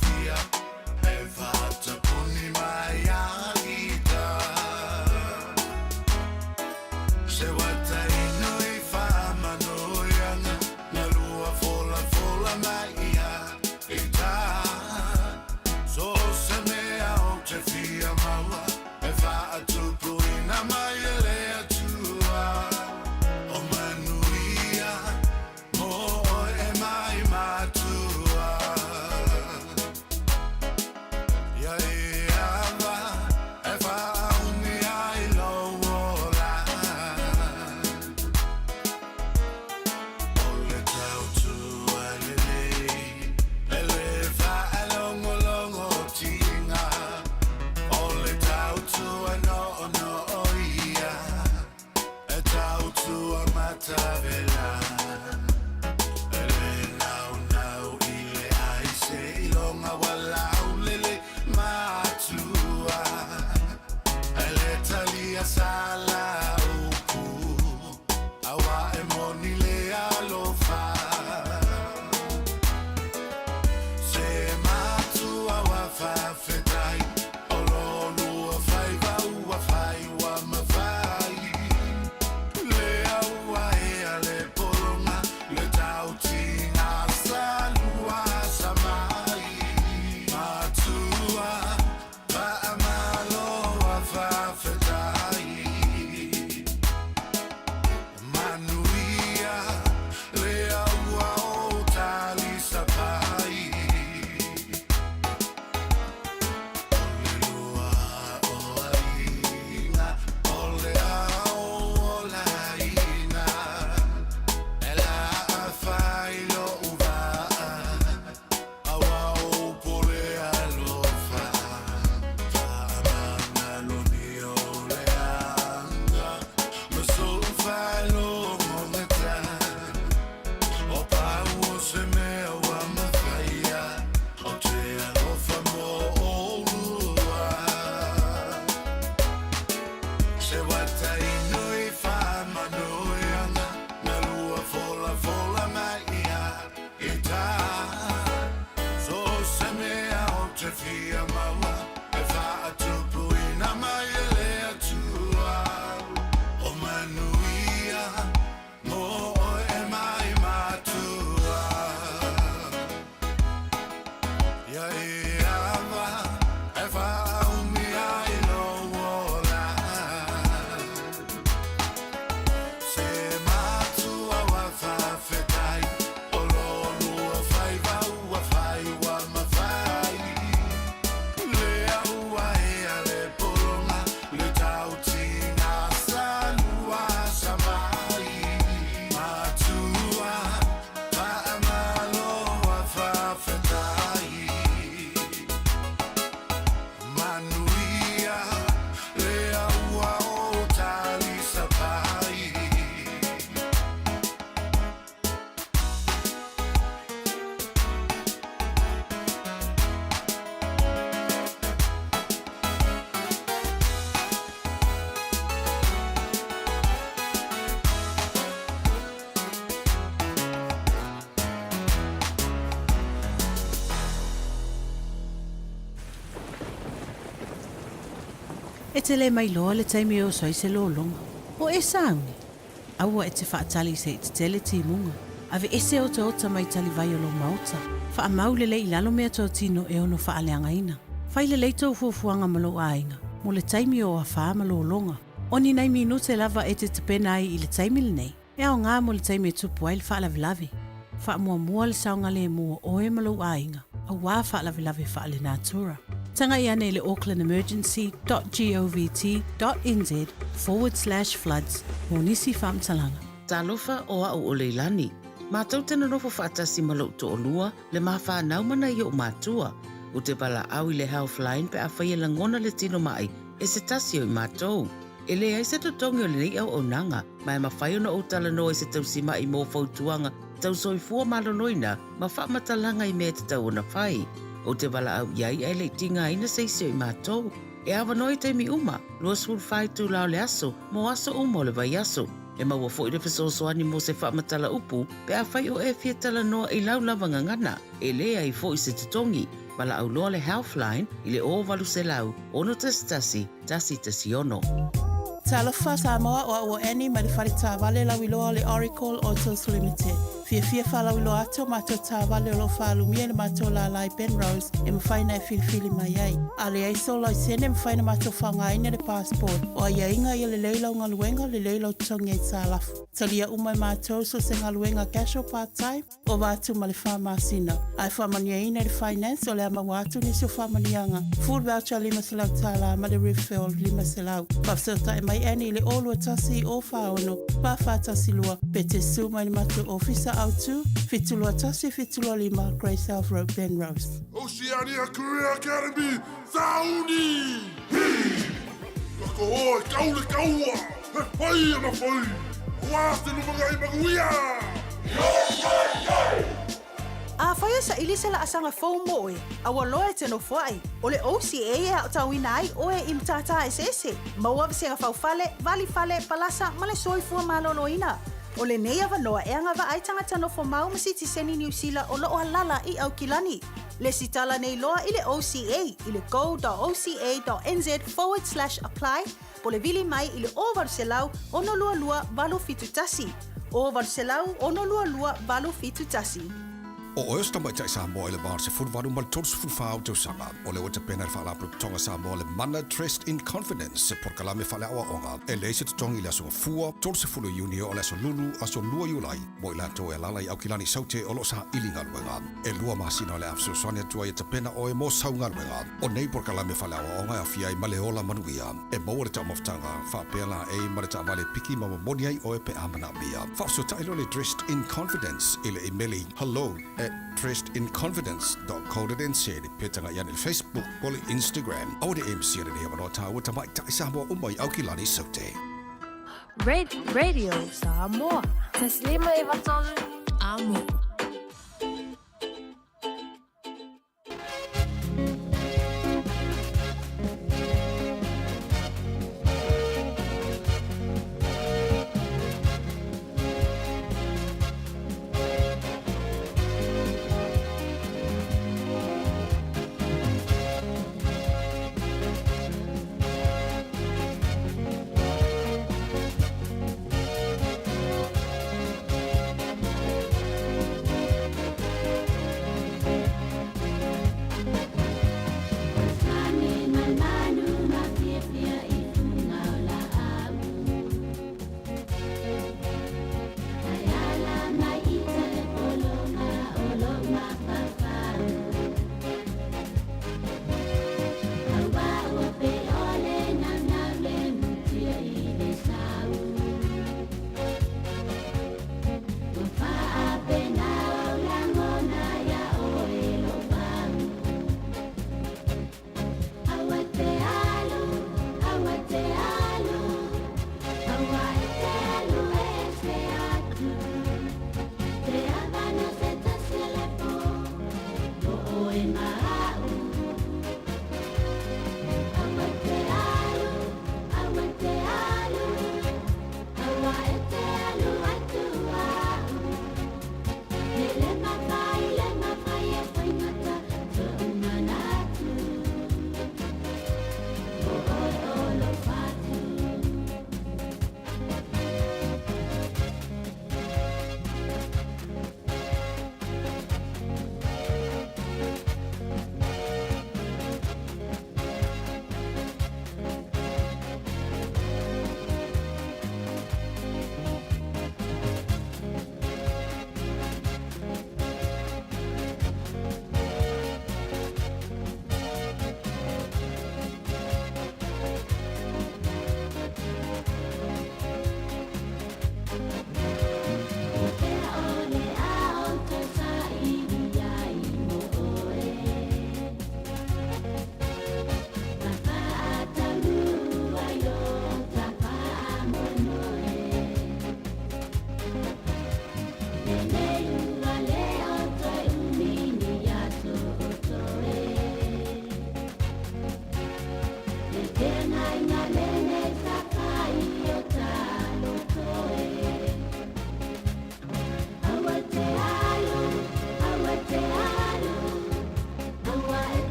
Fia, e fata puni mai agita. Se wata inu i whamanoianga Ngā lua fola fola mai ia i tā maua e faatupuina mai e le Atua. O manuia mo oe e mai matua. Ia e ava e faaumi ai lou ola. Se matua ua faafetai, o lo lua faiva ua fai ua mafai. Lea ua ea le pologa, le tautiga sa lua samai. Matua, faamalo ua faafetai. Manuia, lea ua ou talisapai. E te le mailoa le taimi e oso ai se lologa. O e sauni? Aua e te faatali se i tetele timuga. Aveese otaota mai talivai o lou maota. Faamau lelei i lalo meatotino e ono faaleagaina. Fai lelei tou fuafuaga ma lou aiga mo le taimi o afa ma lologa. O ni nai minute lava e te tapena ai i le taimi lenei, e aoga mo le taimi e tupu ai le faalavelave. Faamuamua le saogalemu o oe ma lou aiga, auā faalavelave faalenatura. Tagai ane i le aucklandemergency dot govt dot nz forward slash floods mo nisi faamatalaga. Talofa o a'u o Leilani. Matou te nonofo faatasi ma lo'u to'alua, le ma fanau ma nai o'u matua. Ou te valaau i le Healthline pe afai e lagona le tino ma'i e se tasi o i matou. E leai se totogi o lenei auaunaga, ma e mafai ona ou talanoa i se tausima'i mo fautuaga tau soifua maloloina ma faamatalaga i mea e tatau ona fai. Ou te valaau i ai ae le i tigaina se isi o i matou. E avanoa i taimi uma, 24 itula o le aso, mo aso uma o le vaiaso. E maua foi le fesoasoani mo se faamatala upu pe afai o e fia talanoa i lau lava gagana. E leai foi se totogi. Valaau loa le Healthline i le 0800 611 116. Talofa Samoa o a'u o Annie mai le fale taavale lauiloa o le Oracle Autos Limited. Fiafia faalauiloa atu o matou taavale o lo o faalumia i le matou lālā i Penrose e mafai ona e filifili mai ai. A leai sou laisene e mafai ona matou faaaogaina le passport. O aiaiga ia lelei lau galuega, lelei lau totogi aitalafu. Talia uma e matou so o se galuega casual part time. Ova atu ma le fa masina. A e faamanuiaina i le Finance, o le a maua atu nisi o faamanuiaga, Food voucher $500 ma le refill $500. Faafesootai mai Annie i le 021 046 4412 pe te su mai le matou ofisa autu, 721 725 Grey South Road, Penrose. Oceania Career Academy, Sauni! Hi! Kako oe, kau le kaua! He whai ana whai! Aua te lumangai manuia! Afai e saili se laasaga fou mo oe, a ua loa e te nofoai, o le OCA e aotauina ai oe i matata eseese, maua vasega faufale, valifale, palasa ma le soifua maloloina. O lenei avanoa e agavaa ai tagata nofo mau ma sitiseni Niu Sila o loo alala i Aukilani. Lesitala nei loa i le OCA i le go.oca.nz forward slash apply po le vili mai i le 0800 622 871. 0800 622 871. O oe o se tamaitai Samoa i le va o le 18 ma le 34 o tausaga, o lea ua tapena e le Faalapotopotoga Samoa le Mana Dressed in Confidence, se polokalame faaleaoaoga e leai se totogi i le Aso Gafua, 30 o Iuni e oo i le Aso Lulu, Aso 2 Iulai, mo i latou e alaala i Aukilani Saute o lo o saili galuega. E lua masina o le a fesoasoani atu ai e tapena oe mo sau galuega. O nei polokalame faaleaoaoga e aofia ai ma le ola manuia. E maua le taumafataga faapea la e ma le taavale piki ma momoli ai oe pe a manaomia. Faafesootai loa le Dressed in Confidence i le imeli hello at dressedinconfidence dot co dot nz pe tagai ane i le Facebook po o le Instagram. Aua ne i misia lenei avanoa tāua tamaitai Samoa uma i Aukilani Saute. Radio Samoa. Taslima Ivatolu. Amo.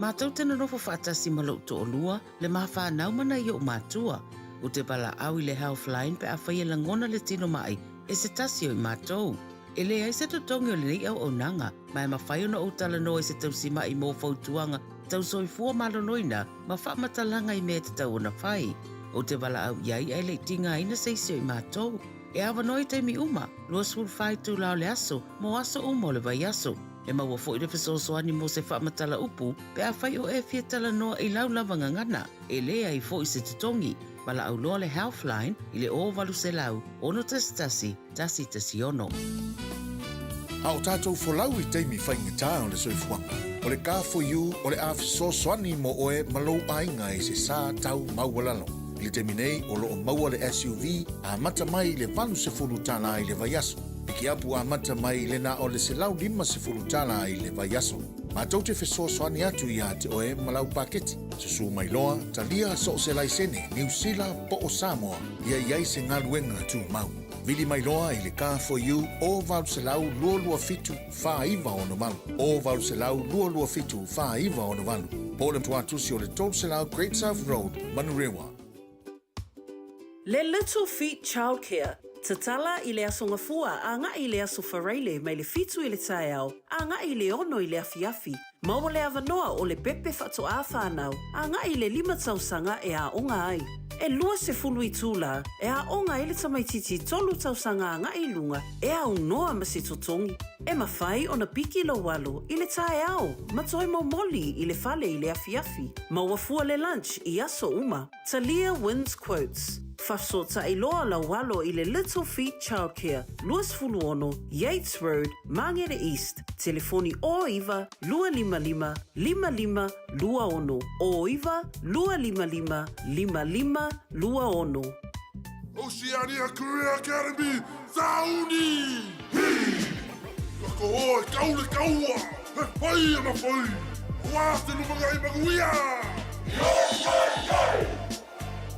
Matou te nonofo faatasi ma lou toalua, le ma fanau ma nai ou matua. Ou te valaau i le Healthline pe afai e lagona le tino maʻi e se tasi o i matou. E leai se totogi o lenei auaunaga, ma e mafai ona ou talanoa i se tausimaʻi mo fautuaga tau soifua maloloina ma faamatalaga i mea e tatau ona fai. Ou te valaau i ai ae le i tigaina se isi o i matou. E avanoa i taimi uma, 24 itula o le aso, mo aso uma o le vaiaso. E maua foi le fesoasoani mo se faamatala upu pe afai o e fia talanoa i lau lava gagana, e leai foi se totogi. Valaau loa le Healthline i le 0800 611 116. A o tātou folau i taimi faigata o le soifuaga, o le Car4U o le a fesoasoani mo oe ma lou aiga i se sa tau maualalo. I le taimi nei, o lo o maua le SUV amata mai i le $80 i le vaiaso. Pikiapu amata mai i le na o le $150 i le vaiaso. Matou te fesoasoani atu iā te oe ma lau paketi. Susu mai loa, talia so o se laisene, Niu Sila po o Samoa, ia i ai se galuega tumau. Vili mai loa i le Car4U o 800 227 4968, o 800 227 4968, po o le tuatusi o le 300 Great South Road, Manurewa. Le Little Feet Childcare, Tatala i le Aso Gafua agai i le Aso Faraile mai le 7 i le taeao agai i le 6 i le afiafi. Maua le avanoa o le pepe faatoā whānau agai i le 5 tausaga e aoga ai. E 20 itulā e aoga ai le tamaitiiti 3 tausaga agai i luga e aunoa ma se totogi. E mafai ona piki lou alo i le taeao ma toe momoli i le fale i le afiafi. Maua fua le lunch i aso uma. Talia wins quotes. Fasotaʻi loa lau alo i le Little Feet Childcare, 26 Yates Road, Māngere East, telefoni 09 255 55 26, 09 255 55 26. Oceania Career Academy, Sauni! Hi! Ka koho e kau le kaua, he whai ana whai, Wā te lumangai manuia!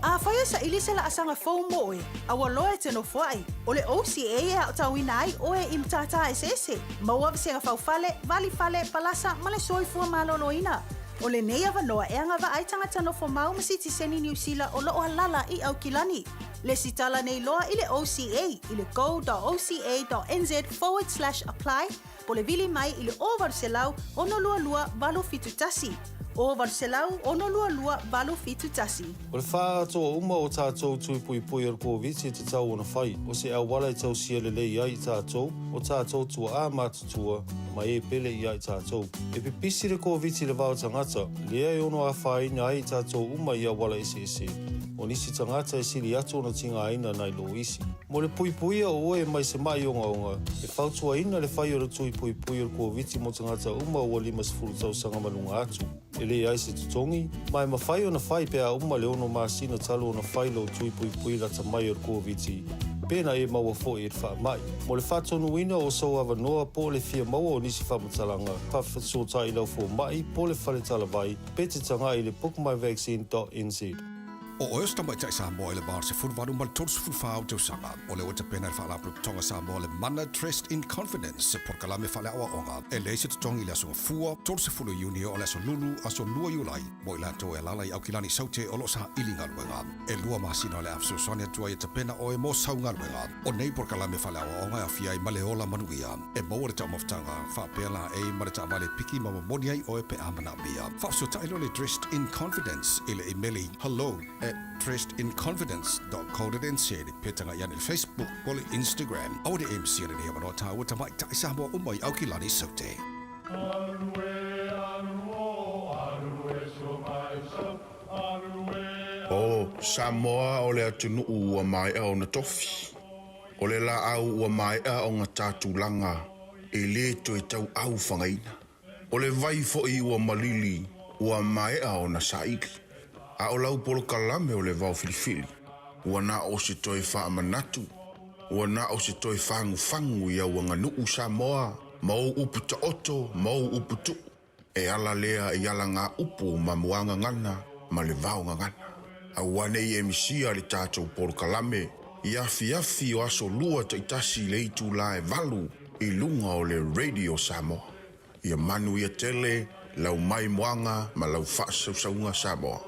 Afai e saili se laasaga fou mo oe, a ua loa e te nofoai, o le OCA e aotauina ai oe i matata eseese, maua vasega faufale, valifale, palasa ma le soifua maloloina. O lenei avanoa e agavaa ai tagata nofo mau ma sitiseni Niu Sila o loo alala i Aukilani. Lesitala nei loa i le OCA i le go.oca.nz/apply po o le vili mai i le 0800 622 871, 0800 622 871. O le faaatoa uma o tātou tui puipui o le Koviti e tatau ona fai, o se auala e tausia lelei ai i tātou, o tātou tuaā matutua, ma e pele i a i tātou. E pipisi le Koviti i le va o tagata, lea e ono afaina ai i tātou uma i auala eseese. O nisi tagata e sili atu ona tigaina nai lo isi. Mo le puipuia o oe mai se maʻi ogaoga, e fautuaina le fai o le tui puipui o le Koviti mo tagata uma ua 50 tausaga ma luga atu. E leai se totogi, ma e mafai ona fai pe a uma le ono masina talu ona fai lou tui puipui lata mai o le Koviti, pena e maua foi i le faamai. Mo le faatonuina o sou avanoa po o le fia maua o nisi faamatalaga, faafesootai i lau fomai po o le fale talavai pe te tagai i le bookmyvaccine.nz. O oe o se tamaitai Samoa i le va o le 18 ma le 34 o tausaga, o lea ua tapena e le Faalapotopotoga Samoa le Mana Dressed in Confidence, se polokalame faaleaoaoga e leai se totogi i le Aso Gafua, 30 o Iuni o le Aso Lulu, Aso 2 Iulai, mo i latou e alaala i Aukilani Saute o lo o saili galuega. E lua masina o le a fesoasoani atu ai e tapena oe mo sau galuega. O nei polokalame faaleaoaoga e aofia ai ma le ola manuia, e maua le taumafataga faapea laei ma le taavale piki ma momoli ai oe pe a manaomia. Faafesootai loa le Dressed in Confidence i le imeli hello at dressedinconfidence.co.nz pe tagai ane i le Facebook po o le Instagram. Aua ne i misia lenei avanoa tāua tamaitai Samoa uma i Aukilani Saute. O Samoa o le atunuu ua maea ona tofi. O le laau ua maea ona ta tulaga e lē toe tauau fagaina. O le vai foi ua malili ua maea ona saili. A o lau polokalame o le vao filifili, ua na o se toe faamanatu, ua na o se toe fagufagu i au aganuu Samoa ma ou upu taoto ma ou upu tuu. E ala lea i alagaupu ma muagagana ma le vaogagana. Aua ne i e misia le tatou polokalame i afiafi o aso lua taitasi i le itulā e 8 i luga o le Radio Samoa. Ia manuia tele lau maimoaga ma lau faasausauga Samoa.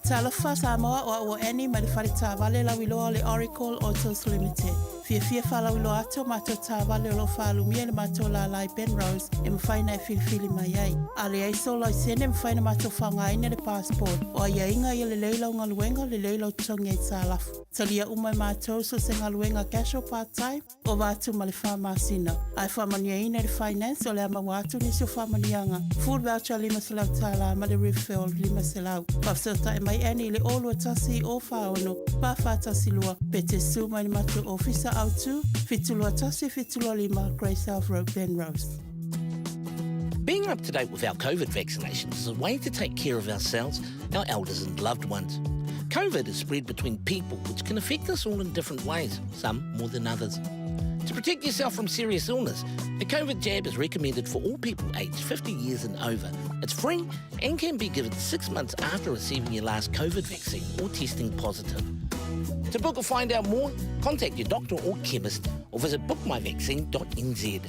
Talofa Samoa o au o Annie mai le fale taavale lauiloa o le Oracle Autos Limited. Fiafia faalauiloa atu o matou taavale o lo o faalumia i le matou lālā i Penrose e mafai ona e filifili mai ai. A leai sou laisene e mafai ona matou faaaogaina le passport. O aiaiga ia lelei lau galuega, lelei lau totogi aitalafu. Talia uma e matou so o se galuega casual part time, Ova atu ma le fa masina. Ae faamanuiaina i le Finance o le a maua atu nisi o faamanuiaga, food voucher $500 ma le refill $500. Faafesootai mai Annie i le 021 046 4412 pe te su mai le matou ofisa autu 721 725 Grey South Road, Penrose. Being up to date with our COVID vaccinations is a way to take care of ourselves, our elders and loved ones. COVID is spread between people, which can affect us all in different ways, some more than others. To protect yourself from serious illness, the COVID jab is recommended for all people aged 50 years and over. It's free and can be given six months after receiving your last COVID vaccine or testing positive. To book or find out more, contact your doctor or chemist or visit bookmyvaccine.nz.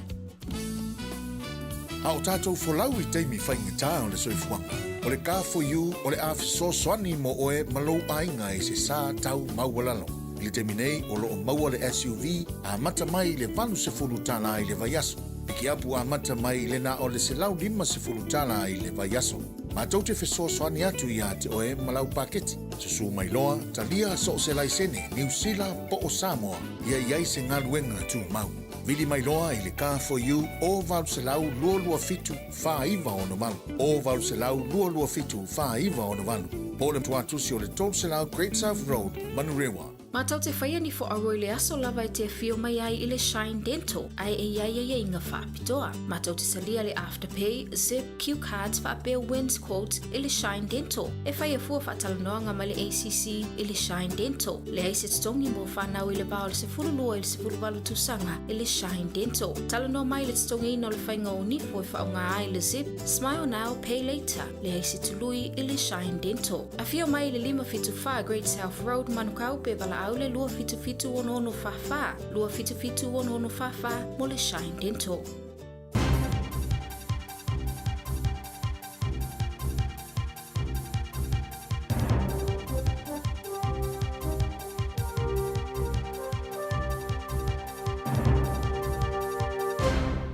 A o tātou folau i taimi faigata o le soifuaga, o le Car4U o le a fesoasoani mo oe ma lou aiga i se sa tau maualalo. I le taimi nei, o lo o maua le SUV amata mai i le $80 i le vaiaso. Pikiapu amata mai i le na o le $150 i le vaiaso. Matou te fesoasoani atu iā te oe ma lau paketi. Susu mai loa, talia so o se laisene Niu Sila po o Samoa ia i ai se galuega tumau. Vili mai loa i le Car4U o 800 227 4968, o 800 227 4968, po o le tuatusi o le 300 Great South Road, Manurewa. Matou te whaia ni whaaro i le aso lava e te whio mai ai i le Shine Dental, ai e iai ai inga whaapitoa. Matou te salia le Afterpay, Zip, Q Cards whaapea Wins Quotes i le Shine Dental. E whai a fua whaatalanoanga mai le ACC i le Shine Dental. Leai se totogi mo whanau i le va o le 12 i le 18 tausaga i le Shine Dental. Talanoa mai le totogiina o le faiga o nifo e faaaoga ai le Zip, Smile Now, Pay Later. Leai se tului i le Shine Dental. Afio mai i le 574 Great South Road, Manukau pe valaau le 277 6644, 277 6644 mo le Shine Dental.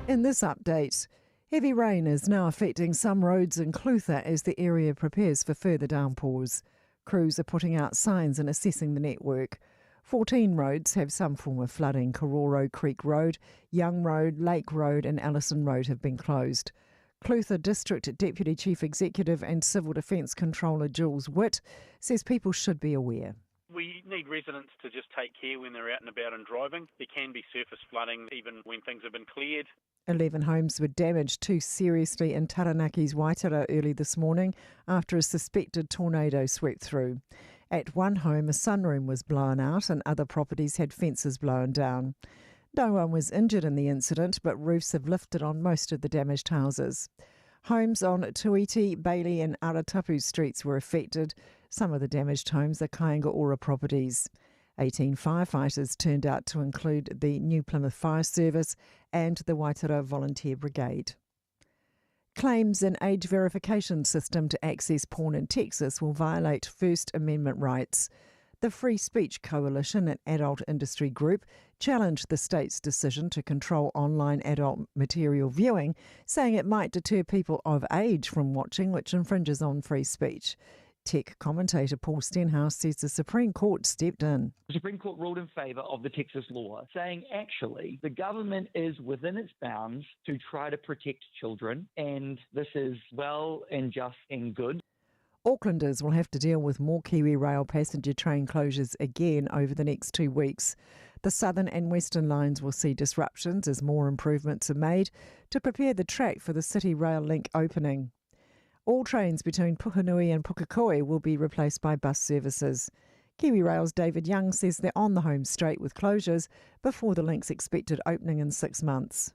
In this update, heavy rain is now affecting some roads in Clutha as the area prepares for further downpours. Crews are putting out signs and assessing the network. 14 roads have some form of flooding. Karoro Creek Road, Young Road, Lake Road, and Allison Road have been closed. Clutha District Deputy Chief Executive and Civil Defence Controller Jules Witt says people should be aware. We need residents to just take care when they're out and about and driving. There can be surface flooding even when things have been cleared. 11 homes were damaged too seriously in Taranaki's Waitara early this morning after a suspected tornado swept through. At one home, a sunroom was blown out and other properties had fences blown down. No one was injured in the incident, but roofs have lifted on most of the damaged houses. Homes on Tuiti, Bailey, and Aratapu streets were affected. Some of the damaged homes are Kainga Ora properties. 18 firefighters turned out to include the New Plymouth Fire Service and the Waitara Volunteer Brigade. Claims an age verification system to access porn in Texas will violate First Amendment rights. The Free Speech Coalition, an adult industry group, challenged the state's decision to control online adult material viewing, saying it might deter people of age from watching, which infringes on free speech. Tech commentator Paul Stenhouse says the Supreme Court stepped in. The Supreme Court ruled in favour of the Texas law, saying actually the government is within its bounds to try to protect children, and this is well and just and good. Aucklanders will have to deal with more Kiwi Rail passenger train closures again over the next two weeks. The southern and western lines will see disruptions as more improvements are made to prepare the track for the City Rail Link opening. All trains between Puhinui and Pukekohe will be replaced by bus services. Kiwi Rail's David Young says they're on the home straight with closures before the link's expected opening in six months.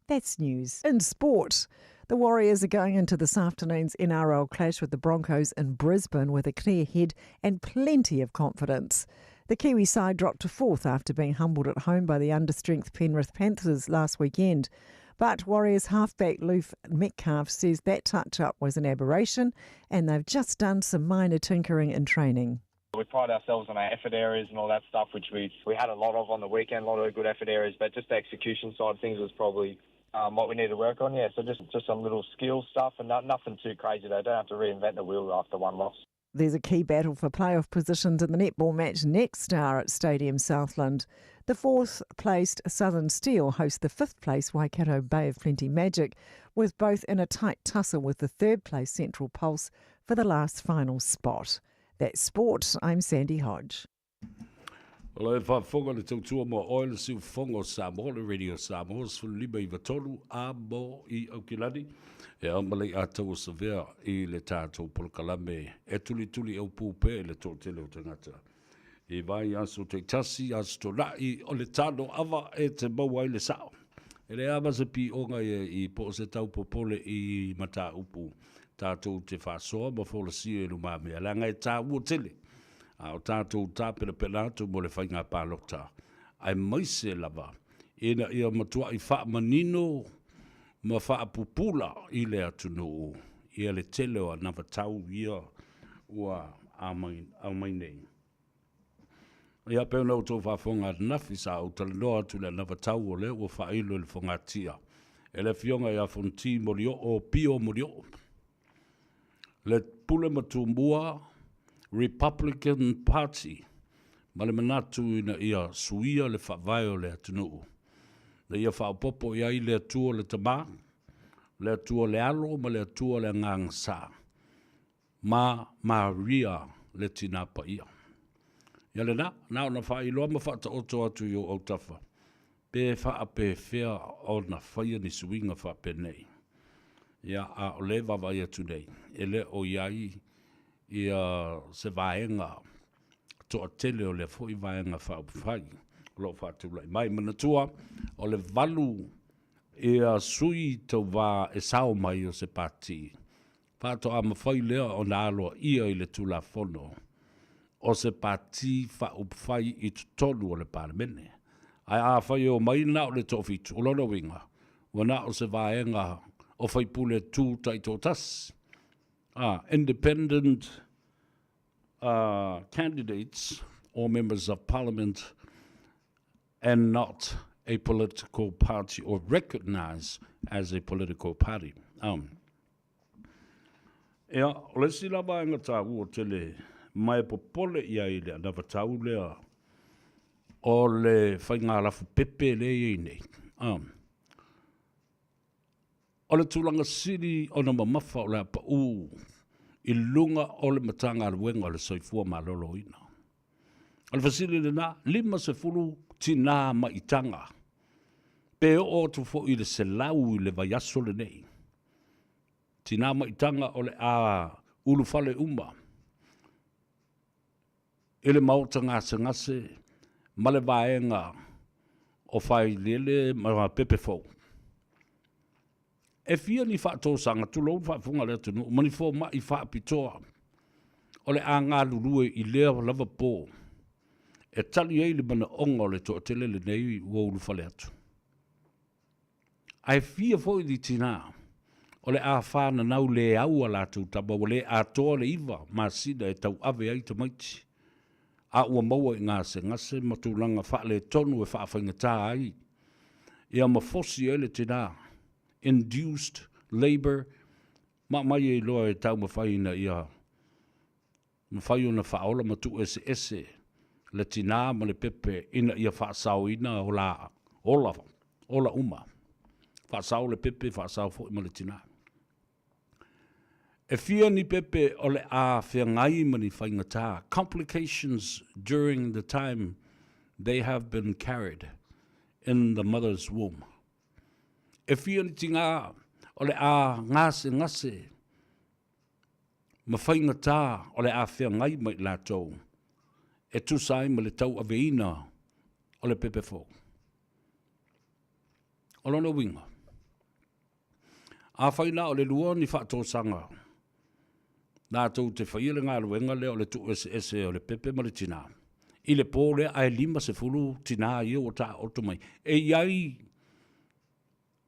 That's news. In sport, the Warriors are going into this afternoon's NRL clash with the Broncos in Brisbane with a clear head and plenty of confidence. The Kiwi side dropped to fourth after being humbled at home by the understrength Penrith Panthers last weekend. But Warriors halfback Luke Metcalf says that touch-up was an aberration and they've just done some minor tinkering in training. We pride ourselves on our effort areas and all that stuff, which we, we had a lot of on the weekend, a lot of good effort areas, but just the execution side of things was probably um, what we need to work on. Yeah, so just, just some little skill stuff and not, nothing too crazy though. Don't have to reinvent the wheel after one loss. There's a key battle for playoff positions in the netball match next hour at Stadium Southland. The fourth placed Southern Steel host the fifth place Waikato Bay of Plenty Magic, with both in a tight tussle with the third place Central Pulse for the last final spot. That's sport. I'm Sandy Hodge. O le faafofoga le tautua mo oe le siufofoga o Samoa, le Radio Samoa, 153 a mo i Aukilani. E ao ma lei atau o savea i le tātou polokalame e tulituli au pū pē le toatele o tagata. I vai aso taitasi, aso tolai o le tano ava e te maua ai le sao. E le ava se pioga ia i po o se tau popole i mataupu tātou te whaasoa ma folasia i lumamea. Leaga e tāua tele a o tātou tāpenapena atu mo le faiga palota, aemaise lava ina ia matuai faamanino ma faapupula i le atunuu ia le tele o anavatau ia ua aumai nei. Ia pei ona outou faafofoga ananafi sa ou talanoa atu i le anavatau o lea ua faailo i le fogatia e le Afioga ia Fonoti Molioo Pio Molioo, le Pule ma Tumua Republican Party ma le manatu ina ia suia le faavae o le atunuu, ina ia faaopoopo i ai le Atua le Tama, le Atua le Alo ma le Atua le Agaga Sa, ma Maria le Tinā Paia. Ia lena, na ona faailoa ma faataoto atu i ou autafa, pe faapefea ona faia ni suiga faapenei. Ia, a o le vaavaai atu nei, e le o i ai ia se vaega toatele o lea foi vaega faaupufai o lo o faatulai mai. Manatua, o le valu ia sui tauvā e sao mai o se pati, faatoa mafai lea ona aloaia i le Tulafono o se pati faaupufai i totonu o le Palemene. Ae afai e omai na o le toafitu, o lona uiga, ua na o se vaega o faipule tu taitoatasi, a independent candidates or members of parliament and not a political party or recognised as a political party. Um, Ia, o le isi la vaega taua tele ma e popole i ai le anavatau lea o le faiga lafu pepe lea e i ai nei. Um, o le tulaga sili ona mamafa o le a pau i luga o le Matagaluega o le Soifua Maloloina. O le fesili lena, 50 tinā maitaga, pe oo atu foi i le 100 i le vaiaso lenei. Tinā maitaga o le a ulufale uma i le maota gasegase ma le vaega o Failele ma Pepe Fou. E fia ni faatosaga, tulou le faafofoga a le atunuu, ma ni fomai faapitoa o le a galulue i lea lava po e tali ai le manaoga o le toatele lenei ua ulufale atu. Ae fia foi ni tinā o le a whānanau le au a latou tama ua le atoa le iva masina e tauave ai tamaiti, a ua maua i gasegase ma tulaga faaletonu e faafaigata ai ia ma fosi ai le tinā, induced labour, ma aumai ai loa e taumafai ina ia mafai ona faaola ma tuueseese le tinā ma le pepe ina ia faasaoina o la ola, ola uma. Faasao le pepe, faasao foi ma le tinā. E fia ni pepe o le a feagai ma ni faigata, complications during the time they have been carried in the mother's womb. E fia ni tingā o le a gasegase ma faigata o le a feagai ma i latou e tusa ai ma le tauaveina o le pepe fou. O lona uiga, afai na o le lua ni faatosaga latou te faia le galuega lea o le tuueseese o le pepe ma le tinā i le pō lea, ae 50 tinā ia ua taooto mai, e i ai.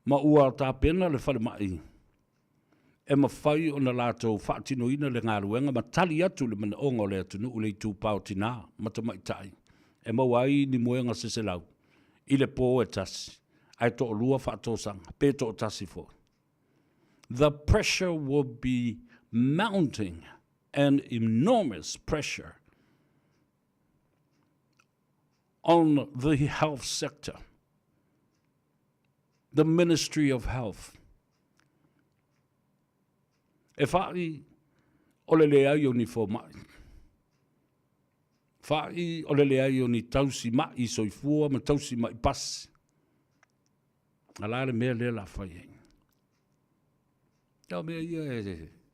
Ma ua tapena le falemai e mafai ona latou faatinoina le galuega ma tali atu i le manaoga o le atunuu i le itupa o tinā ma tamaitai e maua ai ni moega seselau i le po e tasi ae toalua faatosaga pe toatasi foi. The pressure will be mounting an enormous pressure on the health sector, the Ministry of Health. E fa'i o le leai o ni fomai. Fa'i o le leai o ni tausi ma'i soifua ma tausi ma'i pasi. A la le mea lea la fai ai? O mea ia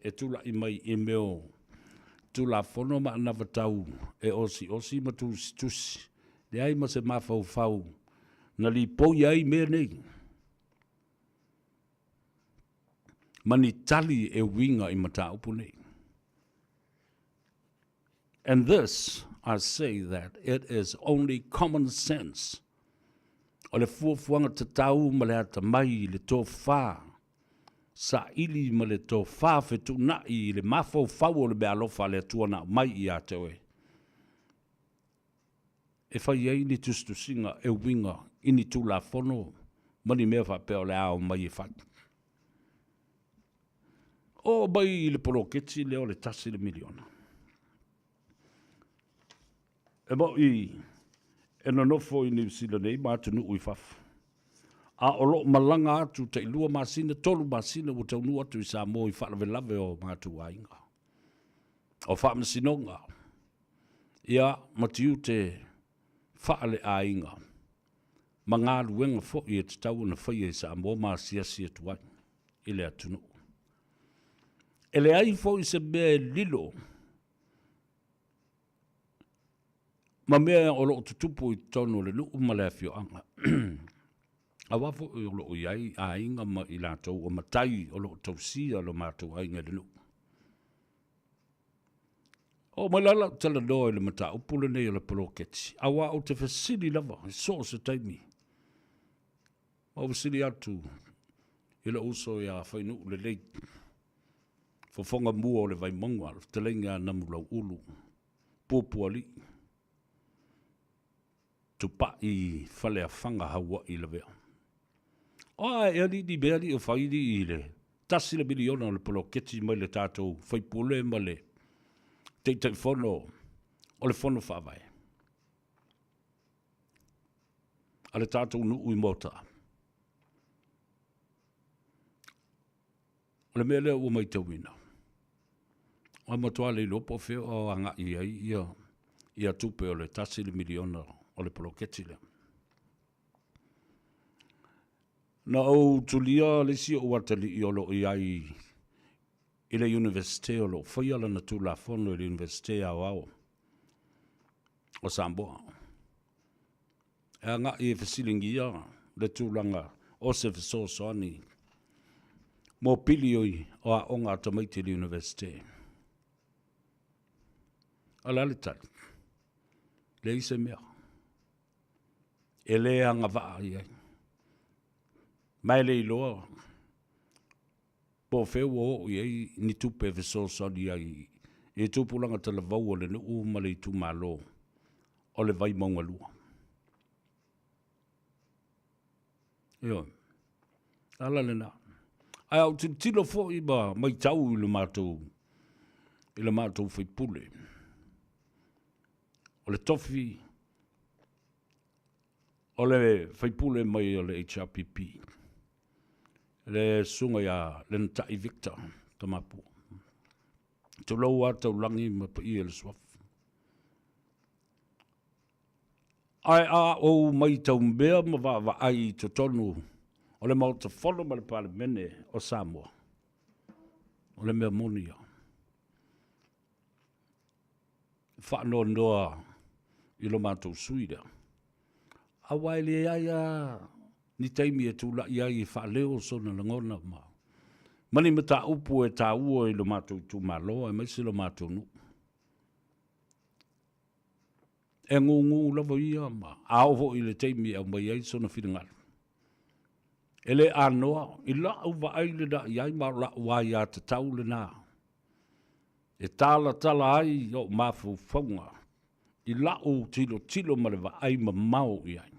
e tula'i mai i mea o Tulafono ma anavatau e osiosi ma tusitusi, leai ma se mafaufau na lipoi ai mea nei ma ni tali e uiga i mataupu nei. And this, I say that it is only common sense. O le fuafuaga tatau ma le atamai i le tofa saili ma le tofa fetuunai i le mafaufau o le meaalofa a le Atua na aumai ia te oe, e fai ai ni tusitusiga e uiga i ni Tulafono ma ni mea faapea o le a omai e fai. Oo mai i le poloketi lea o le $1 le miliona. E ma'i e nonofo i Niu Sila nei ma atunuu i fafo, a o lo o malaga atu tailua masina, tolu masina ua taunuu atu i Samoa i faalavelave o matou aiga, o faamasinoga, ia, ma tiute faaleaiga ma galuega foi e tatau ona faia i Samoa ma asiasi atu ai i le atunuu. E leai foi se mea e lilo ma mea o lo o tutupu i totonu o le nuu ma le afioaga. Aua foi o lo o i ai aiga ma i latou o matai o lo o tausia lo matou aiga i le nuu. Oo mai la lau talanoa i le mataupu lenei o le poloketi, aua ou te fesili lava i so o se taimi. Ma ou fesili atu i lou uso ia Fainuu Lelei, fofoga mua o le Vaimauga, le fetalaiga ia Namulauulu, Puapualii, Tupai i Faleafaga Haua'i Lavea. O a ea alii ni mea alii o fai alii i le $1 le miliona o le poloketi mai le tatou faipule ma le Taitaifono o le Fono Faavae a le tatou nuu i Moataa. O le mea lea ua matauina, ua matua le iloa po o fea o agai i ai ia, ia tupe o le $1 miliona o le poloketi lea. Na ou tulia le isi ou atalii o lo o i ai i le Iunivesite o lo o faia lana Tulafono i le Iunivesite Aoao o Samoa. E agai e fesiligia le tulaga o se fesoasoani mo pili o aoga a tamaiti i le Iunivesite. O le a le tali? Leai se mea. E le agavaa i ai. Ma e le iloa Po o fea ua oo i ai ni tupe e fesoasoani ai i tupulaga talavou o le nuu ma le itumalo o le Vaimauga 2. Ioe. Ala lena. Ae a ou tilotilo foi ma matau i le matou i le matou faipule, o le tofi o le faipule mai o le HRPP, le susuga ia Lenatai Victor Tamapua. Tulou lava taulagi ma paia i le suafa. Ae a ou matau mea ma vaavaai i totonu o le Maota Fono ma le Palemene o Samoa, o le mea moni ia. Faanoanoa i lo matou sui lea. Aua e leai lava ni taimi e tulai ai e faaleo sona lagona ma, ma ni mataupu e taua i lo matou itumalo aemaise lo matou nuu. E gugu lava ia ma a oo foi i le taimi e aumai ai sona finagalo. E le anoa i la'u vaai lena i ai ma o la'u aiatatau lena e talatala ai o'u mafaufauga i la'u tilotilo ma le vaai mamao i ai.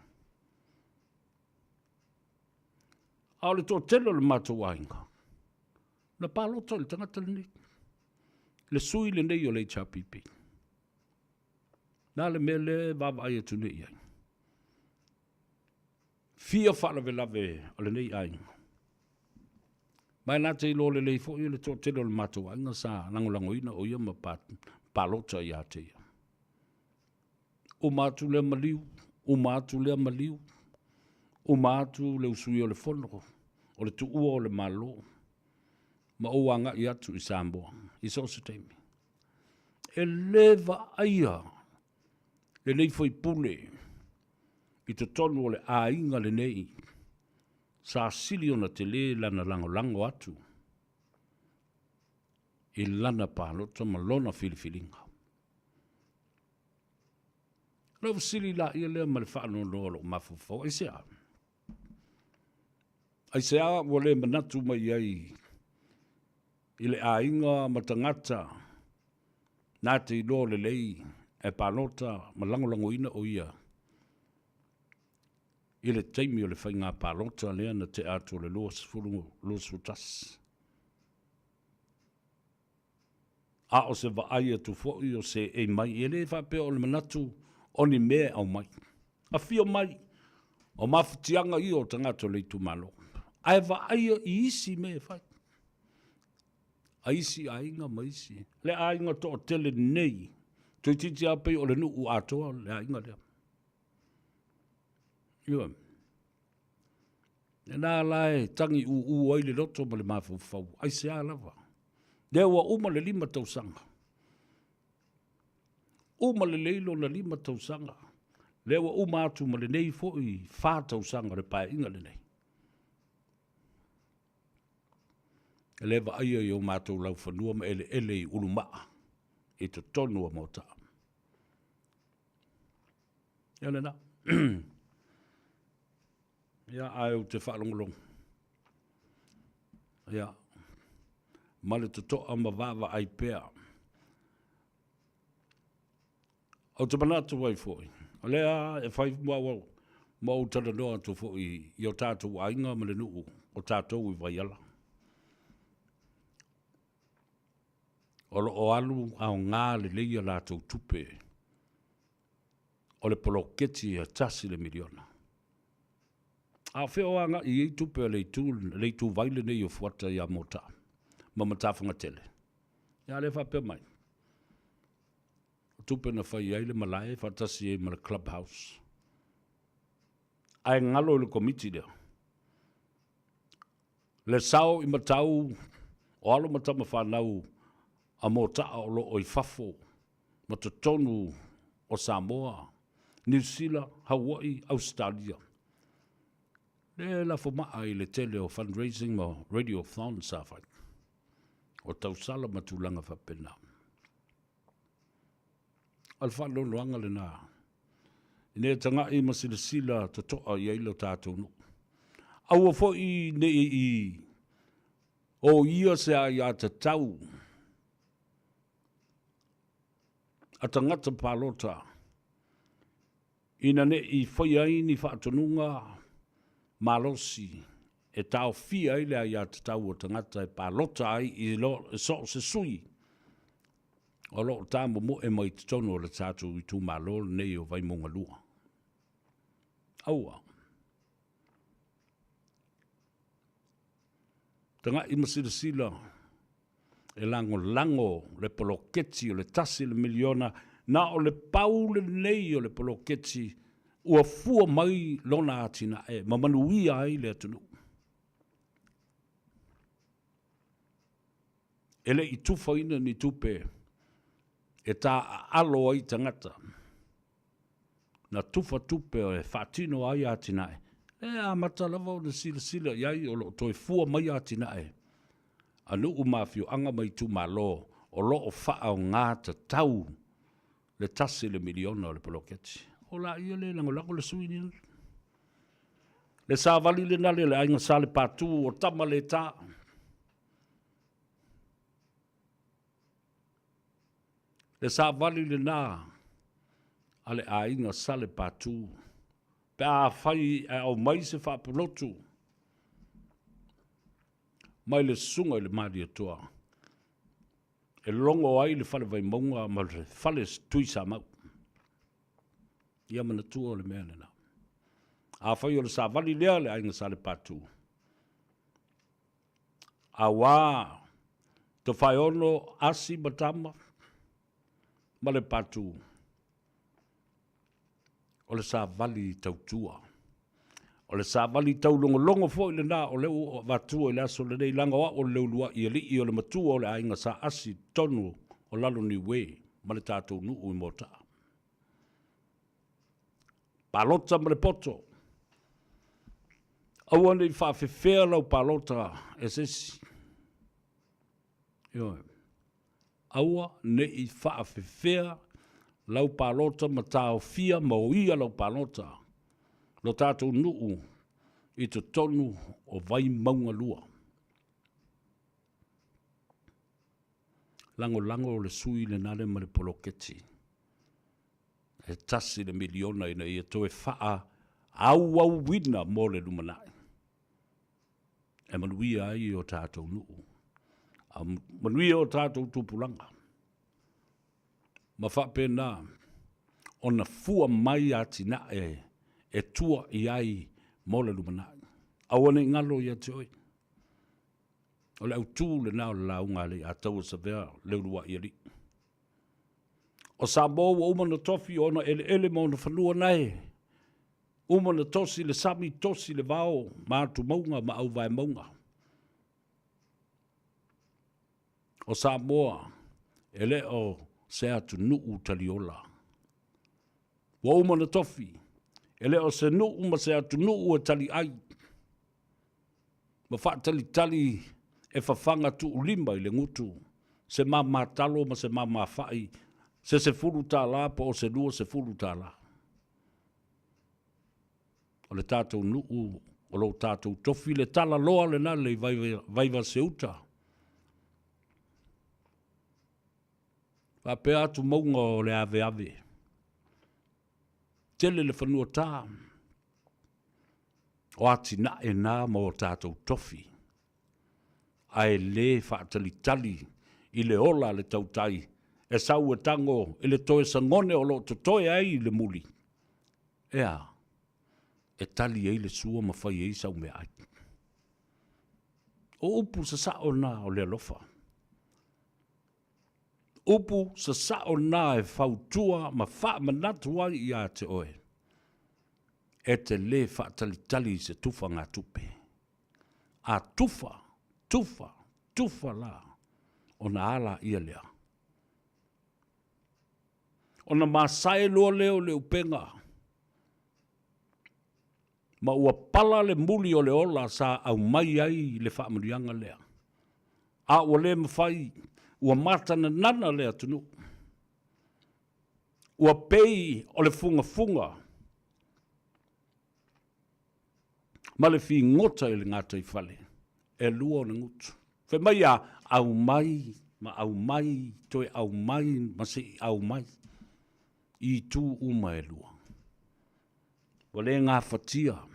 A o le toatele o le matou aiga, na palota i le tagata lenei, le sui lenei o le HRPP. Na le mea lea e vaavaai atu nei i ai. Fia faalavelave o lenei aiga. Ma e na te iloa lelei foi o le toatele o le matou aiga sa lagolagoina o ia ma palota ia te ia. Uma atu lea maliu, uma atu lea maliu, uma atu le usuia o le fono, o le tuua o le Malo, ma ou agai atu i Samoa i so o se taimi. E le vaaia lenei faipule i totonu o le aiga lenei sa sili ona tele lana lagolago atu i lana palota ma lona filifiliga. Ona ou fesili laia lea ma le faanoanoa o lou mafaufau, aisea? Aisea ua le manatu mai ai i le aiga ma tagata na te iloa lelei e palota ma lagolagoina o ia i le taimi o le faiga palota lea na tea atu o le 2021. A o se vaai atu foi o seei mai, e le faapea o le manatu o ni mea e aumai. Afio mai, o mafatiaga ia o tagata o le itumalo, ae vaaia i isi mea e fai a isi aiga ma isi. Le aiga toatele nei, toeitiiti lava pei o le nuu atoa le aiga lea. Ioe. Lena la e tagi ūū ai le loto ma le mafaufau, aisea lava? Lea ua uma le 5 tausaga. Uma lelei lona 5 tausaga. Lea ua uma atu ma lenei foi 4 tausaga o le Paeaiga lenei. E le vaaia i o matou laufanua ma eleele i Ulumaa i totonu o Moataa. Ia lena. Ia, ae ou te faalogologo. Ia, ma le totoa ma vaavaai pea. Ou te manatu ai foi, o lea e fai ma ma ou talanoa atu foi i o tatou aiga ma le nuu o tatou i Vaiala. O lo o alu aoga lelei a latou tupe o le poloketi e $1 le miliona. A o fea o agai i ai tupe a le itu, le ituvai lenei o Fuata ia Moataa ma Matafagatele? Ia a lea faapea mai, o tupe na fai ai le malae faatasi ai ma le club house. Ae galo i le komiti lea le sao i matau o alo ma tama fanau a Moataa o lo o i fafo ma totonu o Samoa, Niu Sila, Hawaii, Ausetalia. Lea e lafo maa i le tele o fundraising ma radiothon sa fai, o tausala ma tulaga faapena. O le faanoanoaga lena, ina ia tagai ma silasila totoa i ai lo tatou nuu. Aua foi ne i oia se aiatatau a tagata palota ina ne i faia ai ni faatonuga malosi e taofia ai le aiatatau a tagata e palota ai i so o se sui o lo o tamomoe mai totonu o le tatou itumalo lenei o Vaimauga 2. Aua. Tagai ma silasila e lagolago le poloketi o le $1 miliona, na o le pau lenei o le poloketi ua fua mai lona atinae ma manuia ai le atunuu. E le i tufaina ni tupe e taaalo ai tagata. Na tufa tupe e faatino ai atinae, e amata lava ona silasila i ai o lo o toe fua mai atinae a nuu ma afioaga ma itumalo o lo o faaaoga tatau le $1 miliona o le poloketi. O laia le lagolago le sui usufono. Le savali lena le le aiga sa le patu o tama le ta. Le savali lena a le aiga sa le patu. Pe a fai e au mai se faapulotu mai le susuga i le Malietoa e logo ai le fale Vaimauga ma le fale Tuisamau. Ia manatua o le mea lena. Afai o le savali lea le aiga Salepatu, auā Tofaeono, Asi ma Tama ma le Patu, o le savali tautua. O le savali taulogologo foi lena o lea ua avatua i le aso lenei, leaga o au o le Leulua'i alii o le matua o le aiga Sa Asi i totonu o lalo Niue ma le tatou nuu i Moataa. Palota ma le poto. Aua ne i faafefea lau palota e se isi. Ioe. Aua ne i faafefea lau palota ma taofia ma oia lau palota lo tatou nuu i totonu o Vaimauga 2. Lagolago le sui lena le ma le poloketi. E tasi le miliona ina ia toe faaauauina mo le lumanai e manuia ai o tatou nuu, a manuia o tatou tupulaga, ma faapena ona fua mai atinae e tua i ai mo le lumanai. Aua ne i galo ia te oe. O le autu lena o le lauga a Leiataua Savea Leulua'i Alii. O Samoa ua uma ona tofi ona eleele ma ona fanua nae. Uma ona tosi le sami, tosi le vao ma atumauga ma auvaemauga. O Samoa e le o se atunuu taliola. Ua uma ona tofi, e le o se nuu ma se atunuu e taliai ma faatalitali e fafaga tuulima i le gutu se mamatalo ma se mamafai se $10 po o se $20. O le tatou nuu o lo tatou tofi le talaloa lena le Vaivaseuta. Faapea atu mauga o le aveave. Tele le fanua ta. O atinae na ma o tatou tofi. Ae le faatalitali i le ola a le tautai e sau e tago i le toe sagone o lo o totoe ai i le muli. E a? E tali ai le sua ma fai ai sau meaai. O upu sasao na o le alofa. Upu sasao na e fautua ma faamanatu ai ia te oe, e te lē faatalitali i se tufagatupe. A tufa, tufa, tufa la, ona a laia lea? Ona masae loa lea o le upega, ma ua pala le muli o le ola sa aumai ai le faamanuiaga lea. A ua le mafai, ua matananana le atunuu. Ua pei o le fugafuga ma le figota i le gataifale, e lua ona gutu. Fai mai a, aumai ma aumai, toe aumai ma se i aumai i itu uma e lua. Ua le gafatia.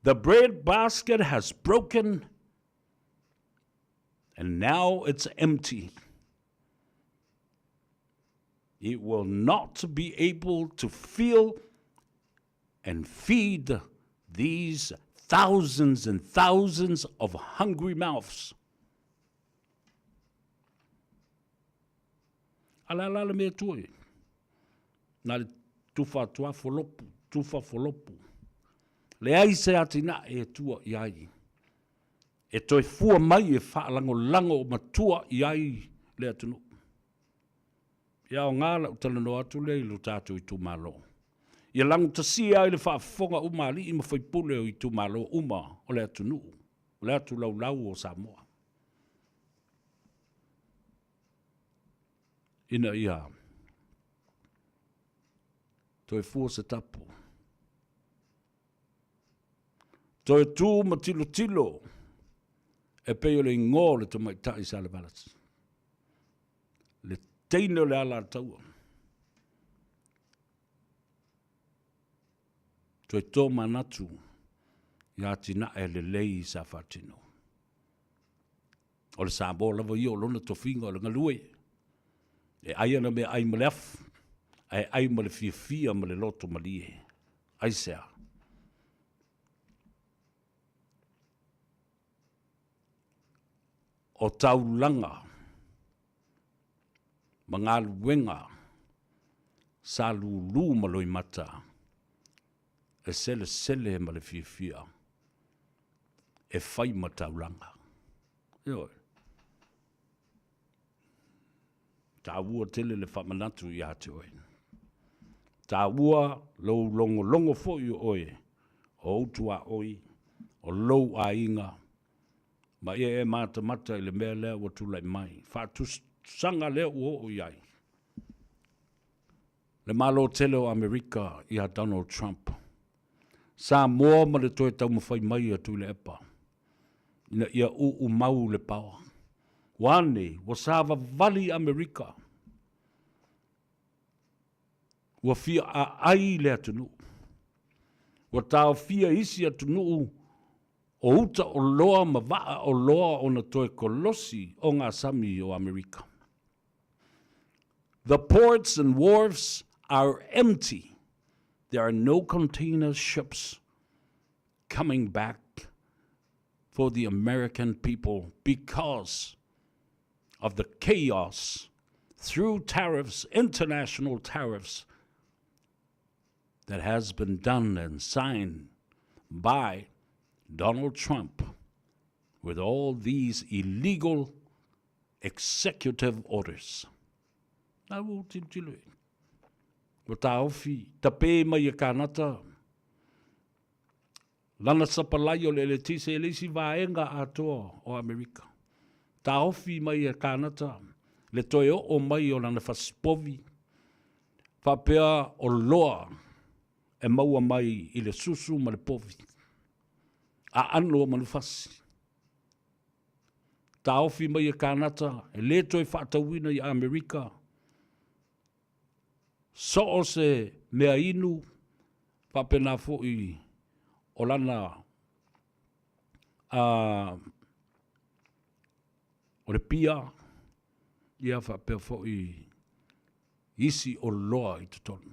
The bread basket has broken and now it's empty. It will not be able to fill and feed these thousands and thousands of hungry mouths. A le a la le mea tua i? Na le tufa atu a folopu, tufa folopu. Leai se atinae e tua i ai. E toe fua mai e faalagolago matua i ai le atunuu. Ia aoga lau talanoa atu lea i lo tatou itumalo. Ia lagutasia ai le faafofoga uma a alii ma faipule o itumalo uma o le atunuu, o le atu laulau o Samoa. Ina ia toe fua se tapu. Toe tu ma tilotilo e pei o le igoa o le tamaitai Salevalasi. Le teine o le Alataua. Toe to manatu i atinae lelei sa faatino. O le Samoa lava ia o lona tofiga o le galue, e ai ana meaai ma le afu, ae ai ma le fiafia ma le loto malie. Aisea? O taulaga ma galuega sa lulu ma loimata e selesele ma le fiafia e fai ma taulaga. Ioe. Taua tele le faamanatu ia te oe. Taua lou logologo foi o oe, o ou tuaoi, o lou aiga, ma ia e matamata i le mea lea ua tulai mai. Faatusatusaga lea ua oo i ai le Malo tele o Amerika ia Donald Trump. Samoa ma le toe taumafai mai a Tuilaepa ina ia uumau le paoa. Ua ane, ua savavali Amerika. Ua fia aai le atunuu. Ua taofia isi atunuu o uta oloa ma vaa oloa ona toe kolosi ogasami o Amerika. The ports and wharfs are empty. There are no container ships coming back for the American people because of the chaos through tariffs, international tariffs, that has been done and signed by Donald Trump with all these illegal executive orders. Na ua tilotilo e. Ua taofi, tape mai e Kānata, lana sapalai o le eletise e le isi vaega atoa o Amerika. Taofi mai e Kānata le toe oo mai o lana fasipovi, faapea o loa e maua mai i le susu ma le povi, aano o manufasi. Taofi mai e Kānata e lē toe faatauina i Amerika so o se mea inu faapena foi o lana o le pia ia faapea foi isi oloa i totonu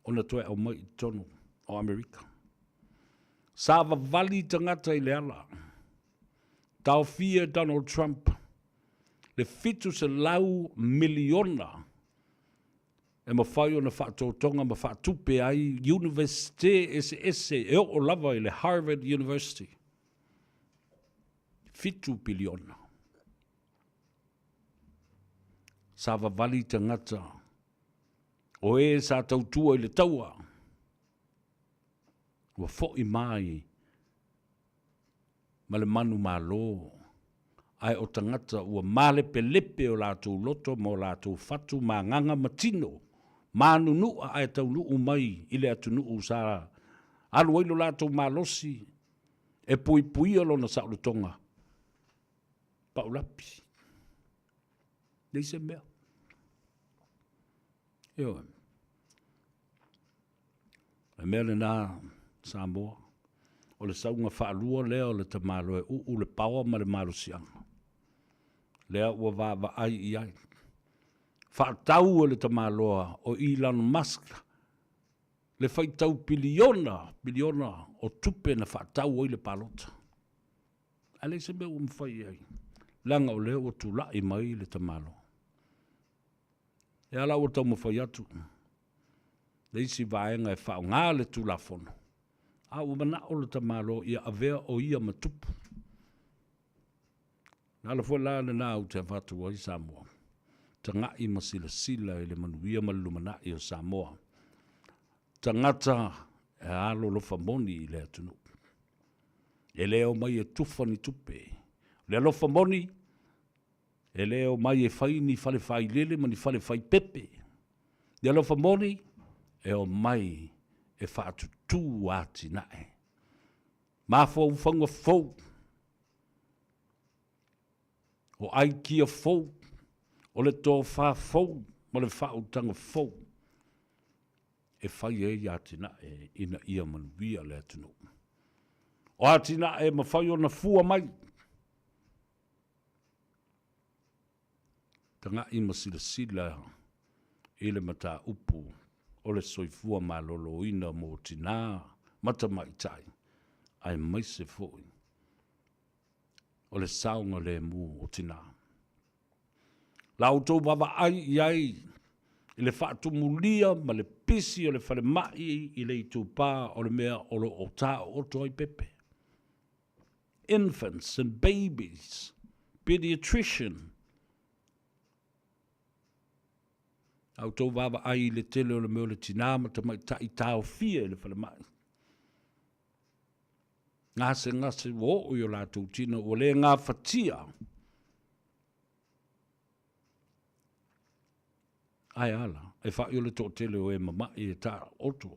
ona toe aumai i totonu o Amerika. Savavali tagata i le ala. Taofia e Donald Trump le 700 miliona e mafai ona faatotoga ma faatupe ai Universite eseese e oo lava i le Harvard University. 7 piliona. Savavali tagata o e sa tautua i le taua ua fo'i mai ma le manumalo, ae o tagata ua malepelepe o latou loto ma o latou fatu ma agaga ma tino manunu'a ae taunuu mai i le atunuu sa alu ai lo latou malosi e puipuia lona saolotoga paulapi. Leai se mea. Ioe. O le mea lena Samoa, o le sauga faalua lea o le tamaloa e uu le paoa ma le malosiaga. Lea ua vaavaai i ai. Faatau e le tamaloa o Elon Musk le faitau piliona, piliona o tupe na faatau ai le palota. Ae leai se mea ua mafai i ai, leaga o lea ua tulai mai le tamaloa. E ala ua taumafai atu le isi vaega e faaaoga le Tulafono, a ua manao le tamaloa ia avea o ia ma tupu. O le ala foi la lena ou te avatu ai Samoa, taga'i ma silasila i le manuia ma le lumanai o Samoa, tagata e alolofa moni i le atunuu. E le omai e tufa ni tupe. O le alofa moni, e le omai e fai ni fale failele ma ni fale fai pepe. Le alofa moni, e omai e faatutū atinae. Mafaufauga fou, o aikia fou, o le tofa fou ma le faautaga fou e fai ai atinae ina ia manuia le atunuu. O atinae e mafai ona fua mai, taga'i ma silasila i le mataupu o le soifua maloloina mo tinā ma tamaitai, aemaise foi o le saogalemu o tinā. La outou vaavaai i ai i le faatumulia ma le pisi o le falemai i le itupa o le mea o lo o taooto ai pepe. Infants and babies, pediatrician. A outou vaavaai i le tele o le mea o le tinā ma tamaitai taofia i le falemai. Gasegase ua oo i o latou tino ua le gafatia. Ae a la, e fa'i o le toatele o e mama'i e taoto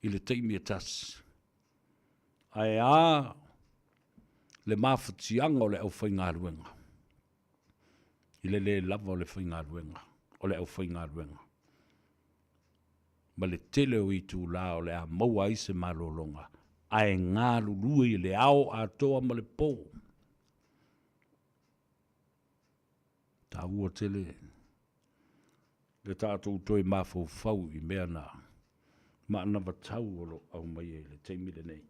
i le taimi e tasi. Ae a le mafatiaga o le aufaigaluega i le le lava o le faigaluega, o le aufaigaluega ma le tele o itulā o le a maua ai se malologa ae galulue i le ao atoa ma le pō. Taua tele le tatou toe mafaufau i mea na maanavatau o lo o aumaia i le taimi lenei.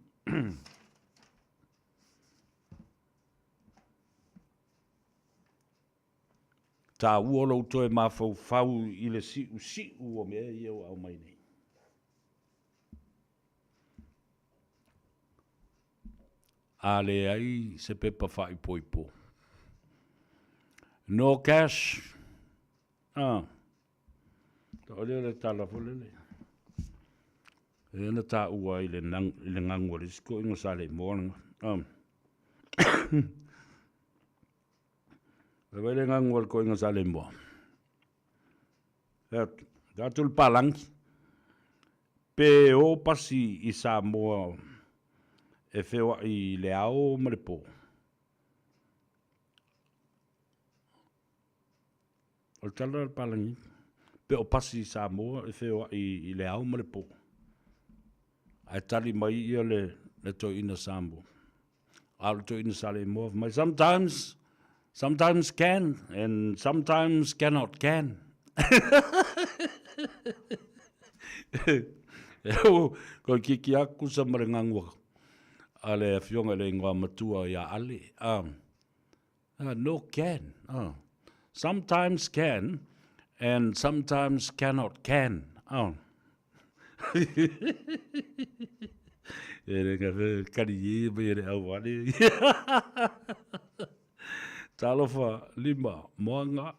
Taua lou toe mafaufau i le siusiu o mea ia ua aumai nei. A leai se pepa faaipoipo. No cash. Ah. O lea le tala foi lele. Lea na taua ai i le gagu a le isi toeaina sa le i moa lena. Ah. Fai mai le gagu a le toeaina sa le i moa. Fai atu le palagi, pe o pasi i Samoa e feoai i le ao ma le po. O le tala a le palagi, pe o pasi i Samoa e feoai i le ao ma le po. Ae tali mai ia le, le toeaina Samoa. A o le toeaina Saleimoa fai mai, sometimes, sometimes can and sometimes cannot can. Koe kiki aku sa ma le gagua a le afioga i le igoa matua ia Ale. No can. Sometimes can and sometimes cannot can. E le ka kari e mai e le au wale. Talofa lima moanga.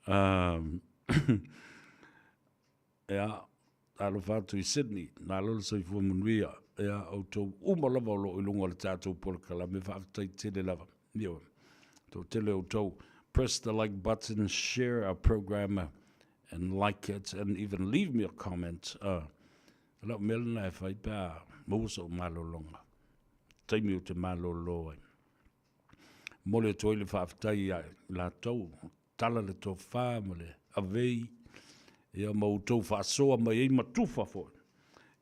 Um, Ea, talofa atu i Sydney, malo le soifua manuia, ea, outou uma lava o lo o i luga o le tatou polokalame, faafetai tele lava. Ioe, toatele outou, press the like button, share our program and like it and even leave me a comment. O lau mea lena e fai pe a maua so'u malologa, taimi ou te malolo ai. Momoli atu ai le faafetai ia i latou, tala le tofa ma le avei, ia ma outou faasoa mai ai ma tufa foi.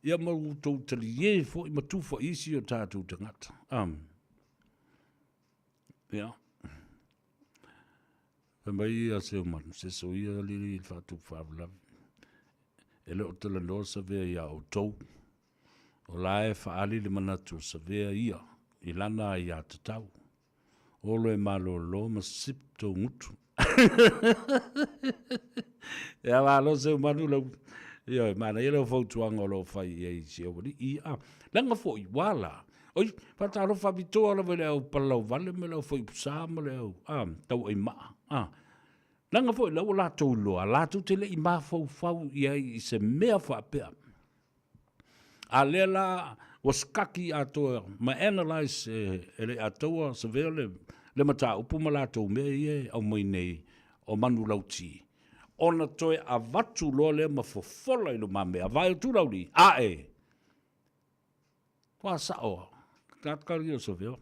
Ia ma outou talie foi ma tufa i isi o tatou tagata. Um, ia. Fai mai ia se manu, se so ia lili i le faatupu faalavelave. E le o talanoa Savea ia outou. O la e faaali le manatu o Savea ia i lana aiatatau. Olo e malolo ma sip tou gutu. Ia malo Seumanu lau ioe manaia lau fautuaga o lo o fai i ai i si ou alii. Ia leaga foi ua la. Oi faatalofa faapitoa lava i le au palalauvale ma le au faiupusa ma le au a tauaimaa. A leaga foi la ua latou iloa latou te le i mafaufau i ai i se mea faapea. A lea la ua sakaki atoa ma analyse e le Ataua Savea le, le mataupu ma latou mea ia e aumai nei o manulauti, ona toe avatu loa lea ma fofola i lumamea, vae o Tulauli, ae! Fa sa'o a. Tagata ia o Savea.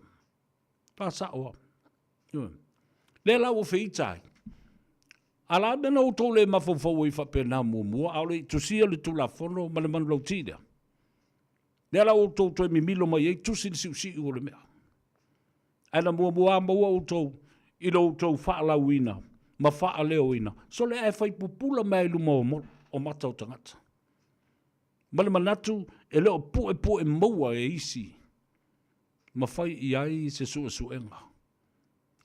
Fa sa'o a. Ioe. Lea la ua feita ai. A la mea na outou le mafaufau ai faapena muamua, a o le i tusia le Tulafono ma le manulauti lea. Lea la ua outou toe mimilo mai ai, tusi le siusiu o le mea. Ae na muamua lava maua outou i lo outou faalauina ma faaleoina, sole ae fai pupula mai i luma o, o mata o tagata. Ma le manatu e le o puepue maua e isi ma fai i ai se suesuega.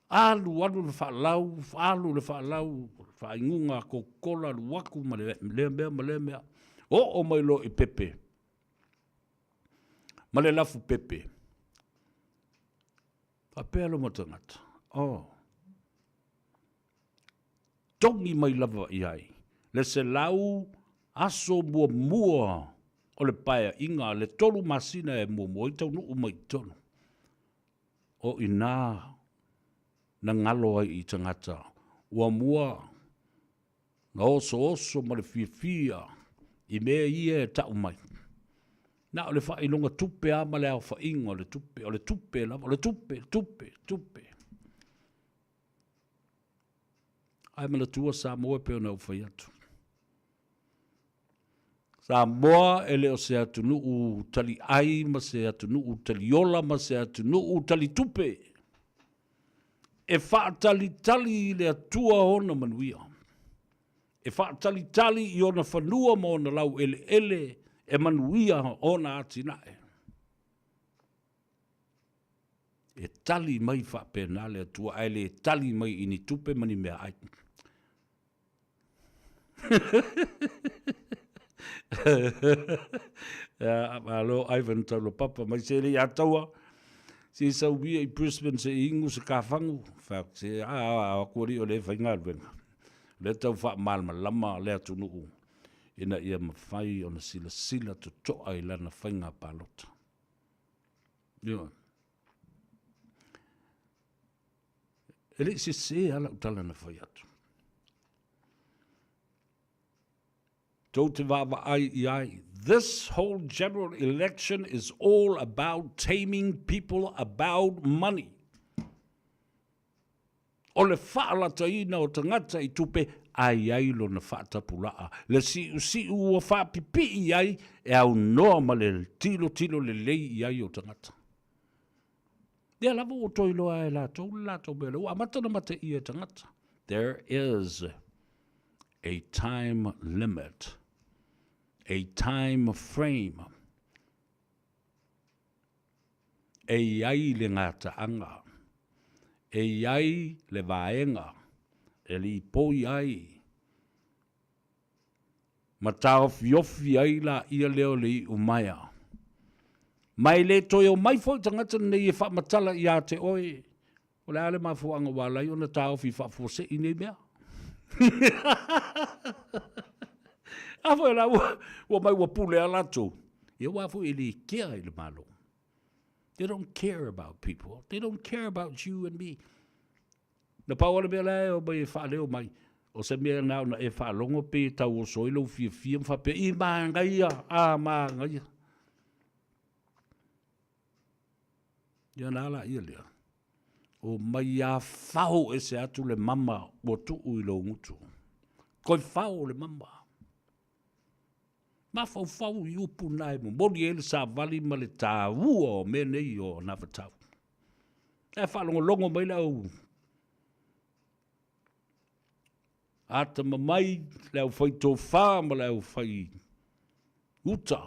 Alu alu le faalau, alu le faalau, faainuga a Coca-Cola, alu atu ma lea mea ma lea mea. Oo mai loa i pepe ma le lafu pepe. Faapea loma tagata, oh, togi mai lava i ai le 100 aso muamua o le paeaiga, le 3 masina e muamua ai taunuu mai i totonu. O i ina na galo ai i tagata ua mua na osooso ma le fiafia i mea ia e tau mai. Na o le faailoga tupe lava ma le aofaiga o le tupe, o le tupe lava, o le tupe, tupe, tupe. Ae manatua Samoa e pei ona ou fai atu. Samoa e le o se atunuu taliai ma se atunuu taliola ma se atunuu talitupe. E faatalitali i le Atua ona manuia. E faatalitali i ona fanua ma ona laueleele e manuia ona atinae. E tali mai faapena le Atua, ae le tali mai i ni tupe ma ni meaai. Ia, malo Ivan Taulapapa mai se le ia taua. Se sau ia i Brisbane se ingu se kafangu. Fa se a a aku ali o le faigaluega. Le tau faamalamalama le atunuu ina ia mafai ona silasila totoa i lana faiga palota. Ioe. E le i sese lava lau tala na fai atu. Tou te vaavaai i ai. This whole general election is all about taming people about money. O le faalataina o tagata i tupe ai ai lona faatapulaa, le siusiu ua faapipii ai e aunoa ma le tilotilo lelei i ai o tagata. Lea lava ua toe iloa e latou le latou mea lea ua amata ona mateia e tagata. There is a time limit, a time frame. E i ai le gataaga, e i ai le vaega e lipoi ai ma taofiofi ai laia lea o le iumaea. Ma e le toe omai foi tagata nei e faamatala ia te oe, o le a le mafuaaga ua ala ai ona taofi faafuasei nei mea? A foi o la ua omai ua pule lava latou, ia aua foi e le kea i le Malo. They don't care about people. They don't care about you and me. Na pau lava le mea la e omai e faaleo mai, o se mea na ona e faalogo pei e tauoso ai lou fiafia ma faapea, i manaia, a manaia. Ia na ala ia lea. O mai a fao ese atu le mama ua tuu i lou gutu. Koe fao le mama. Mafaufau i upu na e momoli ai le savali ma le taua o mea nei o anavatau. Ae faalogologo mai le au atamamai, le au fai tofa ma le au fai uta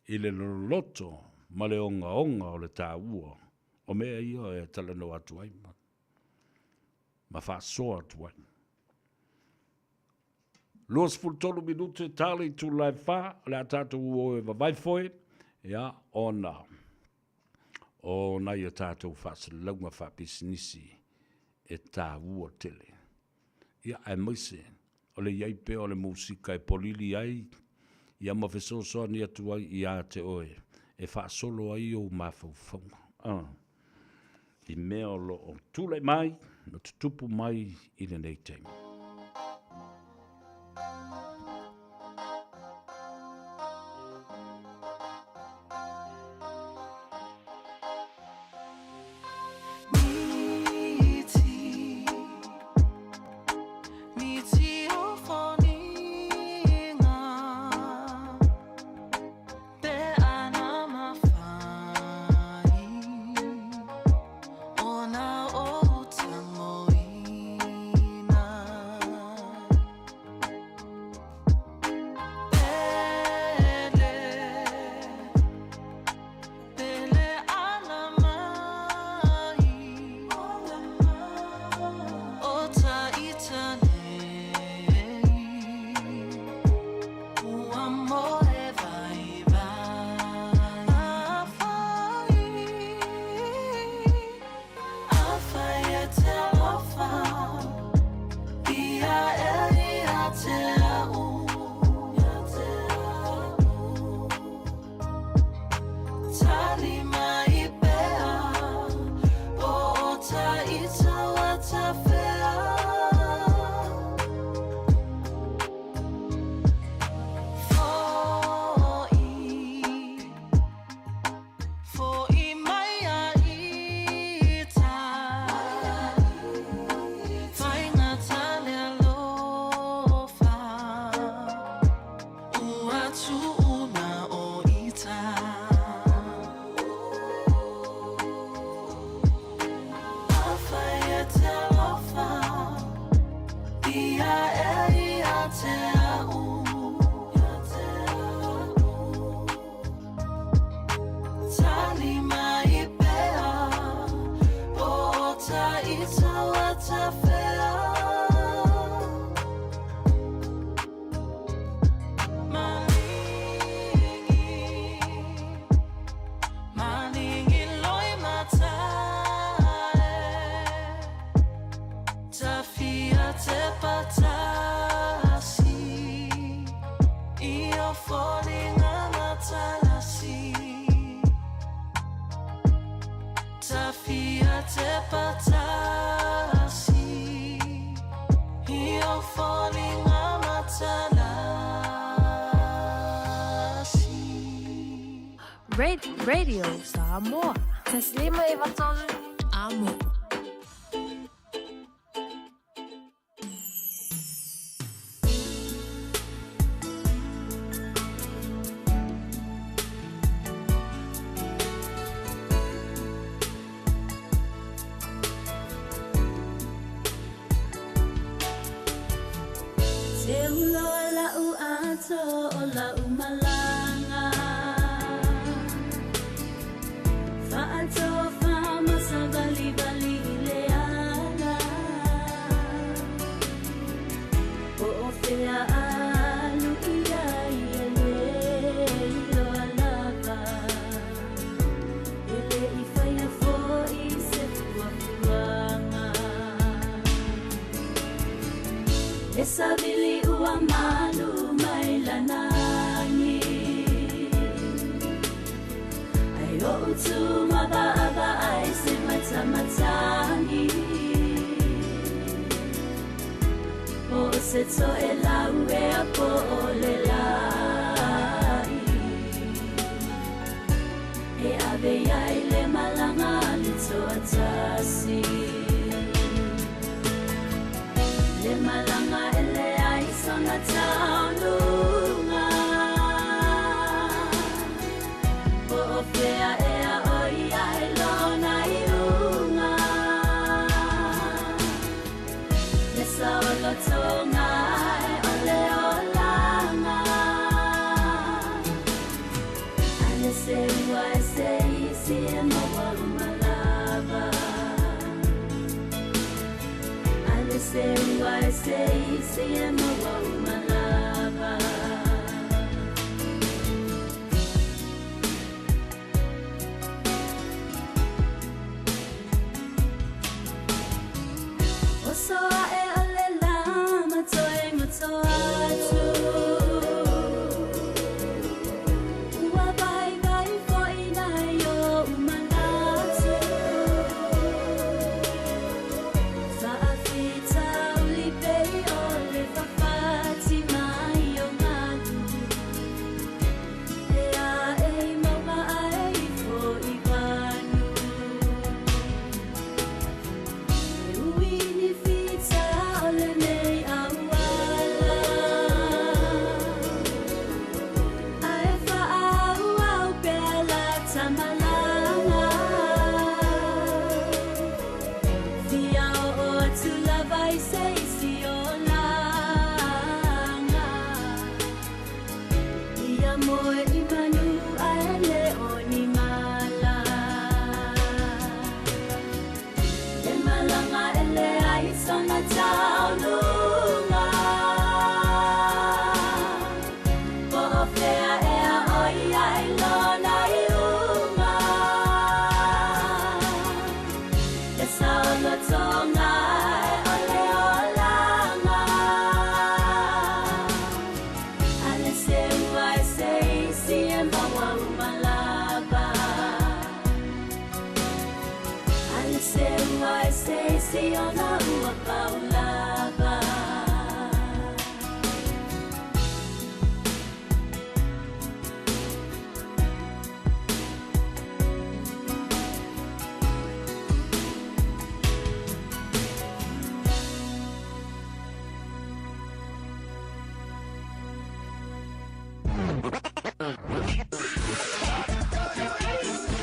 i le loloto ma le ogaoga o le taua o mea ia e talanoa atu ai ma faasoa atu ai. 23 minute ta le itula e 4, o le a tatou o e vavae foe, ia, ona o nai a tatou faasalalauga faapisinisi e taua tele. Ia, aemaise o le i ai pea o le musika e polili ai, ia ma fesoasoani atu ai ia te oe e faasolo ai ou mafaufauga. Ah. I mea o lo o tulai mai ma tutupu mai i lenei taimi. nisi o foliga pe ana mafai ona ou tagoina. Pele, pele ala mai o ta ita nei ua moe vaivai. Afai, afai e te alofa ia e ia te au. Tali mai pea po o ta ita ua tafea. Fo'i, fo'i mai a ita faigata le alofa ua tu'una o ita. Afai e te alofa ia e ia te au. Tali mai pea po o ta ita ua tafea. Maligi, maligi loi matae tafia te patasi i o foliga matalasi. Tafia te patasi i o foliga matalasi. Radio Samoa. Taslima Ivatolu. Amo. Te uloa lau ato o lau malanga Fa'atoa fa'amasavalivali i le ala Po o fea alu i ai e le iloa lava E le i faia fo'i se fuafuaga E savili ua malu mai lanagi Ai o'u tumava'ava'ai se matamatagi Po o se to'elau ea po o le la'i E ave ai le malaga a le to'atasi Le malaga e leai sona taunuuga Po o fea ea o i ai lona iuga Le saolotoga e o le olaga A le seua e se isi e maua uma lava A le seua e se isi e maua uma lava. Oso a'e o le lā ma toe goto atu Ua vaivai fo'i nai o'u manatu Fa'afitauli pei o le fafati mai o galu E a'e i mauga ae ifo i vanu E ui ni fita o lenei auala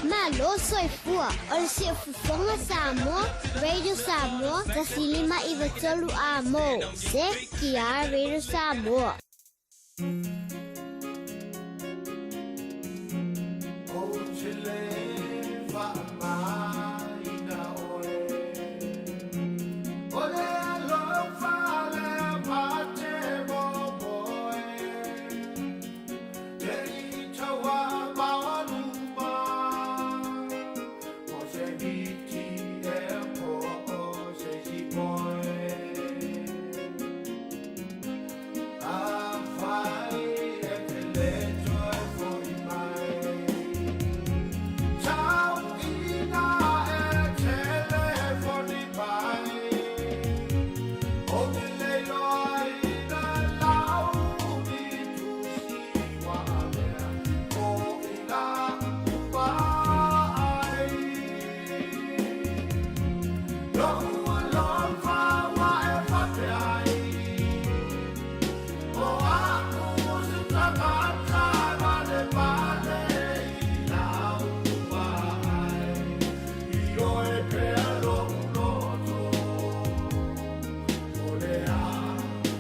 Malo soifua o le Siufofoga Samoa, Radio Samoa, 105 93 Amo. ZTR Radio Samoa. Ou te le faamāina oe. O le alofa lea ma te momoe. Le i taua maualuma. O se miti e po o se isi poe. Afai e te le toe fo'i mai. Tau ina e telefoni mai. Ou te le iloa ina lau ni tusi ua avea o i la upa ai. Lo'u alofa ua e faapea ai. O a'u se tagata valevale i lau vaai. Ioe pea lo'u loto. O le a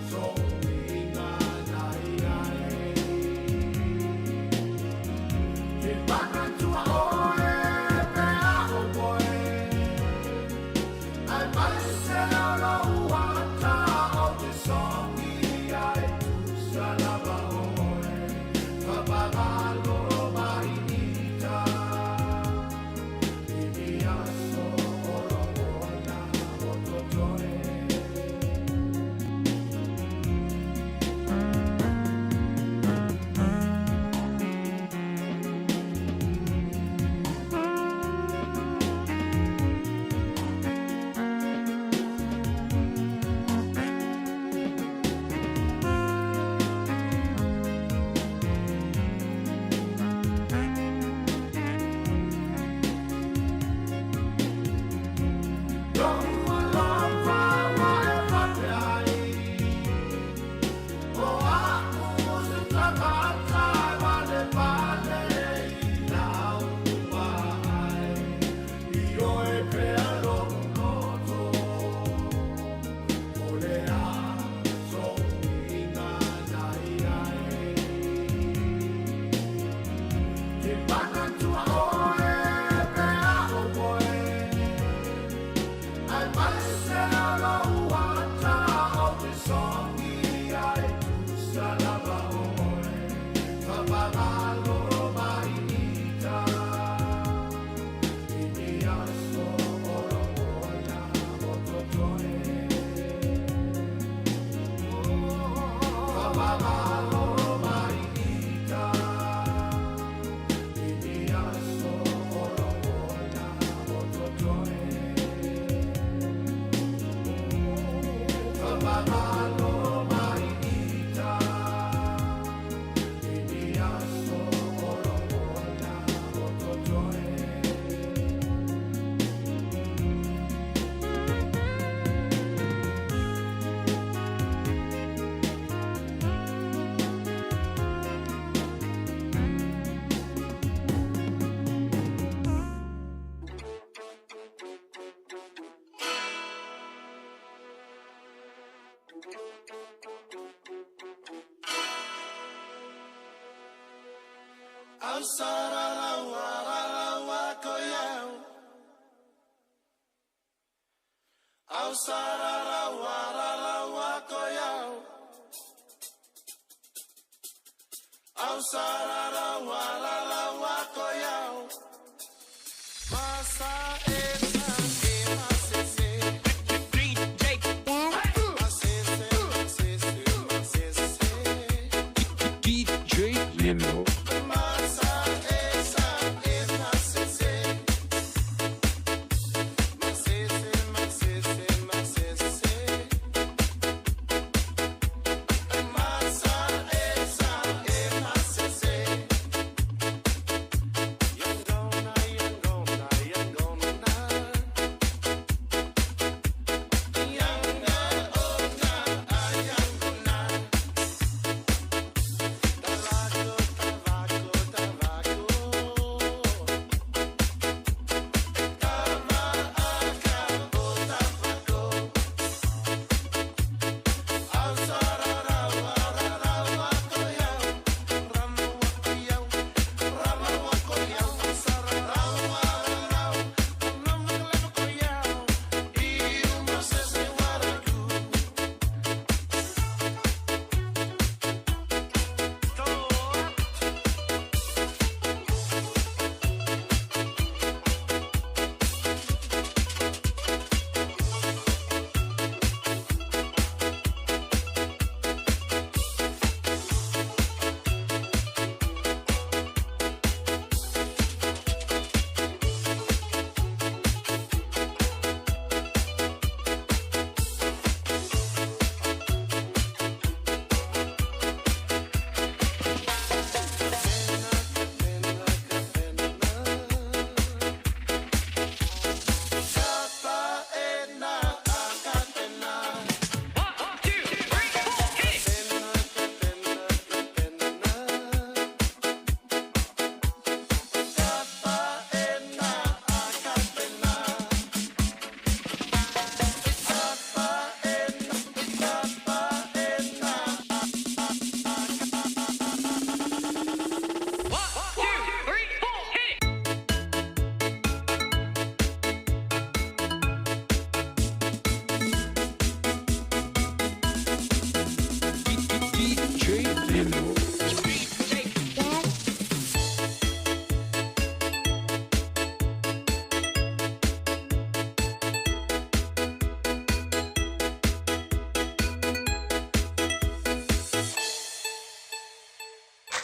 so'u uiga na iai. Te manatua oe pe a ou moe. Aemaise o lou ata ou te sogi ai tusa lava oe. Papagalo mai ita. I ni aso o lou ola o totoe. Lo'u alofa ua e faapea ai. O a'u se tagata valevale i lau vaai. Ioe pea lo'u loto. O le a so'u uiga na iai. Te manatua oe pe a ou moe. Aemaise o lou ata ou te sogi ai tusa lava oe. Papagalo mai ita. I ni aso o lou ola o totoe. Papagalo mai ita. I ni aso o lou ola o totoe. Papagalo mai ita. I ni aso o lou ola o totoe. DJ Lino. Young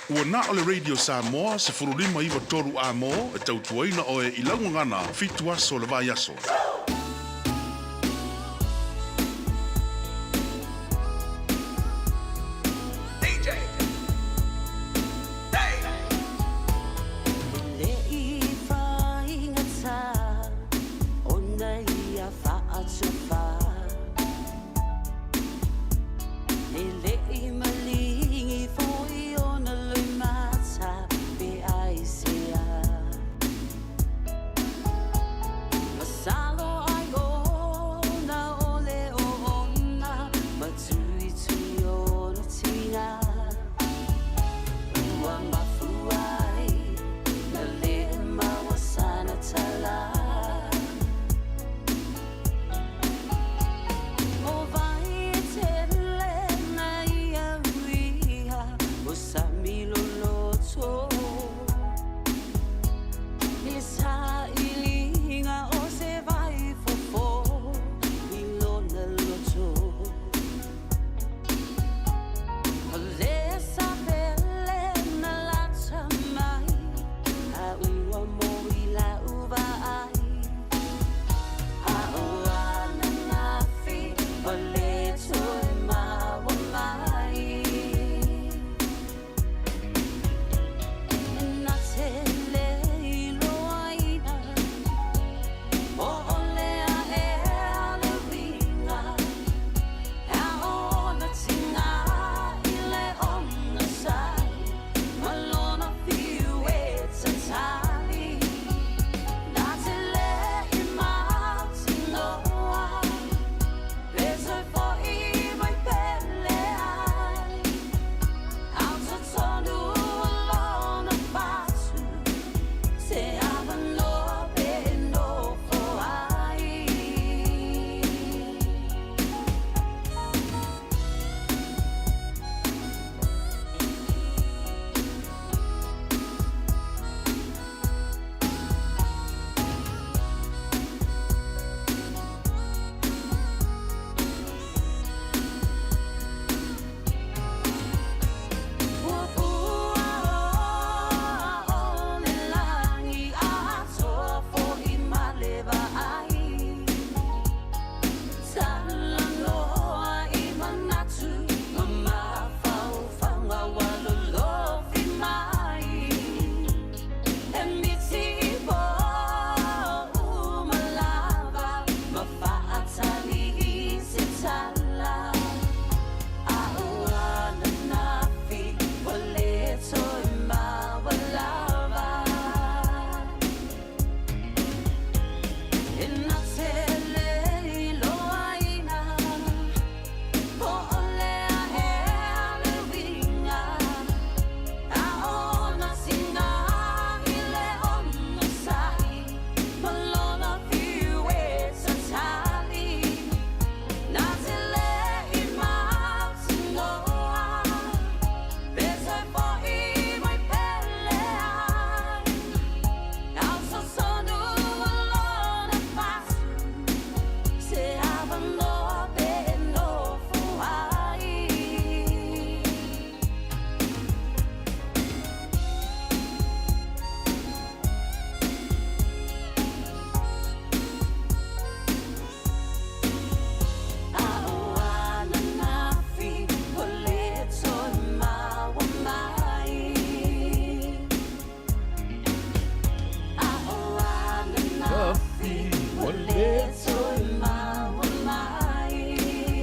Ua na o le Radio Samoa 1593 A-mo e tautuaina oe i lau gagana fitu aso o le vaiaso.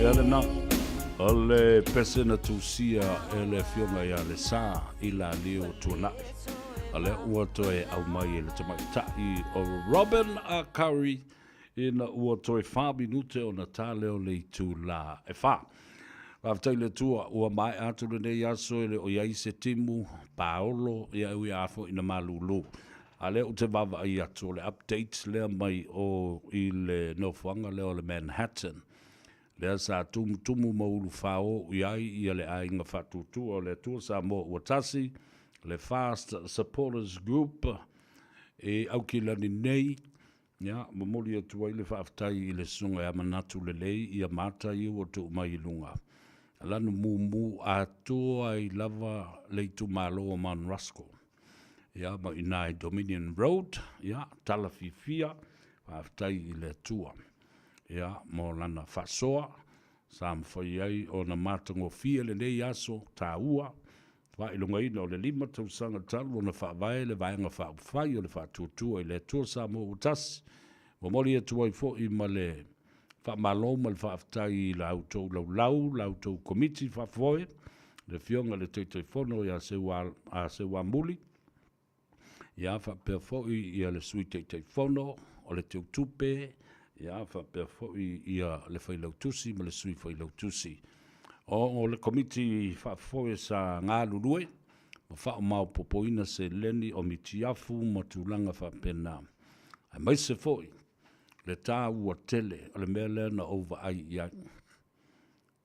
Ia lena, o le pese na tusia e le afioga ia Lesa i Laliu Tuanai. A lea ua toe aumai e le tamaitai o Robin A. Curry ina ua toe whā minute ona tā lea o le itulā e whā. Faafetai i le Atua ua maea atu lenei aso e le o i ai se timu paolo ia e ui a foi ina malūlū. A lea ou te vaavaai atu o le update lea mai o i le nofoaga lea o le Manhattan lea sa tumutumu ma ulufāō i ai ia le aiga faatuatua o le Atua Samoa ua tasi, le Fast Supporters Group i Aukilani nei. Ia, momoli atu ai le faafetai i le Susuga ia Manatu Lelei ia mata ia ua tuu mai i luga. lanu mumu atoa ai lava le itumalo o Mount Ruskell. Ia, ma i ina i Dominion Road, ia, tala fiafia, faafetai i le Atua, ia, mo Lana faasoa, sa mafai ai ona matagofie lenei aso taua, faailogaina o le 5 tausaga talu ona faavae le Vaega Faaupufai o le Faatuatua i le Atua Samoa ua Tasi. Momoli atu ai foi ma le faamalo ma le faafetai i la outou laulau, la outou Komiti Faafoe, le Afioga i le Taitaifono ia Seuamuli, ia faapea foi ia le Sui Taitaifono o le Teutupe, ia faapea foi ia le Failautusi ma le Sui Failautusi. O le Komiti Faafoe sa galulue ma faamaopoopoina seleni o mitiafu ma tulaga faapena, aemaise foi le taua tele o le mea lea na ou vaai i ai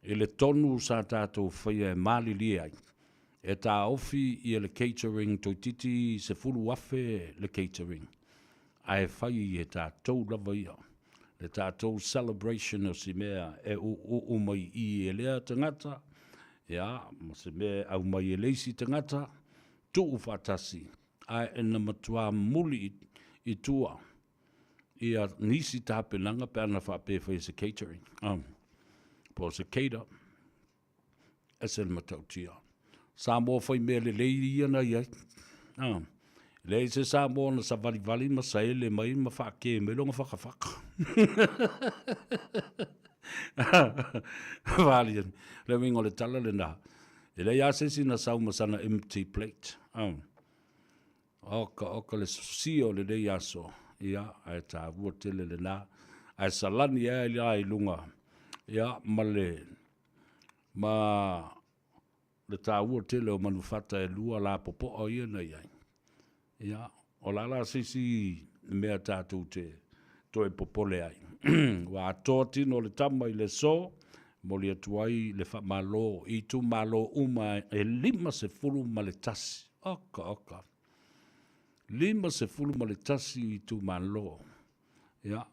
i le tonu sa tatou faia e malilie ai e taofi ia le catering toeitiiti $10,000 le catering, ae fai e tatou lava ia le tatou celebration o si mea e uuuu mai i e lea tagata, ia, ma se mea e aumai e le isi tagata, tuu faatasi, ae na matua muli i tua ia nisi tapenaga pe ana faapea e faia se catering, po o se cater. Ese le matautia. Samoa fai mea lelei ia na i ai. Ah. Leai se Samoa na savalivali ma saele mai ma faakē mai lona fatafata. Vali, le uiga o le tala lena. E leai lava se isi na sau ma sana empty plate. Ah. Oka, oka le sosia o lenei aso, ia, ae taua tele lena. Ae salani ai la i luga, ia, ma le, ma le taua tele o manufata e lua lapopoa ia na i ai. Ia, o le a la se isi mea tatou te toe popole ai. Ua atoa tino o le tama i le aso, momoli atu ai le faamalo i itumalo uma e 51. Oka, oka. 51 itumalo. Ia,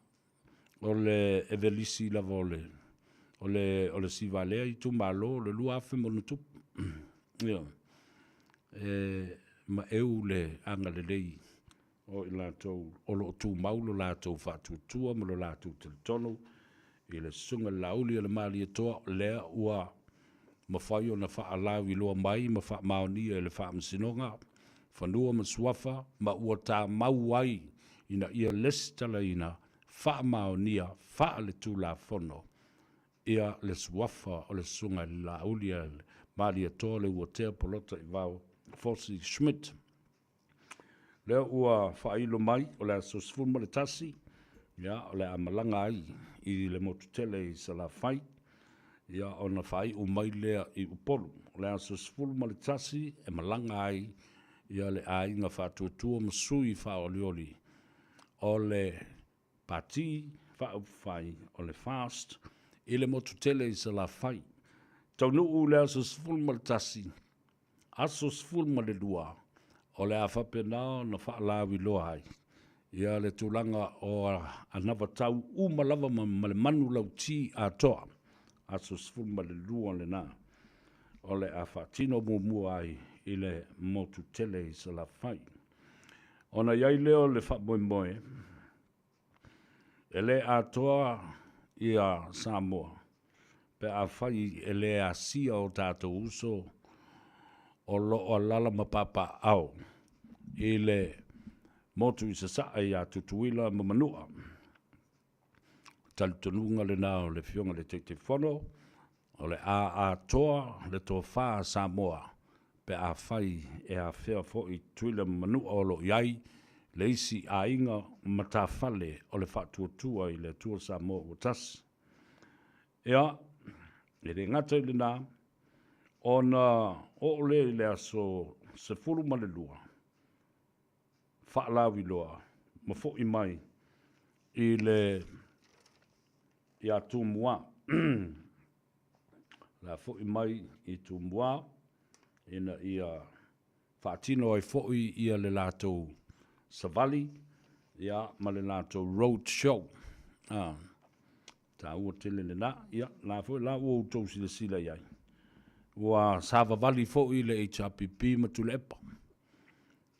o le Evelisi lava o le, o le, o le Sivalea itumalo, o le 2000 ma ona tupu. Ia, e maeu le agalelei o i latou o lo o tumau lo latou faatuatua ma lo latou talitonu i le Susuga i le Laauli a le Malietoa, lea ua mafai ona faalauiloa mai ma faamaonia e le Faamasinoga Fanua ma Suafa ma ua tamau ai ina ia lesitalaina faamaonia faaletulafono ia le suafa o le Susuga i le Laauli a le Malietoa Leuatea Polataivao Fosi Schmidt. Lea ua faailo mai o le aso 11, ia, o le a malaga ai i le motu tele i Salafai, ia, ona faaiu mai lea i Upolu. O le aso 11 e malaga ai ia le aiga faatuatua ma sui faaolioli o le Pati Faaupufai o le FAST i le motu tele i Salafai. Taunuu i le aso 11, aso 12, o le a faapena ona faalauiloa ai ia le tulaga o anavatau uma lava ma le manulauti atoa. Aso 12 lena o le a faatino muamua ai i le motu tele i Salafai. Ona i ai lea o le faamoemoe, e le atoa ia Samoa pe afai e le asia o tatou uso o lo o alaala ma papaaao i le motu i Sasae ia Tutuila ma Manua. Talitonuga lena o le Afioga i le Taitaifono, o le a atoa le tofa a Samoa pe afai e afea foi Tutuila ma Manua o lo o i ai le isi aiga matafale o le Faatuatua i le Atua Samoa ua Tasi. Ia, e le gata i lena, ona oo lea i le aso 12, faalauiloa ma foi mai i le ia Tumua. La foi mai i Tumua ina ia faatino ai foi ia le latou savali ia ma le latou road show. Ah, taua tele lena. Ia, la foi la ua outou silasila i ai. Ua savavali foi le HRPP ma Tuilaepa.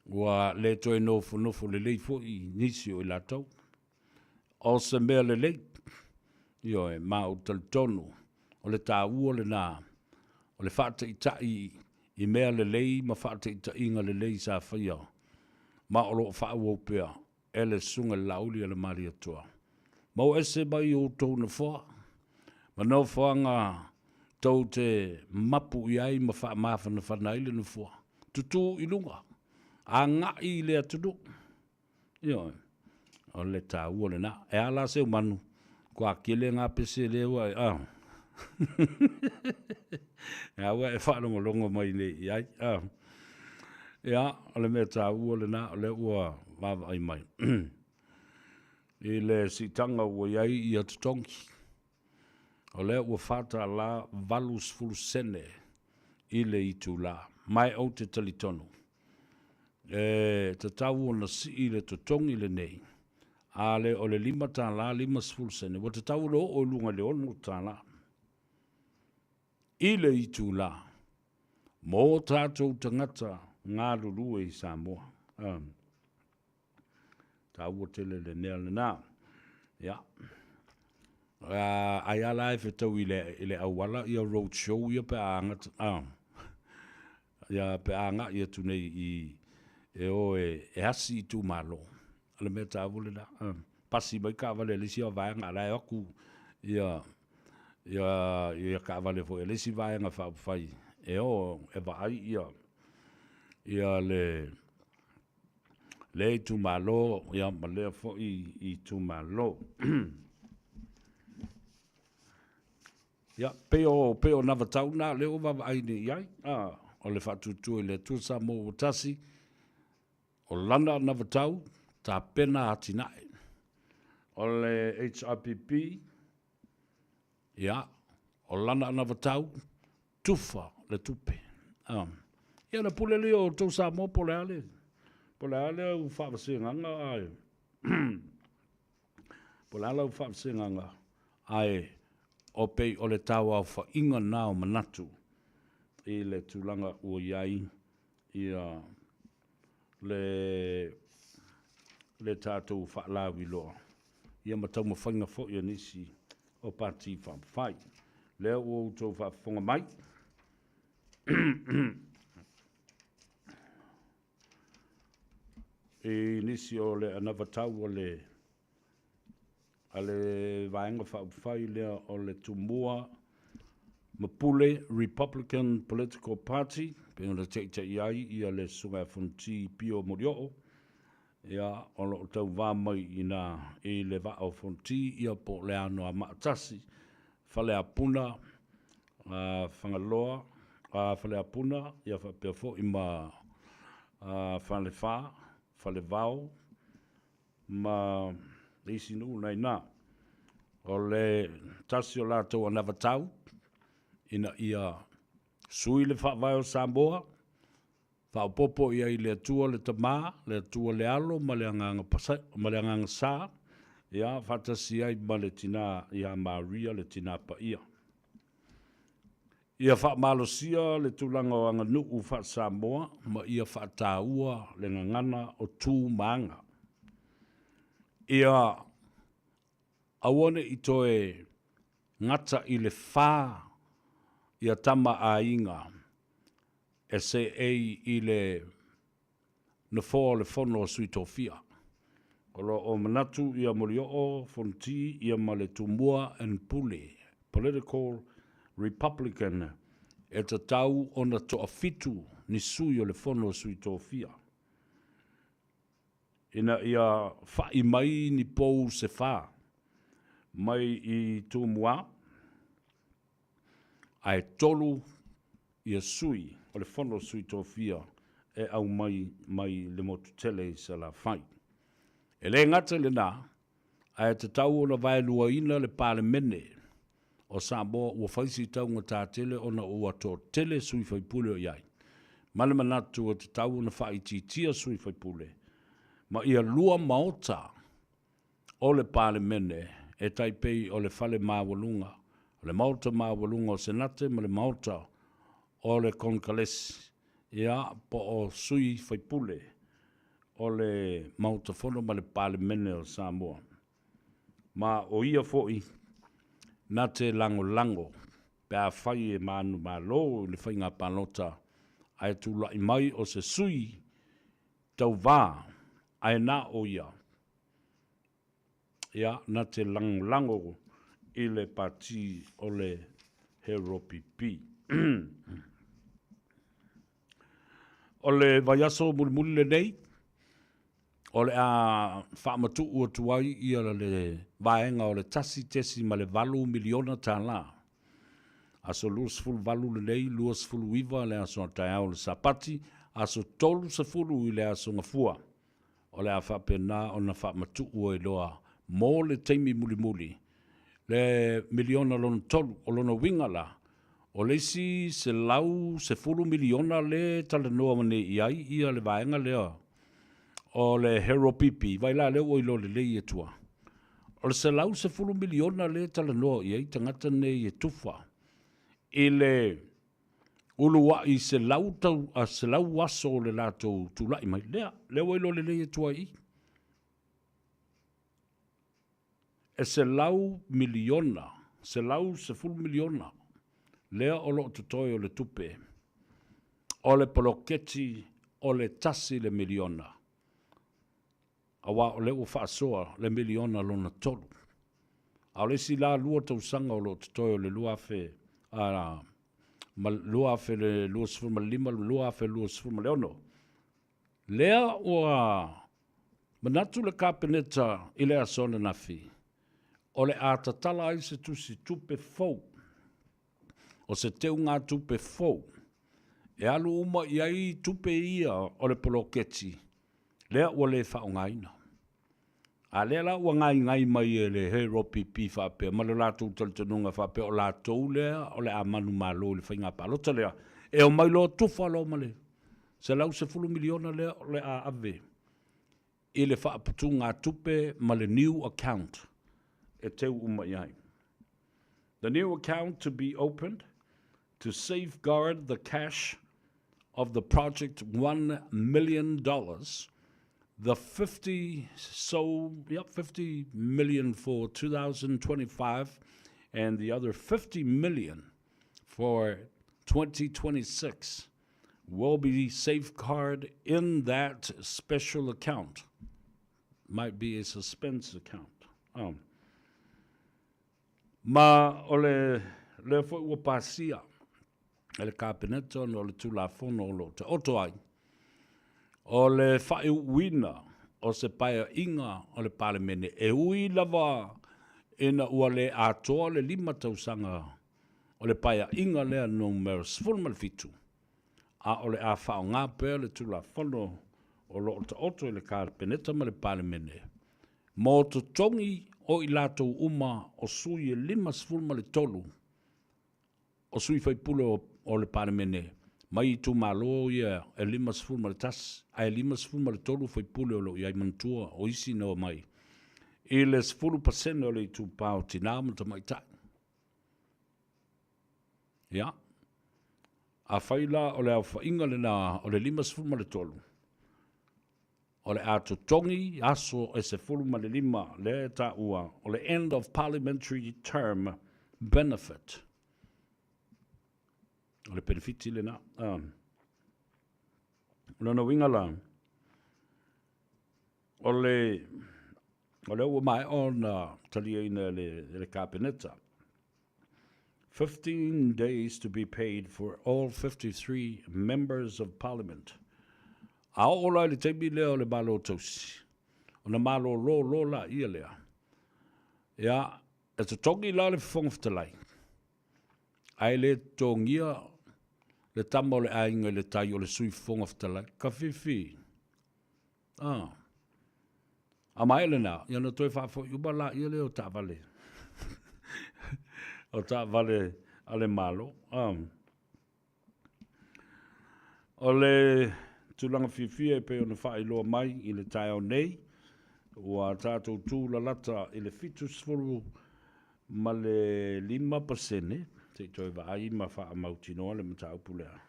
Ua le toe nofonofo lelei foi nisi o i latou. O se mea lelei, ioe, ma ou te talitonu o le taua lena o le faataitai i mea lelei ma faataitaiga lelei sa faia ma o lo o faaauau pea e le Susuga i le Laauli a le Malietoa. Maua ese mai i outou nofoa ma nofoaga tou te mapu i ai ma faamafanafana ai le nofoa. Tutū i luga, agai i le atunuu. Ioe, o le taua lena. E a la seu manu, kua kele ngā pese lea ua e, a. E a ua e faalogologo mai nei i ai, a. Ia, o le mea taua lena, o lea ua vaavaai mai i le siitaga ua i ai ia totogi. O lea ua $4.80 sene i le itula, ma e ou te talitonu, e tatau ona sii le totogi lenei, a le o le $5.50 sene, ua tatau ona oo i luga i le $6 i le itula mo tatou tagata galulue i Samoa. Taua tele le mea lena. Ia. Ai a la e fetau i le, i le auala ia road show ia pe a agata, a, ia pe a agai atu nei i, e o e, e asi itumalo. O le mea taua lena. Pasi mai taavale a le isi vaega a o la e o atu ia, ia, ia taavale foi a le isi vaega faaupufai e o e vaai ia, ia le, lea itumalo ia ma lea foi itumalo. Ia, pei o, pei o anavatau na lea ua vaavaai nei i ai, a, o le faatuatua i le Atua Samoa ua tasi, o lana anavatau, tapena atinae. O le HRPP, ia, o lana anavatau, tufa le tupe. A. Ia ona pule lea o outou Samoa po o le a le, po o le a le faavasegaga ae, po o le a lau faavasegaga, ae o pei o le tauaofaiga lena o manatu i le tulaga ua i ai ia le, le tatou faalauiloa ia ma taumafaiga foi a nisi o Pati Faaupufai. Lea ua outou faafofoga mai. I nisi o le anavatau a le a le Vaega Faaupufai lea o le Tumua ma Pule Republican Political Party, pei ona taitaia ai ia le Susuga ia Fonoti Pio Molioo, Ia, o lo o tauva mai i ina i le Vaa o Fonoti, ia po o le Anoamaa 1, Faleapuna, Fagaloa, Faleapuna, ia faapea foi ma Falefa, Falevao ma le isi nuu na i ina. O le tasi o latou anavatau ina ia sui le Faavae o Samoa, Faaopoopo i ai le Atua le Tama, le Atua le Alo ma le Agaga Pasa, ma le Agaga Sa, ia, faatasi ai ma le Tina ia Maria le Tina Paia. Ia faamalosia le tulaga o aganuu faa-Samoa ma ia faataua le gagana o tu ma aga. Ia aua ne i toe gata i le fa ia tama a aiga e seei i le Nofoa o le Fono a Sui Tofia. O lo o manatu ia Molioo, Fonoti ia ma le Tumua and Pule, Political Republican, e tatau ona toafitu ni sui o le Fono a Sui Tofia ina ia fa'i mai ni pou se fa mai i Tumua, ae 3 ia sui o le Fono Sui Tofia e aumai mai le motu tele i Salafai. E le gata i lena, ae tatau ona vaeluaina le Palemene o Samoa ua fai si taugata tele ona ua toatele sui faipule o i ai, ma le manatu e tatau ona faaitiitia sui faipule ma ia lua maota o le Palemene e tai pei o le Fale Maualuga, o le Maota Maualuga o Senate ma le Maota o le Konekalesi, ia, po o sui faipule o le Maota Fono ma le Palemene o Samoa. Ma o ia foi na te lagolago pe afai e manumalo i le faiga palota ae tulai mai o se sui tauva ae na o ia, ia, na te lagolago i le Pati o le HRPP. O le vaiaso mulimuli lenei, o le a faamatuu atu ai ia le vaega o le $1.8 miliona. Aso 28 lenei, 29 le aso a taeao o le Sapati, aso 30 i le aso Gafua. O le a faapena ona faamatuu ai loa mo le taimi mulimuli le miliona lona tolu. O lona uiga la, o le isi $110 miliona lea e talanoa nei i ai ia le vaega lea o le HRPP, vaai la lea ua iloa lelei e tua. O le $110 miliona lea e talanoa i ai tagata nei e tufa i le uluai 100 aso o le latou tulai mai lea, lea ua iloa lelei e tua i i. E $100 miliona, $110 miliona lea o lo o totoe o le tupe o le poloketi o le $1 miliona, aua o lea ua faasoa le miliona lona tolu. A o le isi la 2 tausaga o lo o totoe o le 2025 2026, lea ua manatu le Kapeneta i le aso ananafi, o le a tatala ai se tusi tupe fou, o se teugatupe fou, e alu uma i ai tupe ia o le poloketi lea ua le faaaogaina. A lea la ua ga'iga'i mai e le HRPP faapea ma le latou talitonuga faapea o latou lea o le a manumalo i le faiga palota lea, e omai loa tufa loa ma le $110 miliona lea o le a ave i le faaputugatupe ma le new account e teu uma i ai. The new account to be opened to safeguard the cash of the project $1 million, the 50 so yep 50 million for 2025 and the other 50 million for 2026 will be safeguarded in that special account. Might be a suspense account. Ma o le lea foi ua pasia e le Kapeneta ona o le Tulafono o lo o taoto ai, o le faaiuina o se paeaiga o le Palemene e ui lava ina ua le atoa le 5 tausaga o le paeaiga lea numera 17, a o le a faaaoga pea le Tulafono o lo o taoto i le Kapeneta ma le Palemene mo totogi o i latou uma o sui e 53 o sui faipule o le Palemene mai itumalo ia e 51 ae 53 faipule o lo o i ai. Manatua o isi na omai i le 10% o le itupa o tinā ma tamaitai. Ia, afai la o le aofaiga lena o le 53 o le a totogi aso e 15 lea e taua o le end of parliamentary term benefit, o le penefiti lena. O lona uiga la, o lea ua maea ona taliaina e le Kapeneta, 15 days to be paid for all 53 members of parliament. A oo la i le taimi lea o le malo tausi, ona malōlō la ia lea. Ia, e totogi la le Fofoga Fetalai, ae le totogia le tama o le aiga i le tai o le Sui Fofoga Fetalai. Ka fifi. Ah. A maea lena, ia na toe faafoi uma la ia lea o taavale. O taavale a le Malo. Ah. O le tulaga fiafia e pei ona faailoa mai i le taeao nei, ua tatou tū lalata i le 75%. Se i toe vaai ma faamautinoa le mataupu lea.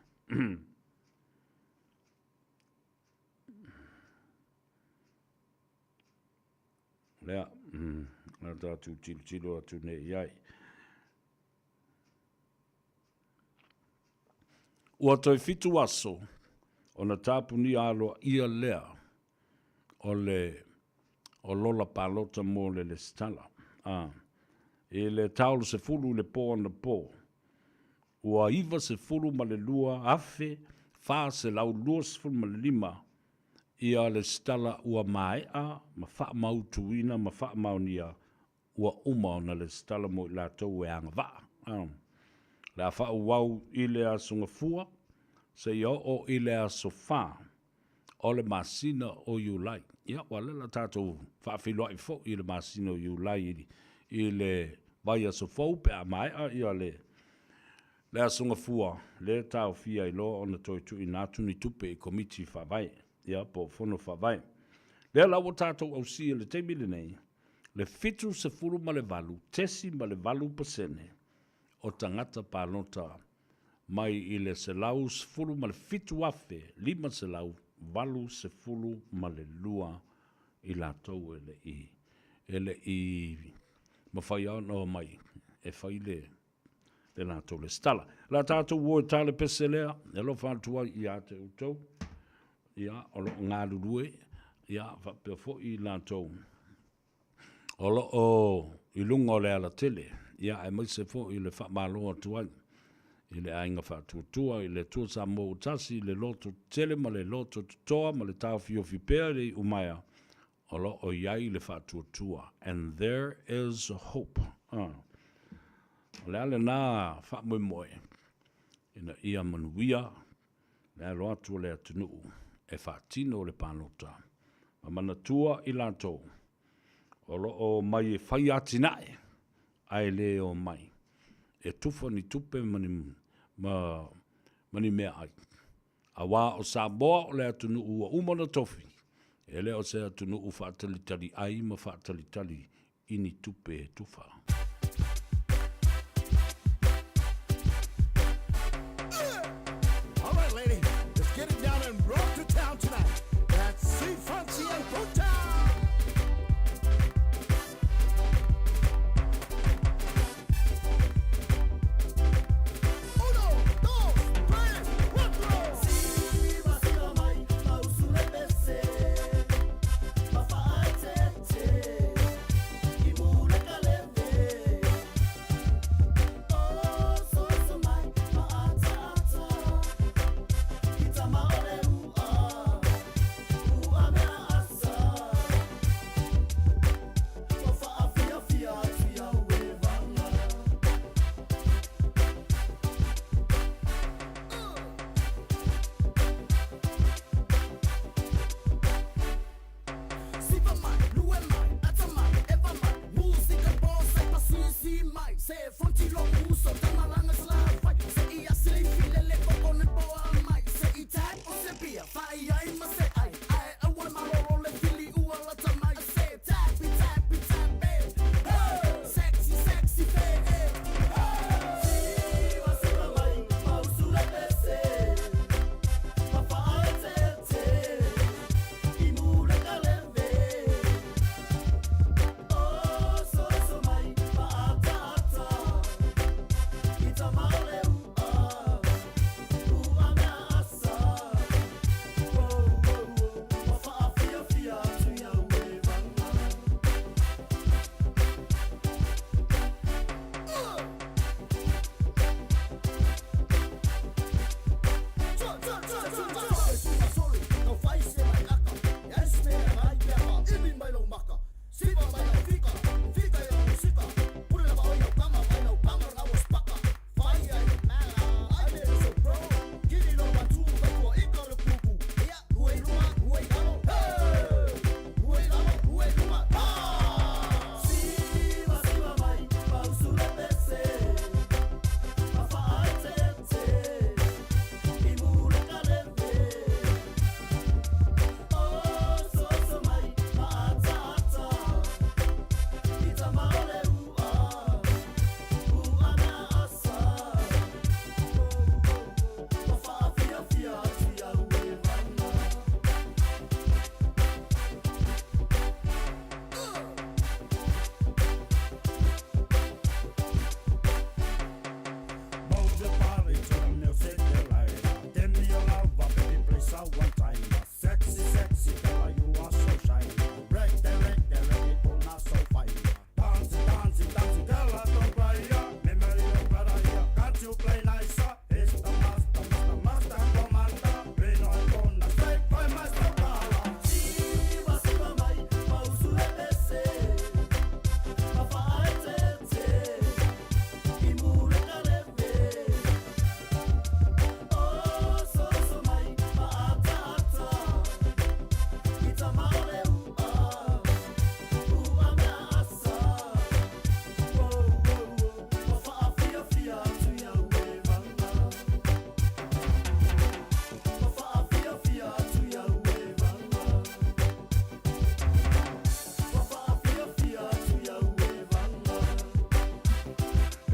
Lea, o le tatou tilotilo atu nei i ai. Ua toe fitu aso ona tapunia aloaia lea o le o lola palota mo le lesitala. A, i le 30 i le po anapo, ua 92,425 ia lesitala ua maea ma faamautuina ma faamaonia ua uma ona lesitala mo i latou e agavaa. O le a faaauau i le Aso Gafua seia oo i le aso 4 o le masina o Iulai. Ia, aua o lea o le a tatou faafeiloai foi i le masina o Iulai i le vaiaso fou pe a maea ia le le Aso Gafua, lea e taofia ai loa ona toe tuuina atu ni tupe i Komiti Faavae, ia, po o Fono Faavae. Lea la ua tatou ausia i le taimi lenei le 78.8% o tagata palota mai i le 117,582 i latou e le i e le i mafai ona omai e fai le le latou lesitala. O le a tatou o e ta le pese lea, e alofa atu ai ia te outou, ia, o lo o galulue, ia, faapea foi i latou o lo o i luga o le alatele, ia, aemaise foi le faamalo atu ai i le Aiga Faatuatua i le Atua Samoa ua tasi, i le loto tetele ma le loto totoa ma le taofiofi pea i le iumaea, o lo o i ai le faatuatua, and there is hope. O le a lena faamoemoe ina ia manuia le alo atu o le atunuu e faatino le palota ma manatua i latou o lo o omai e fai atinae ae le omai e tufa ni tupe ma ni, ma, ma ni meaai. Aua o Samoa o le atunuu ua uma ona tofi, e le o se atunuu faatalitali ai ma faatalitali i ni tupe e tufa. All right, lady, let's get it down and rock to town tonight. That's C Francie and Puta.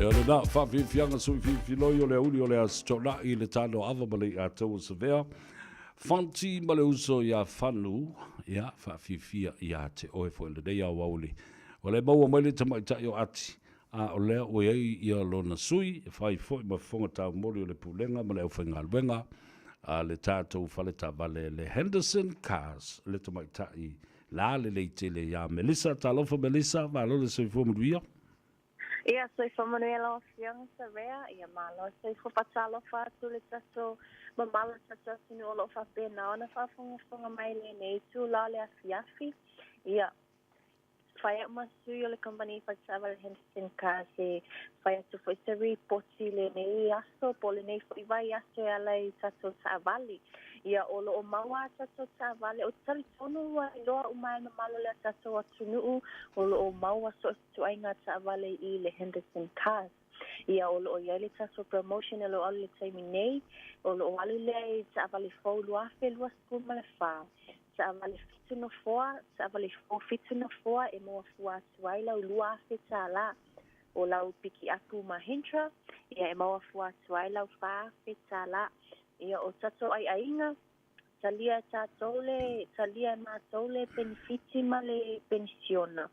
E o lena faafiafiaga sui filifiloi o le auli o le Aso Toonai i le Tanoava ma le Iatau o Savea. Fonti ma le uso ia Fanu, ia, faafiafia ia te oe foi lenei aoauli. Ua le maua mai le tamaitai o Ati, a o lea ua i ai ia lona sui e fai foi ma fofoga taumoli o le Pulega ma le aufaigaluega a le tatou fale taavale le Henderson Cars, le tamaitai lalelei tele ia Melissa. Talofa Melissa, malo le soifua manuia. Ia, soifua manuia lau Afioga Sarea. Ia, malo le soifua. Faatalofa atu i le tatou mamalu o le tatou atunuu o lo o faapena ona faafogafoga mai i lenei itula o le afiafi. Ia, fai au ma sui o le kamupani faletaavale Henderson Cars e fai atu foi se ripoti i lenei aso po o lenei foi vaiaso e ala i tatou taavale. Ia, o lo o maua a tatou taavale, ou te talitonu ua iloa uma e le mamalu o le tatou atunuu o lo o maua so o se ituaiga taavale i le Henderson Cars. Ia, o lo o i ai le tatou promotion o lo o alu i le taimi nei, o lo o alu lea i taavale fou 2024, taavale fitu nofoa, taavale fou fitu nofoa e maua fua atu ai lau $2,000. O lau pikiapu Mahindra, ia e maua fua atu ai lau $4,000. Ia, o tatou aiaiga, talia e tatou le, talia e matou le penefiti ma le penisiona.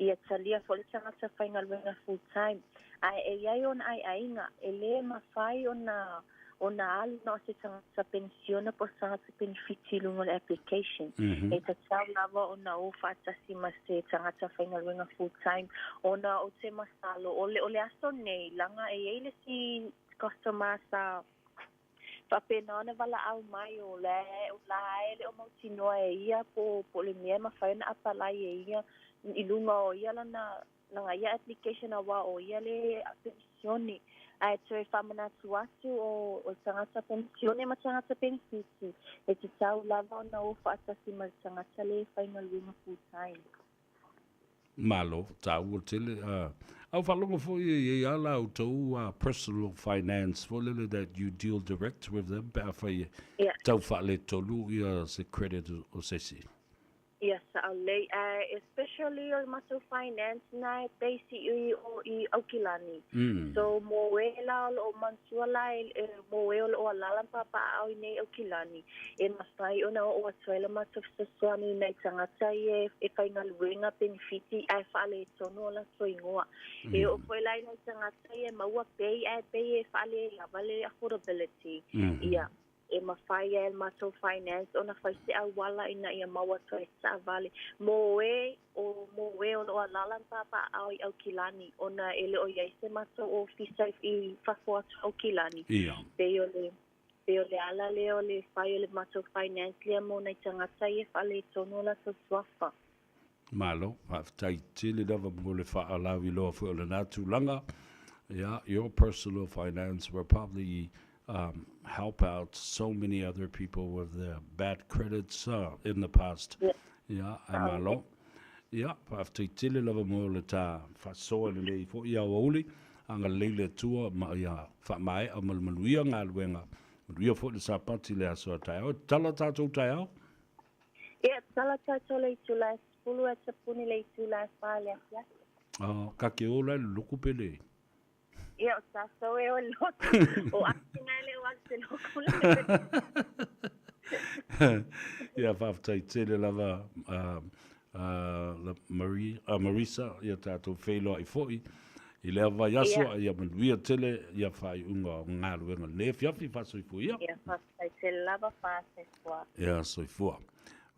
Ia talia foi le tagata faigaluega full time. Ae e i ai ona aiaiga, e le mafai ona ona alu na o se tagata penisiona po o se tagata penefiti i luga o le application. E tatau lava ona o faatasi ma se tagata faigaluega full time ona ou te masalo o le o le aso nei laga e i ai le isi customer sa Faapena ona valaau mai o la o la e le o mautinoa e ia po po o le mea e mafai ona apalai e ia i luga o ia lana lana ia application auā ʻo ia le penisione. Ae toe faamanatu atu o o le tagata penisione ma tagata penefiti e tatau lava ona o faatasi ma le tagata le faigaluega full time. Malo, taua tele. A ua faalogo foi e i ai lava la outou personal finance foi lele that you deal direct with them pe afai e tau faaletonu ia se credit o se isi. Ia, sao lelei. Ae especially o le matou finance na e base i o i Aukilani. So mo e la o lo o manatua la e mo e o lo o alala ma papaaao i nei Aukilani, e mafai ona oo atu ai la matou fesoasoani i nai tagata ia e faigaluega penefiti ae faaletonu o latou igoa. E oo foi la i nai tagata ia e maua pei ae pei e faalelava le affordability, ia, e mafai ai e le matou finance ona fai se auala ina ia maua atu ai se taavale mo e o mo e o lo o alala ma papaaao i Aukilani ona e le o i ai se matou ofisa i fafo atu o Aukilani. Pei o le Pei o le ala lea o le fai o le matou finance lea mo nai tagata ia e faaletonu o latou suafa. Malo, faafetai tele lava mo le faalauiloa foi o lena tulaga. Yeah, your personal finance will probably um, help out so many other people with their bad credits uh, in the past. Yeah, yeah ai malo. Ia, faafetai tele lava mo le ta faasoa lelei foi ia aoauli, agalelei le Atua ma ia faamaea ma le manuia galuega, manuia foi le Sapati i le aso a taeao. E tatala tatou taeao? Ia, tatala tatou le itula e 10 e tapuni le itula e 4 i le afiafi. Oh, ka ke ola e le loku pe le? Ia, o tatou e o e lotu. O Akina e le o alu se loku le. Ia, faafetai tele lava uh, uh, Marie, uh, Marisa, ia tatou feiloai foi i lea vaiaso, ia, ia manuia tele ia faaiuga o galuega lenei afiafi, faasoifua ia. Ia, faafetai tele lava, faasoifua. Ia, soifua.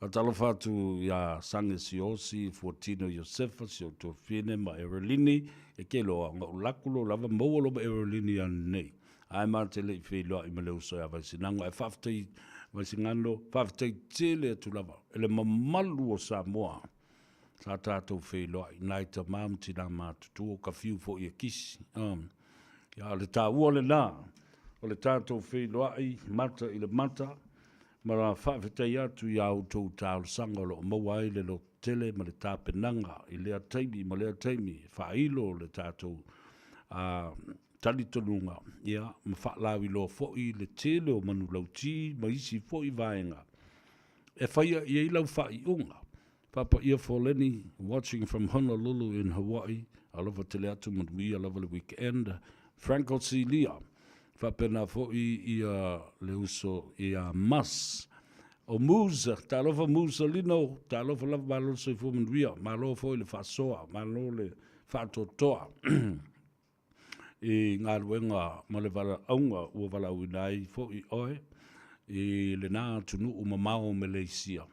Faatalofa atu iā Sage Siaosi, Fuatino Iosefa, si ou tuafine ma Erelini, e ke loa ona o laku lo lava maua lo ma Erelini anei. Ae ma te le i feiloai ma le uso ia Vaisigano, ae faafetai Vaisigano, faafetai tele atu lava e le mamalu o Samoa sa tatou feiloai, nai tama ma tina matutua, o ka fiu foi e kisi. Um, ia, o le taua lena, o le tatou feiloai mata i le mata, Ma faafetai atu i a outou talosaga o lo o maua ai le lototele ma le tapenaga i lea taimi ma lea taimi e faailo le tatou talitonuga ia ma faalauiloa foi le tele o manulauti ma isi foi vaega e faia i ai lau faaiuga. Papa Ia Foleni watching from Honolulu in Hawaii. Alofa tele atu manuia lava le weekend. Franco Silia, faapena foi ia le uso ia Mas. O Musa, talofa Musa Lino, talofa lava malo le soifua manuia, malo foi le faasoa, malo le faatoatoa i galuega ma le valaauga ua valaauina ai foi oe i lena atunuu mamao Meleisia.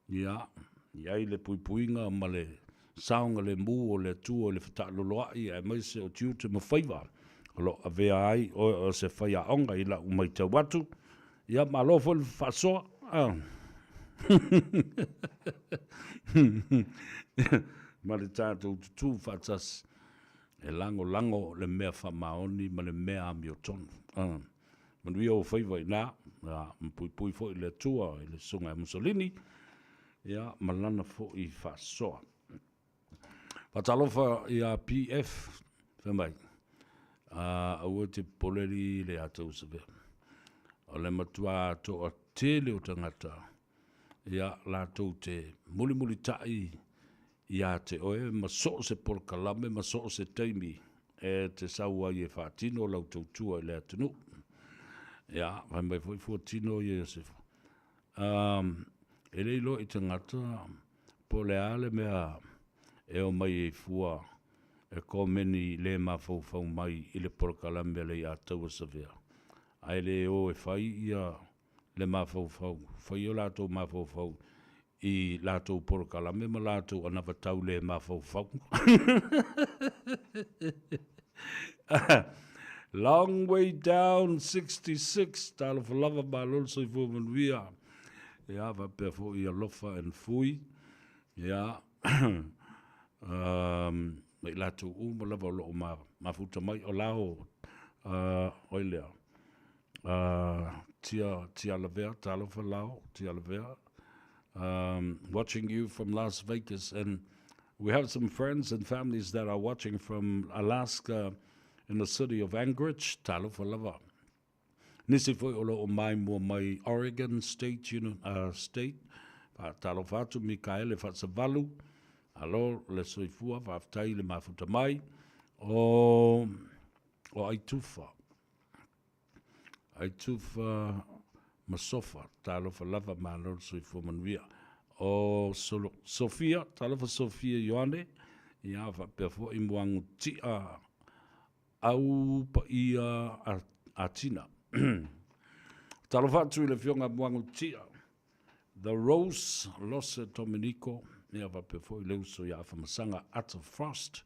Ia, i ai le puipuiga ma le saogalemu o le Atua i le fetaaloloai aemaise o tiute ma faiva o lo o avea ai oe o se faiaoga i lau matau atu. Ia, malo foi le faasoa. Ma le tatou tutū faatasi e lagolago le mea faamaoni ma le mea amiotonu. Manuia ou faiva i ina, ma puipui foi le Atua i le Susuga ia Mussolini, ia, ma lana foi faasoa. Faatalofa ia PF, fai mai, aua e te popole alii le ia te Usavea. O le matua toatele o tagata, ia, latou te mulimulitai ia te oe ma so o se polokalame ma so o se taimi e te sau ai e faatino lau tautua i le atunuu. Ia, fai mai foi fuatino ia Iosefa, e le iloa i tagata po o le a le mea e omai ai fua e komeni le mafaufau mai i le polokalame a le Aiataua Savea, ae le o e fai ia le mafaufau, fai o latou mafaufau i latou polokalame ma latou anavatau le mafaufau. Long way down 66, talofa lava malo le soifua manuia. Ia, faapea foi Alofa and Fui. Ia, ma i latou uma lava o lo o mafuta mai o lao, oi lea, Tia, Tia Lavea, talofa lao, Tia Lavea. Watching you from Las Vegas and we have some friends and families that are watching from Alaska in the city of Anchorage, talofa lava. Nisi foi o lo o maimoa mai Oregon State, State, faatalofa atu Mikaele Faasavalu, alo le soifua, faafetai le mafuta mai, o, o Aitufa, Aitufa ma Sofa, talofa lava, malo le soifua manuia. O Sofia, talofa Sofia Ioane, ia faapea foi Muagutia Au Paia Atina. Talofa atu i le Afioga Muagutia, The Rose Lose Dominico, ia faapea foi le uso ia Afamasaga Ata Frost,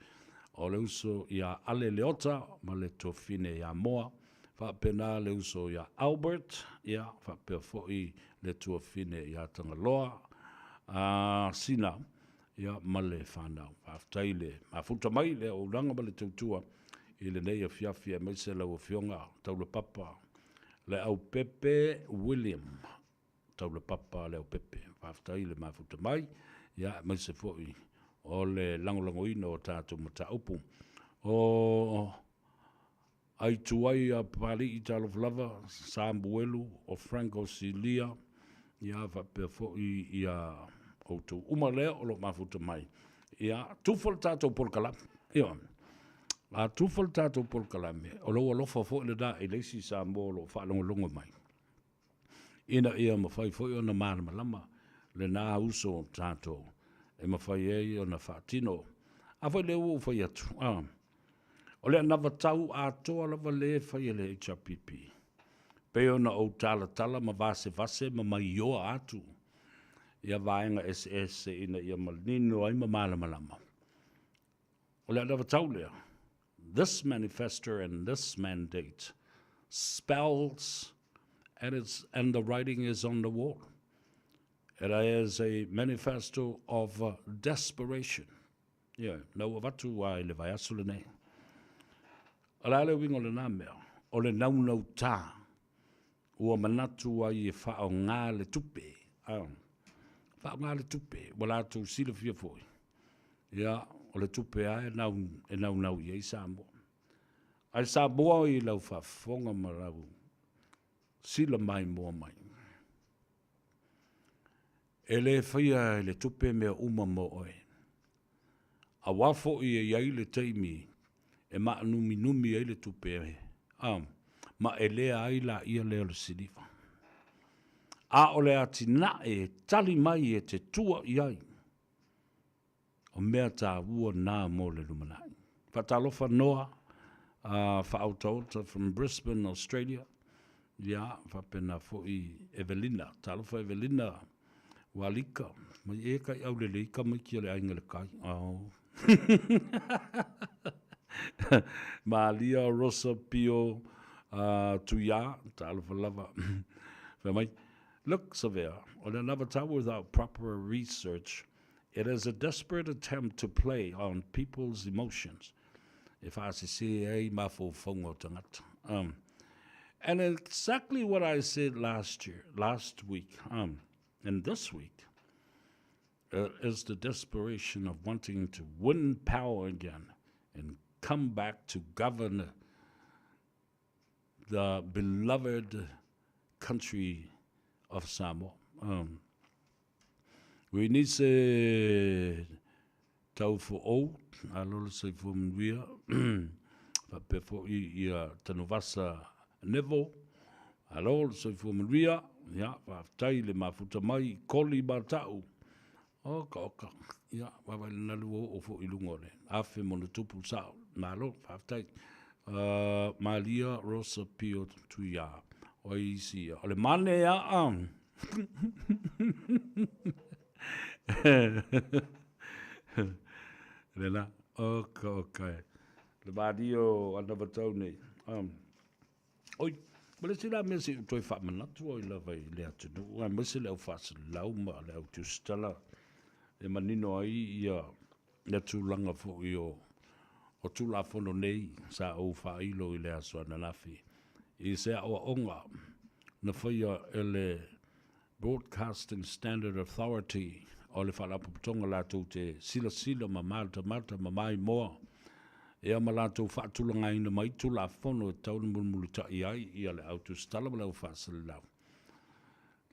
o le uso ia Ale Leota ma le tuafine ia Moa, faapena le uso ia Albert, ia faapea foi le tuafine ia Tagaloa, a Sina, ia ma le fanau. Faafetai le mafuta mai le auaunaga ma le tautua i lenei afiafi aemaise lau Afioga Taulapapa Leaupepe William. Taulapapa Leaupepe. Faafetai le mafuta mai, ia aemaise foi o le lagolagoina o tatou mataupu. O Aituai a Papalii talofa lava, Samuelu o Franco Silia, ia faapea foi ia outou uma lea o lo o mafuta mai. Ia, tufa le tatou polokalame. Ioe. A tufa le tatou polokalame, o lou alofa foi lena i le isi Samoa o lo o faalogologo mai. Ina ia mafai foi ona malamalama lena uso o tatou e mafai ai ona faatino. A foi lea ua ou fai atu, a, o le anavatau atoa lava lea e fai e le HRPP, pei ona ou talatala ma vasevase ma maioa atu ia vaega eseese ina ia manino ai ma malamalama. O le anavatau lea, this manifesto and this mandate spells and, it's, and the writing is on the wall. It is a manifesto of desperation. Yeah, na ua avatu a i le vaiaso lenei. O le a le uiga o lena mea? O le naunautā ua manatu ai e faaaoga le tupe, a, faaaoga le tupe, ua latou silafia foi, ia, o le tupe lava e nau, e naunau i ai Samoa. Ae Samoa i lau faafofoga ma lau sila maimoa mai, e le faia e le tupe mea uma mo oe. Auā foi e i ai le taimi e maanuminumi ai le tupe, a, ma elea ai laia lea o le siliva. A o le atinae e tali mai e te tua i ai, o mea taua na mo le lumanai. Faatalofa Noa, faaotaota from Brisbane, Australia, ia, faapena foi Evelina. Talofa Evelina Walika, mai e kai aulelei tamaiti a le aiga i le tai. Oh. Malia Rosa Pio Tuia, talofa lava. Fai mai, Look, Savea, o le anavatau without proper research, it is a desperate attempt to play on people's emotions. E whaasese ai mafaufauga o tagata. And exactly what I said last year, last week, and this week, is the desperation of wanting to win power again and come back to govern the beloved country of Samoa. We need se tau for ou, alo le soifua manuia, faapea foi ia Tanuvasa Nevo, alo le soifua manuia, ia, faafetai le mafuta mai i Koli ma Ta'u, Oka oka, ia, vaavaai i le nalu ua oo foi i luga o le 1000+ sa'o, malo, faafetai. Malia Rosa Pio Tuiā, o ai isi ia? O le mane a'a. Lena, oka oka e. Le malie o Anavatau nei. Oi, ma le isi la mea se i ou toe faamanatu ai lava i le atunuu, aemaise le au faasalalau ma le au tusitala e manino ai ia le tulaga foi o o Tulafono nei sa ou faailo i le aso ananafi i se aoaoga na faia e le Broadcasting Standard Authority o le Faalapotopotoga latou te silasila ma matamata ma maimoa ia ma latou faatulagaina mai Tulafono e tatau ona mulimulita'i ai ia le au tusitala ma le au faasalalau.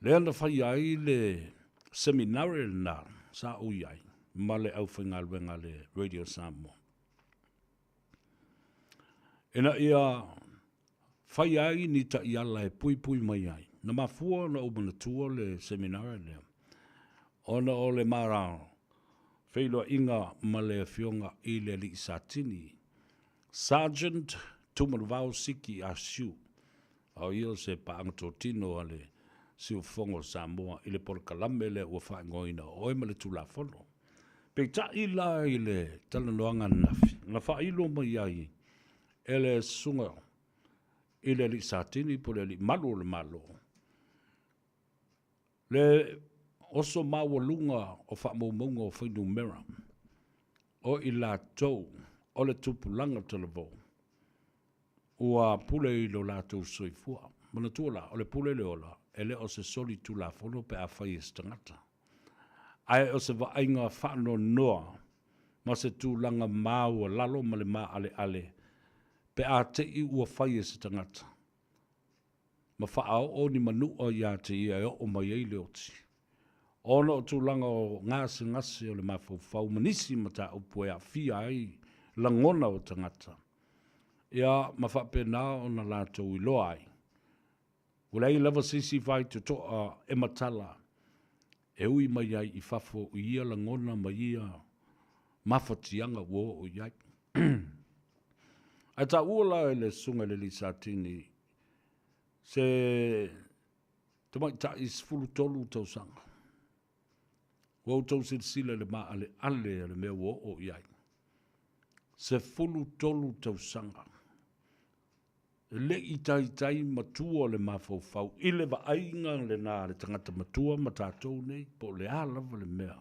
Lea na faia ai le seminare lena sa ou i ai ma le aufaigaluega a le Radio Samoa. Ina ia faia ai ni taiala e puipui mai ai. Na mafua ona ou manatua le seminare lea, ona o le ma feiloaiga ma le afioga i le Alii Satini, Sergeant Tumanuvao Siki Asiu, a o ia o se paaga totino a le Siufofoga o Samoa i le polokalame lea ua faaigoaina o Oe ma le Tulafono. Peitai la i le talanoaga ananafi, na faailo mai ai e le susuga i le Alii Satini po o le Alii Malu o le Malo, le oso maualuga o faamaumauga o fuainumera o i latou o le tupulaga talavou ua pule i lo latou soifua. Manatua la, o le pule le ola, e le o se soli tulafono pe a fai e se tagata, ae o se vaaiga faanoanoa ma se tulaga maualalo ma le maaleale pe a te i ua fai e se tagata ma faaoo ni manua ia te ia e oo mai ai le oti. Ona o tulaga o gasegase o le mafaufau ma nisi mataupu e aafia ai lagona o tagata, ia ma faapena ona latou iloa ai, ua leai lava se isi faitotoa e matala e ui mai ai i fafo i ia lagona ma ia mafatiaga ua oo i ai. Ae taua la e le Susuga i le Alii Satini se tamaitai 13 tausaga. Ua outou silasila i le maaleale o le mea ua oo i ai. 13 tausaga. E le i taitai matua le mafaufau i le vaaiga lena a le tagata matua ma tatou nei, po o le a lava le mea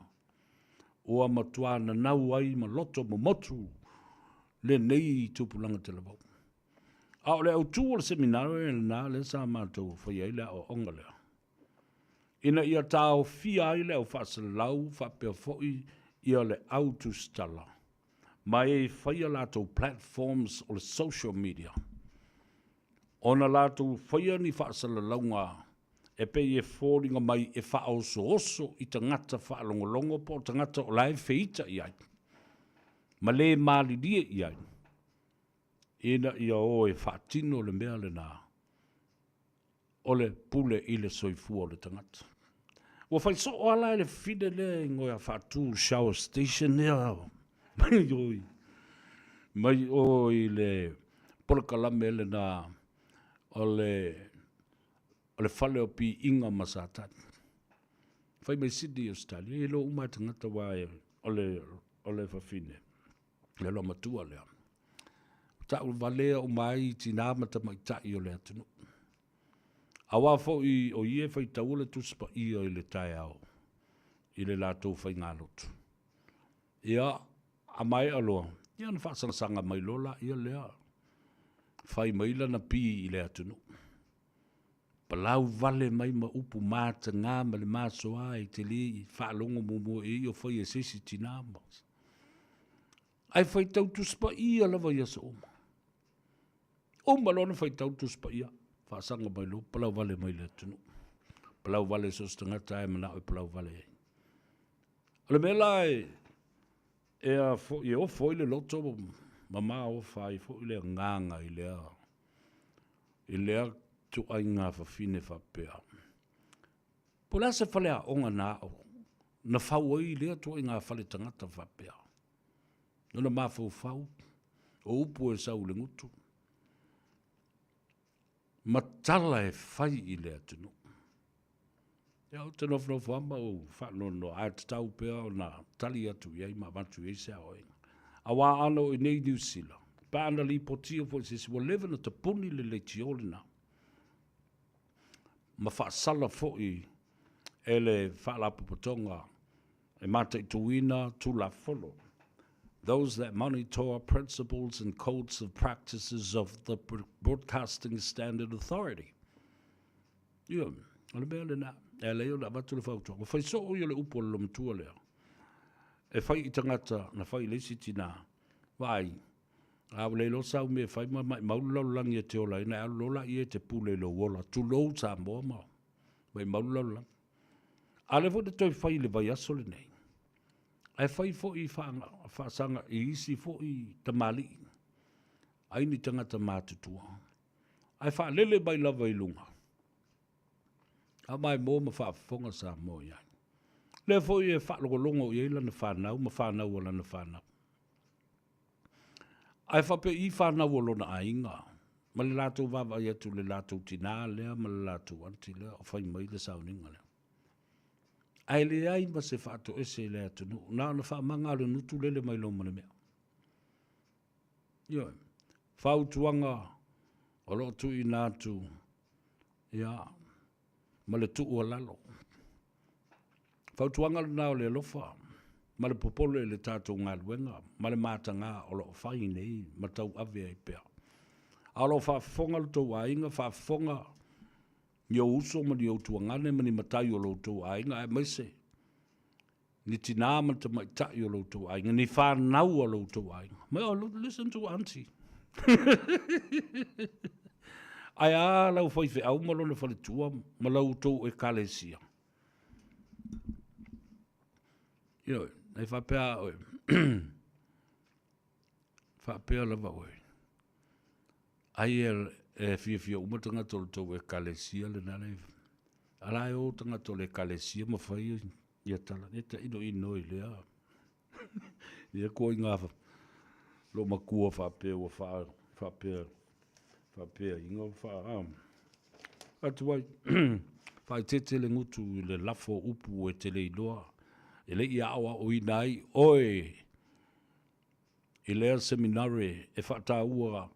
ua matua nanau ai ma loto momotu lenei tupulaga talavou. A o le autu o le seminare lena lea sa matou faia ai le aoaoga lea, ina ia taofia ai le au faasalalau faapea foi ia le au tusitala ma e faia latou platforms o le social media, ona latou faia ni faasalalauga e pei e foliga mai e faaosooso i tagata faalogologo po o tagata o la e feita i ai. ma le malilie i ai, ina ia o e faatino le mea lena o le pule i le soifua o le tagata. Ua fai soo lava la e le fafine lea i goe a faatu shower station ea mai o i, mai o i le polokalame lena o le, o le fale o piiga ma Satani. Fai mai Sydney, Australia, e iloa uma e tagata aua o le, o le fafine, le loomatua lea. Ua tau valea uma ai tinā ma tamaitai o le atunuu. Aua foi o ia e faitaua le Tusi Paia i le taeao i le latou faigalotu. Ia, a maea loa, ia ona faasangasaga mai loa laia lea, fai mai lana pi i le atunuu. Palau vale mai ma upu mataga ma le masoa e te le i faalogo muamua i ai o faia e se isi tinā ma Ae faitau Tusi Paia lava i aso uma. Uma loa ona faitau le Tusi Paia, faasaga mai loa, palau vale mai le atunuu. Palau vale so o se tagata lava e manao e palau vale ai. O le mea la e, e a foi, e ofo ai le loto ma maofa ai foi le agaga i lea, i lea ituaiga fafine faapea. Po o le a se faleaoga na ao, na fau ai lea ituaiga fale tagata faapea. Lona mafaufau, o upu e sau i le gutu, ma tala e fai i le atunuu. Ia, ou te nofonofo lava ma ou faanoanoa, ae tatau pea ona tali atu i ai ma avatu i ai se aoaiga. Aua ana o i inei i Niu Sila, pe ana lipotia foi i se isi, ua leva ona tapuni le leitio lena, ma faasala foi e le Faalapotopotoga e mataituina Tulafono, those that monitor principles and codes of practices of the Broadcasting Standard Authority. Ioe, o le mea lena, e ala ai ona avatu le fautuaga. Ua fai soo ia o le upu a le loomatua lea, e fai i tagata na fai i le isi tinā, vaai, a ua le iloa sau mea e fai ma maimau le lalolagi e te ola ai, ona e alu loa lea e te pule i lou ola, tulou Samoa ma maimau le lalolagi. A o lea foi na toe fai i le vaiaso lenei, ae fai foi i faasaga i isi foi tamalii, ai ni tagata matutua, ae faalele mai lava i luga, a maimoa ma faafofoga Samoa i ai. Lea foi e faalogologo i ai lana fanau ma fanau a lana fanau. Ae faapei fanau a lona aiga ma le latou vaavaai atu i le latou tinā lea ma le latou aunty lea o fai mai le sauniga lea. Ae leai ma se faatoese i le atunuu, na ona faamaga o le gutu lele mai loa ma le mea. Ioe, fautuaga o lo o tuuina atu, ia, ma le tuualalo. Fautuaga lena o le alofa ma le popole i le tatou galuega ma le mataga o lo o fai nei ma tauave ai pea. A o lo o faafofoga lo outou aiga, faafofoga ni ou uso ma ni ou tuagane ma ni matai o lo outou aiga, aemaise ni tinā ma tamaitai o lo outou aiga, ni fanau a lo outou aiga. Mai, oh, listen to auntie. Ae a lau faifeau ma lona faletua ma la outou ekalesia. Ioe, e faapea a oe. Faapea lava oe. Ai e, e fiafia uma tagata o le tou ekalesia lena le ala e o tagata o le ekalesia ma fai ia tala. E ta ino ino i lea. Ia ko i ngā lo makua faapea ua wha, faapea faapea inga wha a. Atu ai faaeteete le gutu i le lafo o upu e te le iloa e le i aoaoina ai oe i lea seminare e faataua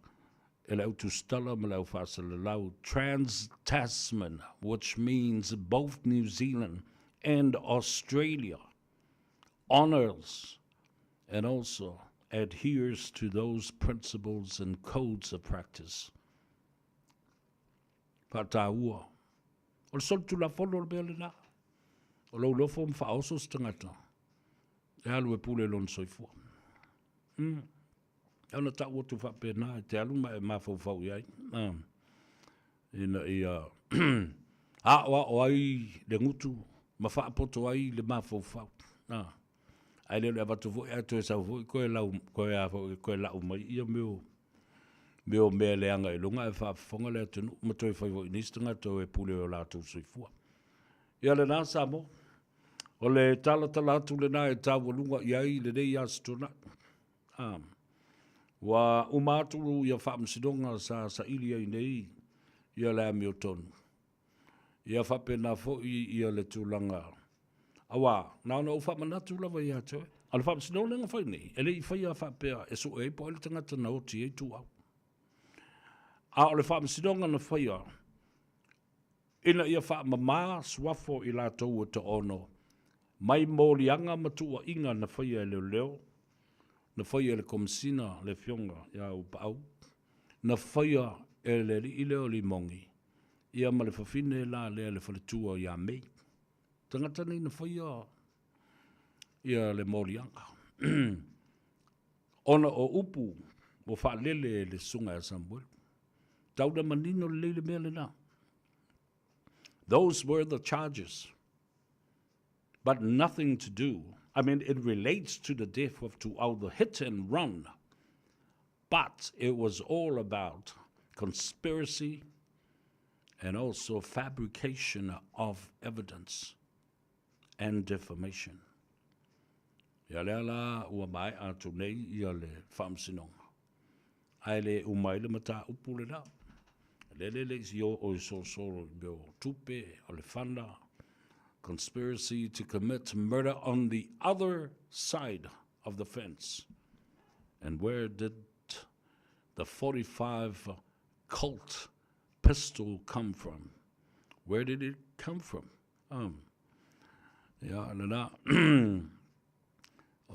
e le au tusitala ma le au faasalalau Trans-Tasman, which means both New Zealand and Australia, honours and also adheres to those principles and codes of practice. Faataua. O le solitulafono le mea lena. O lou nofo ma faaoso se tagata e alu e pule i lona soifua. Mm. E ona tau atu faapena e te alu ma e mafaufau i ai. Ah. Ina ia aoao ai le gutu ma faapoto ai le mafaufau. Ah. Ae le o le avatu foi ae toe sau foi koe lau, koe a foi, koe lau mai ia mea o, mea o mea leaga i luga ae faafofoga le atunuu ma toe fai foi i nisi tagata o e pule i o latou soifua. Ia lena Samoa. O le talatala atu lena e taualuga i ai lenei Aso Toonai. A, ua uma atu ia faamasinoga sa saili ai nei ia le amiotonu. Ia faapena foi ia le tulaga, aua na ona ou faamanatu lava ia te oe. O le faamasinoga lea na fai nei, e le i faia faapea e sue ai po o ai le tagata na oti ai Tuuau. A o le faamasinoga na faia ina ia faamama suafa o i latou e toaono mai moliaga ma tuuaiga na faia e leoleo, na faia e le Komesina le Afioga ia Uepaau, na faia e le alii lea o Limogi, ia ma le fafine la lea le faletua ia May. Tagata nei na faia ia le moliaga. Ona o upu ua faalele e le Susuga ia Samuelu. Tau na manino lelei le mea lena. Those were the charges. But nothing to do. I mean, it relates to the death of Tuau, the hit and run. But it was all about conspiracy and also fabrication of evidence and defamation. Ia lea la ua maea atu nei ia le faamasinoga. Ae le uma ai le mataupu lena. Le le le isi o o i solosolo i mea o tupe, o le fana, conspiracy to commit murder on the other side of the fence. And where did the 45 Colt pistol come from? Where did it come from? Um, ia, lena,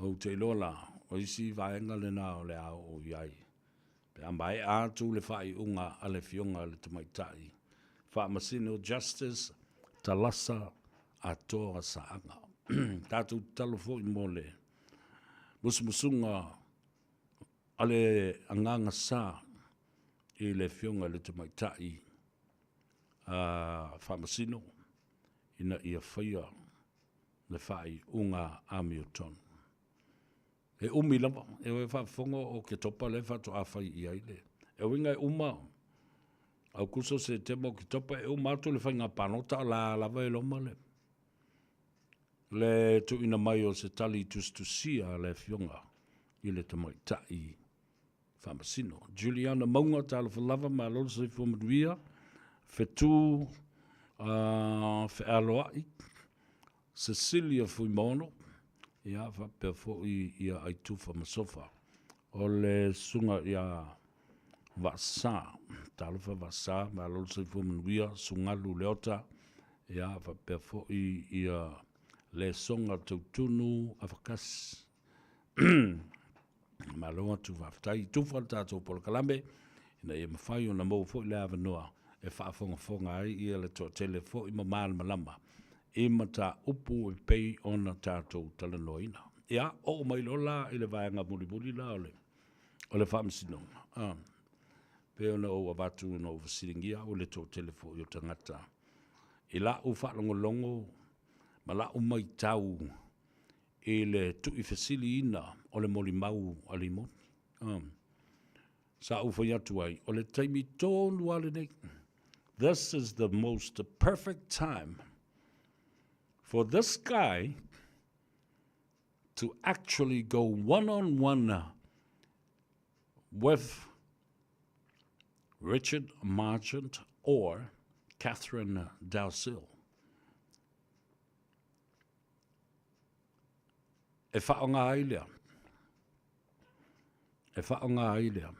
ou te iloa la, o isi vaega lena o le a oo i ai. Pe a maea atu le faaiuga a le Afioga i le Tamaitai Faamasino Justice Talasa Atoa Saaga. Tatou tatalo foi mo le musumusuga a le Agaga Sa i le Afioga i le Tamaitai Faamasino ina ia faia le faaiuga amiotonu. E umi lava, e o e faafofoga o Oketopa lea faatoa fai i ai le... E uiga e uma Aukuso, Setema, Oketopa, e uma atu le faiga palota o la lava e loma le le tuuina mai o se tali tusitusia a le Afioga i le Tamaitai Faamasino. Juliana Mauga, talofa lava, malo le soifua manuia, fetu fealoai, Cecilia Fuimaono, ia, faapea foi ia Aitufa Masofa. O le susuga ia Vaasa, talofa Vaasa, malo le soifua manuia, Sugalu Leota, ia, faapea foi ia Lesoga Tautunu Afakasi. Malo atu faafetai i tufa le tatou polokalame ina ia mafai ona maua foi le avanoa e faafogafoga ai ia le toatele foi ma malamalama i mataupu e pei ona tatou talanoaina. Ia, oo mai loa la i le vaega mulimuli la o le, o le faamasinoga. Ah, pei ona ou avatu ona ou fesiligia au i le toatele foi o tagata i la'u faalogologo ma la'u maitau i le tuuifesiliina o le molimau a Limoni. Sa ou fai atu ai, o le taimi tonu lava lenei. This is the most perfect time for this guy to actually go one-on-one with Richard Marchant or Catherine Dalzell. E whaonga ai lea. E whaonga ai lea.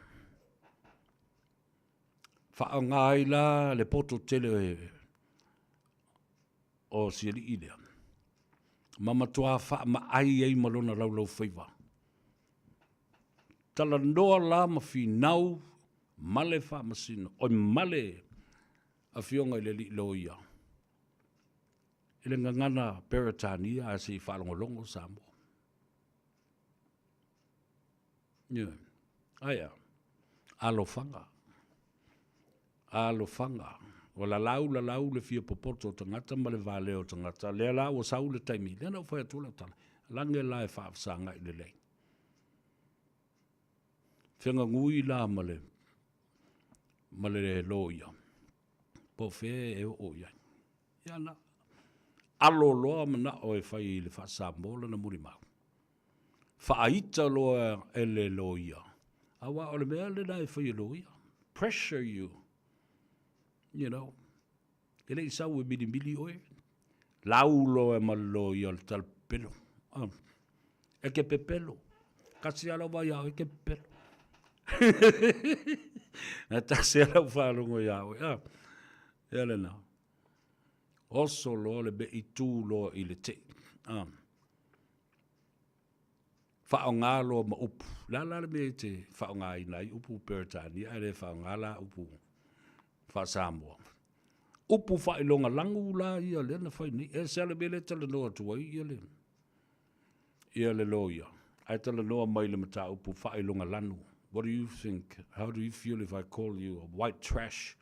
Whaonga ai la le poto tele o si alii lea. Ma matua whaamaai ai ma lona laulau faiva. Talanoa la ma finau ma le faamasino, oi ma le afioga i le alii loia. I le gagana Peretania ae se i faalogologo Samoa. Ioe. Aia. Alofaga. Alofaga. Ua lalau lalau le fia popoto o tagata ma le valea o tagata. Lea la ua sau le taimi. Lea na ou fai atu lau tala. Lage la e faafesagai lelei. Fegagui la ma le ma le loia po o fea e oo i ai. Ia na alo loa manao e fai i le faa-Samoa lana mulimau. Faaita loa e le loia, aua o le mea lena e fai e loia, pressure you, you know. E le i sau e milimili oe, lau loa ma le loia o le talapepelo. E ke pepelo. Kasi lava lau vaai ia oe e ke pepelo. Na tasi lava lau faalogo ia oe. Ah, ia lena. Oso loa le me'i tu loa i le tei. Ah. Faaaoga loa ma upu. O le a la le mea e te faaaogaina ai upu Peretania ae le faaaoga la upu faa-Samoa? Upu faailoga lanu la ia lea na fai nei. E ese lava le mea lea e talanoa atu ai ia le, ia le loia, ae talanoa mai i le mataupu faailoga lanu. What do you think? How do you feel if I call you a white trash?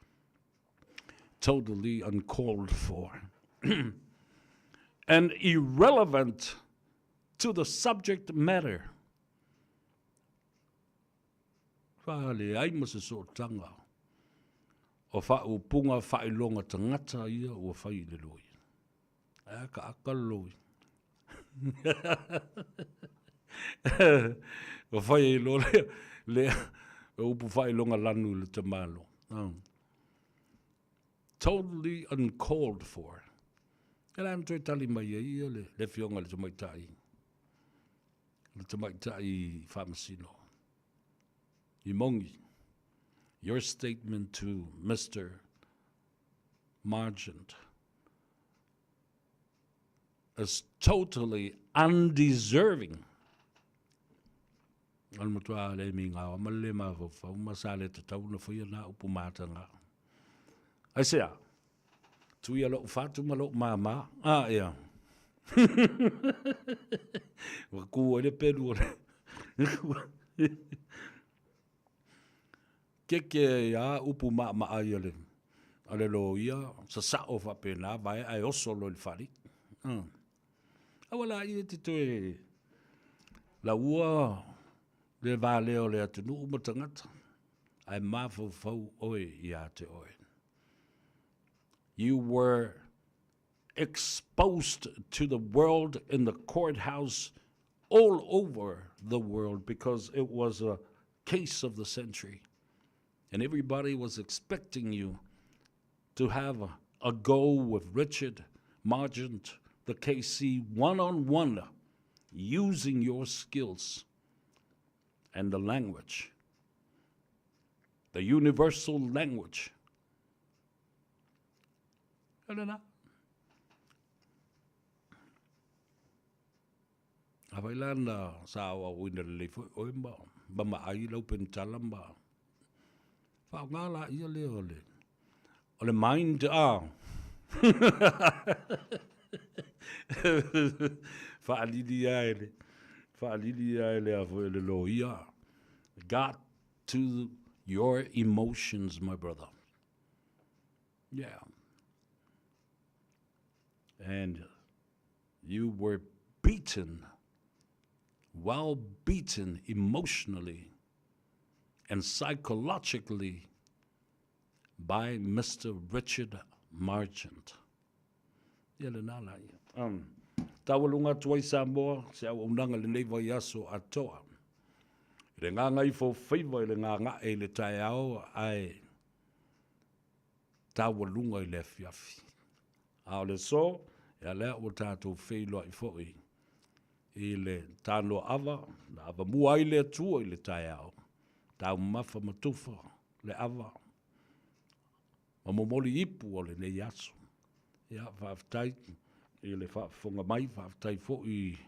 Totally uncalled for. And irrelevant to the subject matter. Faaleai ma se sootaga o faaupuga faailoga tagata ia ua fai i le loia. Ae akaaka le loia. Ua fai ai loa le, le, le upu faailoga lanu i le tamaloa. Oh. Totally uncalled for. E la na toe tali mai ai ia le, le afioga i le tamaitai, le tamaitai faamasino. I Mongi, your statement to Mr. Margent is totally undeserving. O le matua le mi ngā ma le mafaufau ma sa le tatau na whaia nā upu mātanga. Ai sea, tuia lou fatu ma lou māmā. Ah, ia. Ua kū ai le pelu o le... Keke ia upu maamaai a le, a le loia, sasao faapena, vae ae oso loa i le fale. Mm. Aua la ia te toe laua le valea o le atunuu ma tagata, ae mafaufau oe ia te oe. You were exposed to the world in the courthouse all over the world because it was a case of the century. And everybody was expecting you to have a, a go with Richard Margent, the KC, one on one, using your skills and the language, the universal language. Lena. Afai la na sa aoaoina lelei foi oe ma ma maai lau penitala ma faaaoga laia lea o le o le mind a faalili lava e le faalili lava e le a foi e le loia got to your emotions my brother yeah and You were beaten, well beaten emotionally and psychologically by Mister Richard Marchant. Ia lena la ia. Um, taualuga atu ai Samoa, se auaunaga lenei vaiaso atoa. I le gagaifo faiva i le gaga'e i le taeao ae taualuga i le afiafi. A o le aso, ia lea ua tatou feiloai foi i le tanoa ava, na avamua ai le Atua i le taeao, taumafa ma tufa le ava, ma momoli ipu o lenei aso. Ia, faafetai i le faafofoga mai, faafetai foi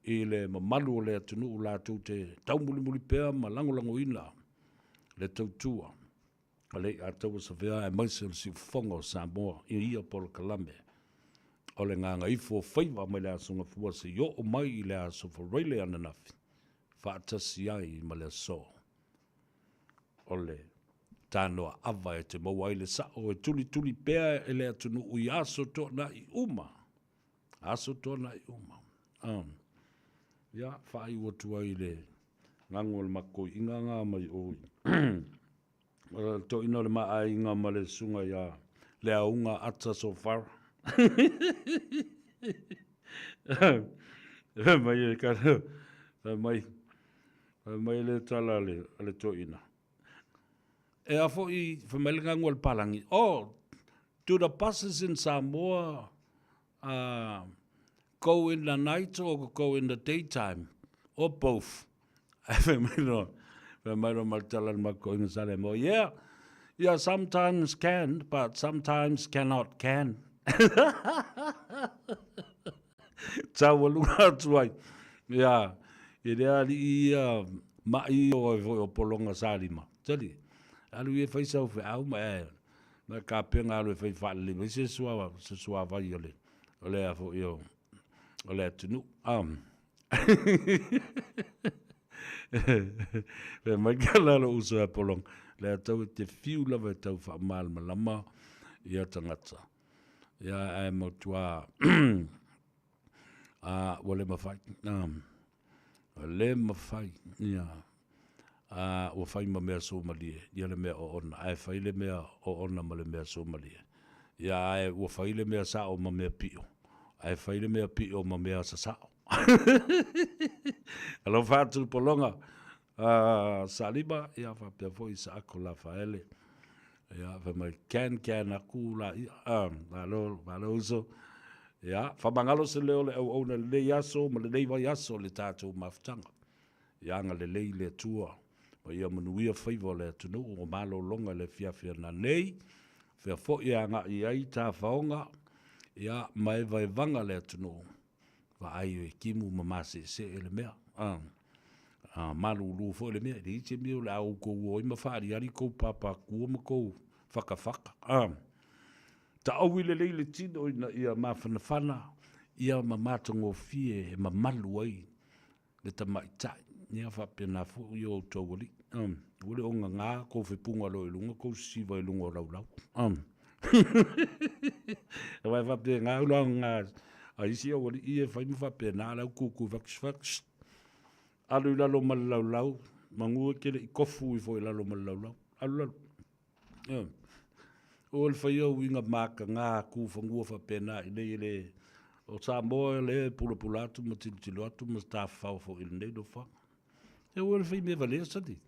i le mamalu o le atunuu latou te taumulimuli pea ma lagolagoina le tautua a le Aiataua Savea aemaise o le siufofoga o Samoa i ia polokalame o le Gagaifo o Faiva mai le Aso Gafua seia oo mai i le Aso Faraile ananafi faatasi ai ma le aso o le tanoa ava e te maua ai le sao e tulituli pea e le atunuu i aso toanai uma. Aso toanai uma. Um. Ia, faaiu atu ai le gagu o le makoiiga nga mai o i o le toeaina o le maaiga ma le susuga ia Leauga Ata Sofara. Fai mai e ka, fai mai, fai mai le tala a le, a le toeaina. E a foi, fai mai le gagu a le palagi, oh, do the buses in Samoa uh, go in the night or go in the daytime or both? Ae fai mai loa, fai mai loa ma le tala a le makoina sa le mo, yeah, yeah, sometimes can, but sometimes cannot can. Taualuga atu ai. Ia, i le alii ia ma'i o ai foi o Pologa Salima. Tali, alu ia fai sau feau ma e, ma e kapenga alu e fai faalelei mai se sua, se suavai o le, o le a foi o, o le atunuu. Um. Fai mai ka la lou uso ia Pologa, le atau e te fiu lava e tau faamalamalama ia tagata. Ia ae mautua a ua le mafai. Ua le mafai ia a ua fai ma mea suamalie ia le mea oona, ae fai le mea oona ma le mea suamalie. Ia ae ua fai le mea sao ma mea pio, ae fai le mea pio ma mea sasao. Alofa atu Pologa Salima, ia faapea foi Saako Lafaele. Ia, fai mai, can, can aku la ia. Ah, malo, malo uso. Ia, faamagalo se leo o le auauna i lenei aso ma lenei vaiaso i le tatou mafutaga. Ia agalelei le Atua ma ia manuia faiva o le atunuu o malologa i le afiafi ananei, fea foi e agai i ai tafaoga, ia, ma evaevaga le atunuu. Vaai e timu ma maseesee le mea, a, a malulu foi le mea, e leai se mea o le a outou o ai ma faaaliali tou papatua ma tou fatafata, a. Taogi lelei le tino ina ia mafanafana ia ma matagofie e mamalu ai le tamaitai, ia faapena foi o outou alii. Ua le o gaga kou fepuga loa i luga kou sisiva i luga o laulau. Aua e faapena ula ga a isi aualii ia e fai ma faapena, a o la e tutu fatu, alu i lalo ma le laulau, manu e te le i tofu ifo i lalo ma le laulau. Alu i lalo. Ioe. Aua le faia uiga mataga tu fanua faapena i inei e le o Samoa lea e pulapula atu ma tilotilo atu ma tafafao foi i lenei nofoaga. E aua le fai mea valea sani.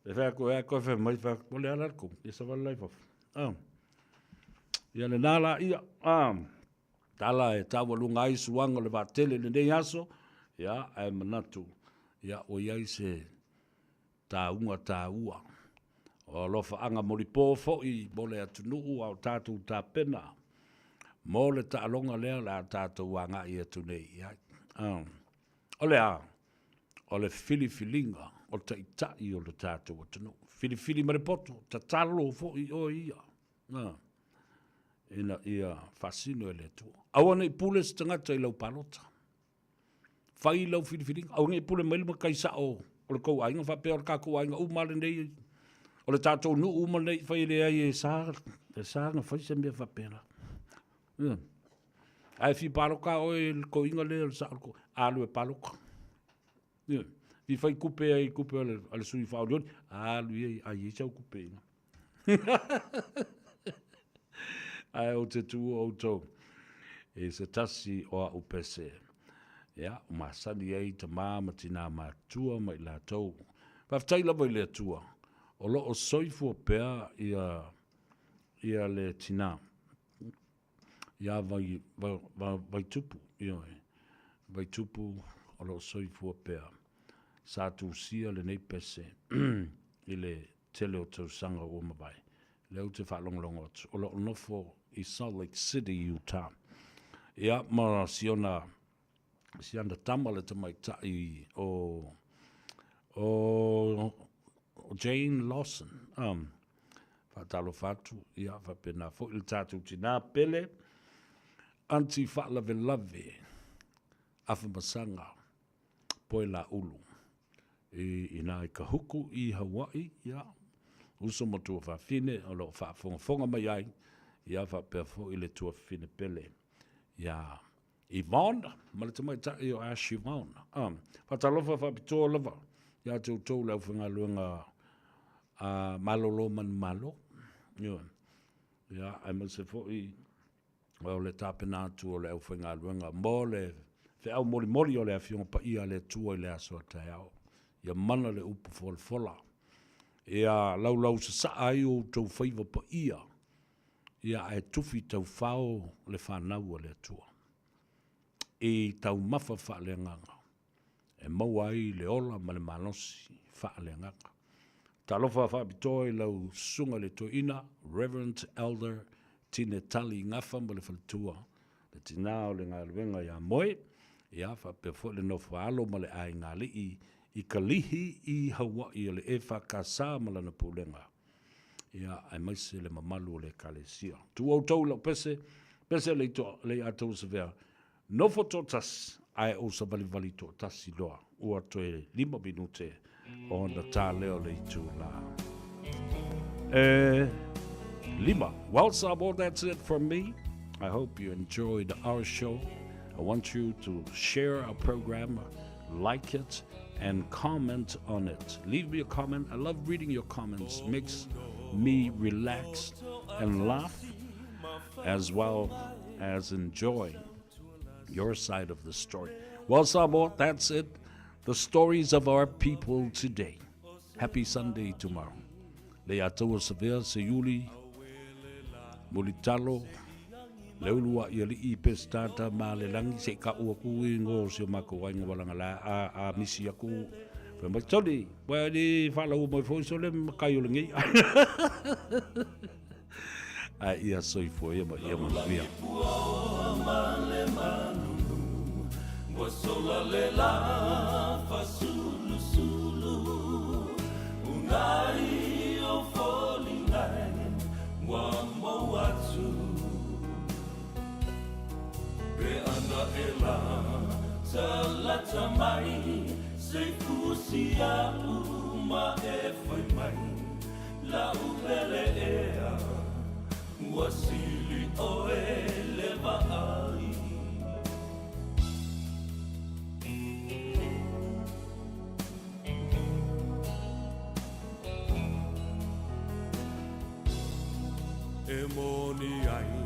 E fai atu, e atu, fai mai, fai atu, o le ala le kou, ia savali la i fafo. Ah. Ia lena la ia, ah. Tala e taualuga ai suaga o le vaatele i lenei aso, ia, ae manatu, ia, ua i ai se tauga taua. O alofaaga molipo foi mo le atunuu a o tatou tapena mo le taaloga lea o le a tatou agai atu nei i ai. O le a? O le filifiliga o taitai o le tatou atunuu. Filifili ma le poto, tatalo foi oe ia. Ina ia faasino e le Atua. Aua ne i pule se tagata i lau palota. Fai lau filifiliga. Aua ne i pule mai le matai sao o le tou aiga faapea o le tatou aiga uma lava lenei, o le tatou nuu uma lenei, fai e leai e sa, e sa ona fai se mea faapena. Ioe. A e fia palota lava oe i le toeaina lea o le sao o le toeaina, alu e palota. Ioe. Fia fai tupe ai i tupe a le sui faaolioli, alu ia ai ai sau tupe i ina. Ae ou te tuua outou i se tasi o a'u pese, ia, ua masani ai tamā ma tinā matutua ma i latou. Faafetai lava i le Atua o lo o soifua pea ia, ia le tinā, ia Vai, Vai, Vaitupu, ioe, Vaitupu o lo o soifua pea. Sa tusia lenei pese i le tele o tausaga ua mavae, lea ou te faalogologo atu, o lo o nofo i Salt Lake City, Utah. Ia, ma si ona, si ana tama le tamaitai o, o, o Jane Lawson. Um, faatalofa atu, ia, faapena foi le tatou tinā pele, Aunty Faalavelave, Afamasaga, Poelaulu i ina i Kahuku i Hawaii, ia, uso ma tuafafine o lo o faafogafoga mai ai, ia faapea foi le tuafafine pele. Ia Yvonne ma le tamaitai o Ash Yvonne. Faatalofa faapitoa lava ia te outou le aufaigaluega a malolo manumalo. Ioe. Ia, aemaise foi o le tapena atu o le aufaigaluega mo le feau molimoli o le Afioga Paia a le Atua i le aso a taeao. Ia mana le upu folafola. Ia laulausasaa ai o outou faiva paia. Ia ae tufi taufao le fanau a le Atua i taumafa faaleagaga e maua ai le ola ma le malosi faaleagaga. Talofa faapitoa i lau Susuga i le Toeaina, Reverend Elder Tine Tali Gafa ma le faletua, le tina o le galuega ia Moe, ia faapea foi le nofo a alo ma le aigaalii i Kalihi i Hawaii o le EFKS ma lana pulega. Ia, aemaise le mamalu o le Ekalesia. Tuu outou i lau pese, pese le Leiatauasavea, nofo toatasi, ae ou savalivali toatasi loa, ua toe 5 minute ona ta lea o le itula e 5. Well, Samoa, that's it from me. I hope you enjoyed our show. I want you to share our program, like it, and comment on it. Leave me a comment. I love reading your comments. Makes me relax and laugh as well as enjoy your side of the story. Well, Samoa, that's it. The stories of our people today. Happy Sunday tomorrow. Le ataua savea se iuli mulitalo le ulu a ia lii pesitata ma le langi se ka ua ku i ngo si o mako ai ngo walanga la a a misi aku Fai mai Tony, wa ni whala u mai foi so le makai o le ngei. A ia soifua ia ma ia manuia. Ua sola le la fasulusulu Unai o foliga e ua mau atu Pe ana e la talata mai Se fusi a'u ma e fai mai Lau pele ea ua sili ʻoe le vaai. E moni ai.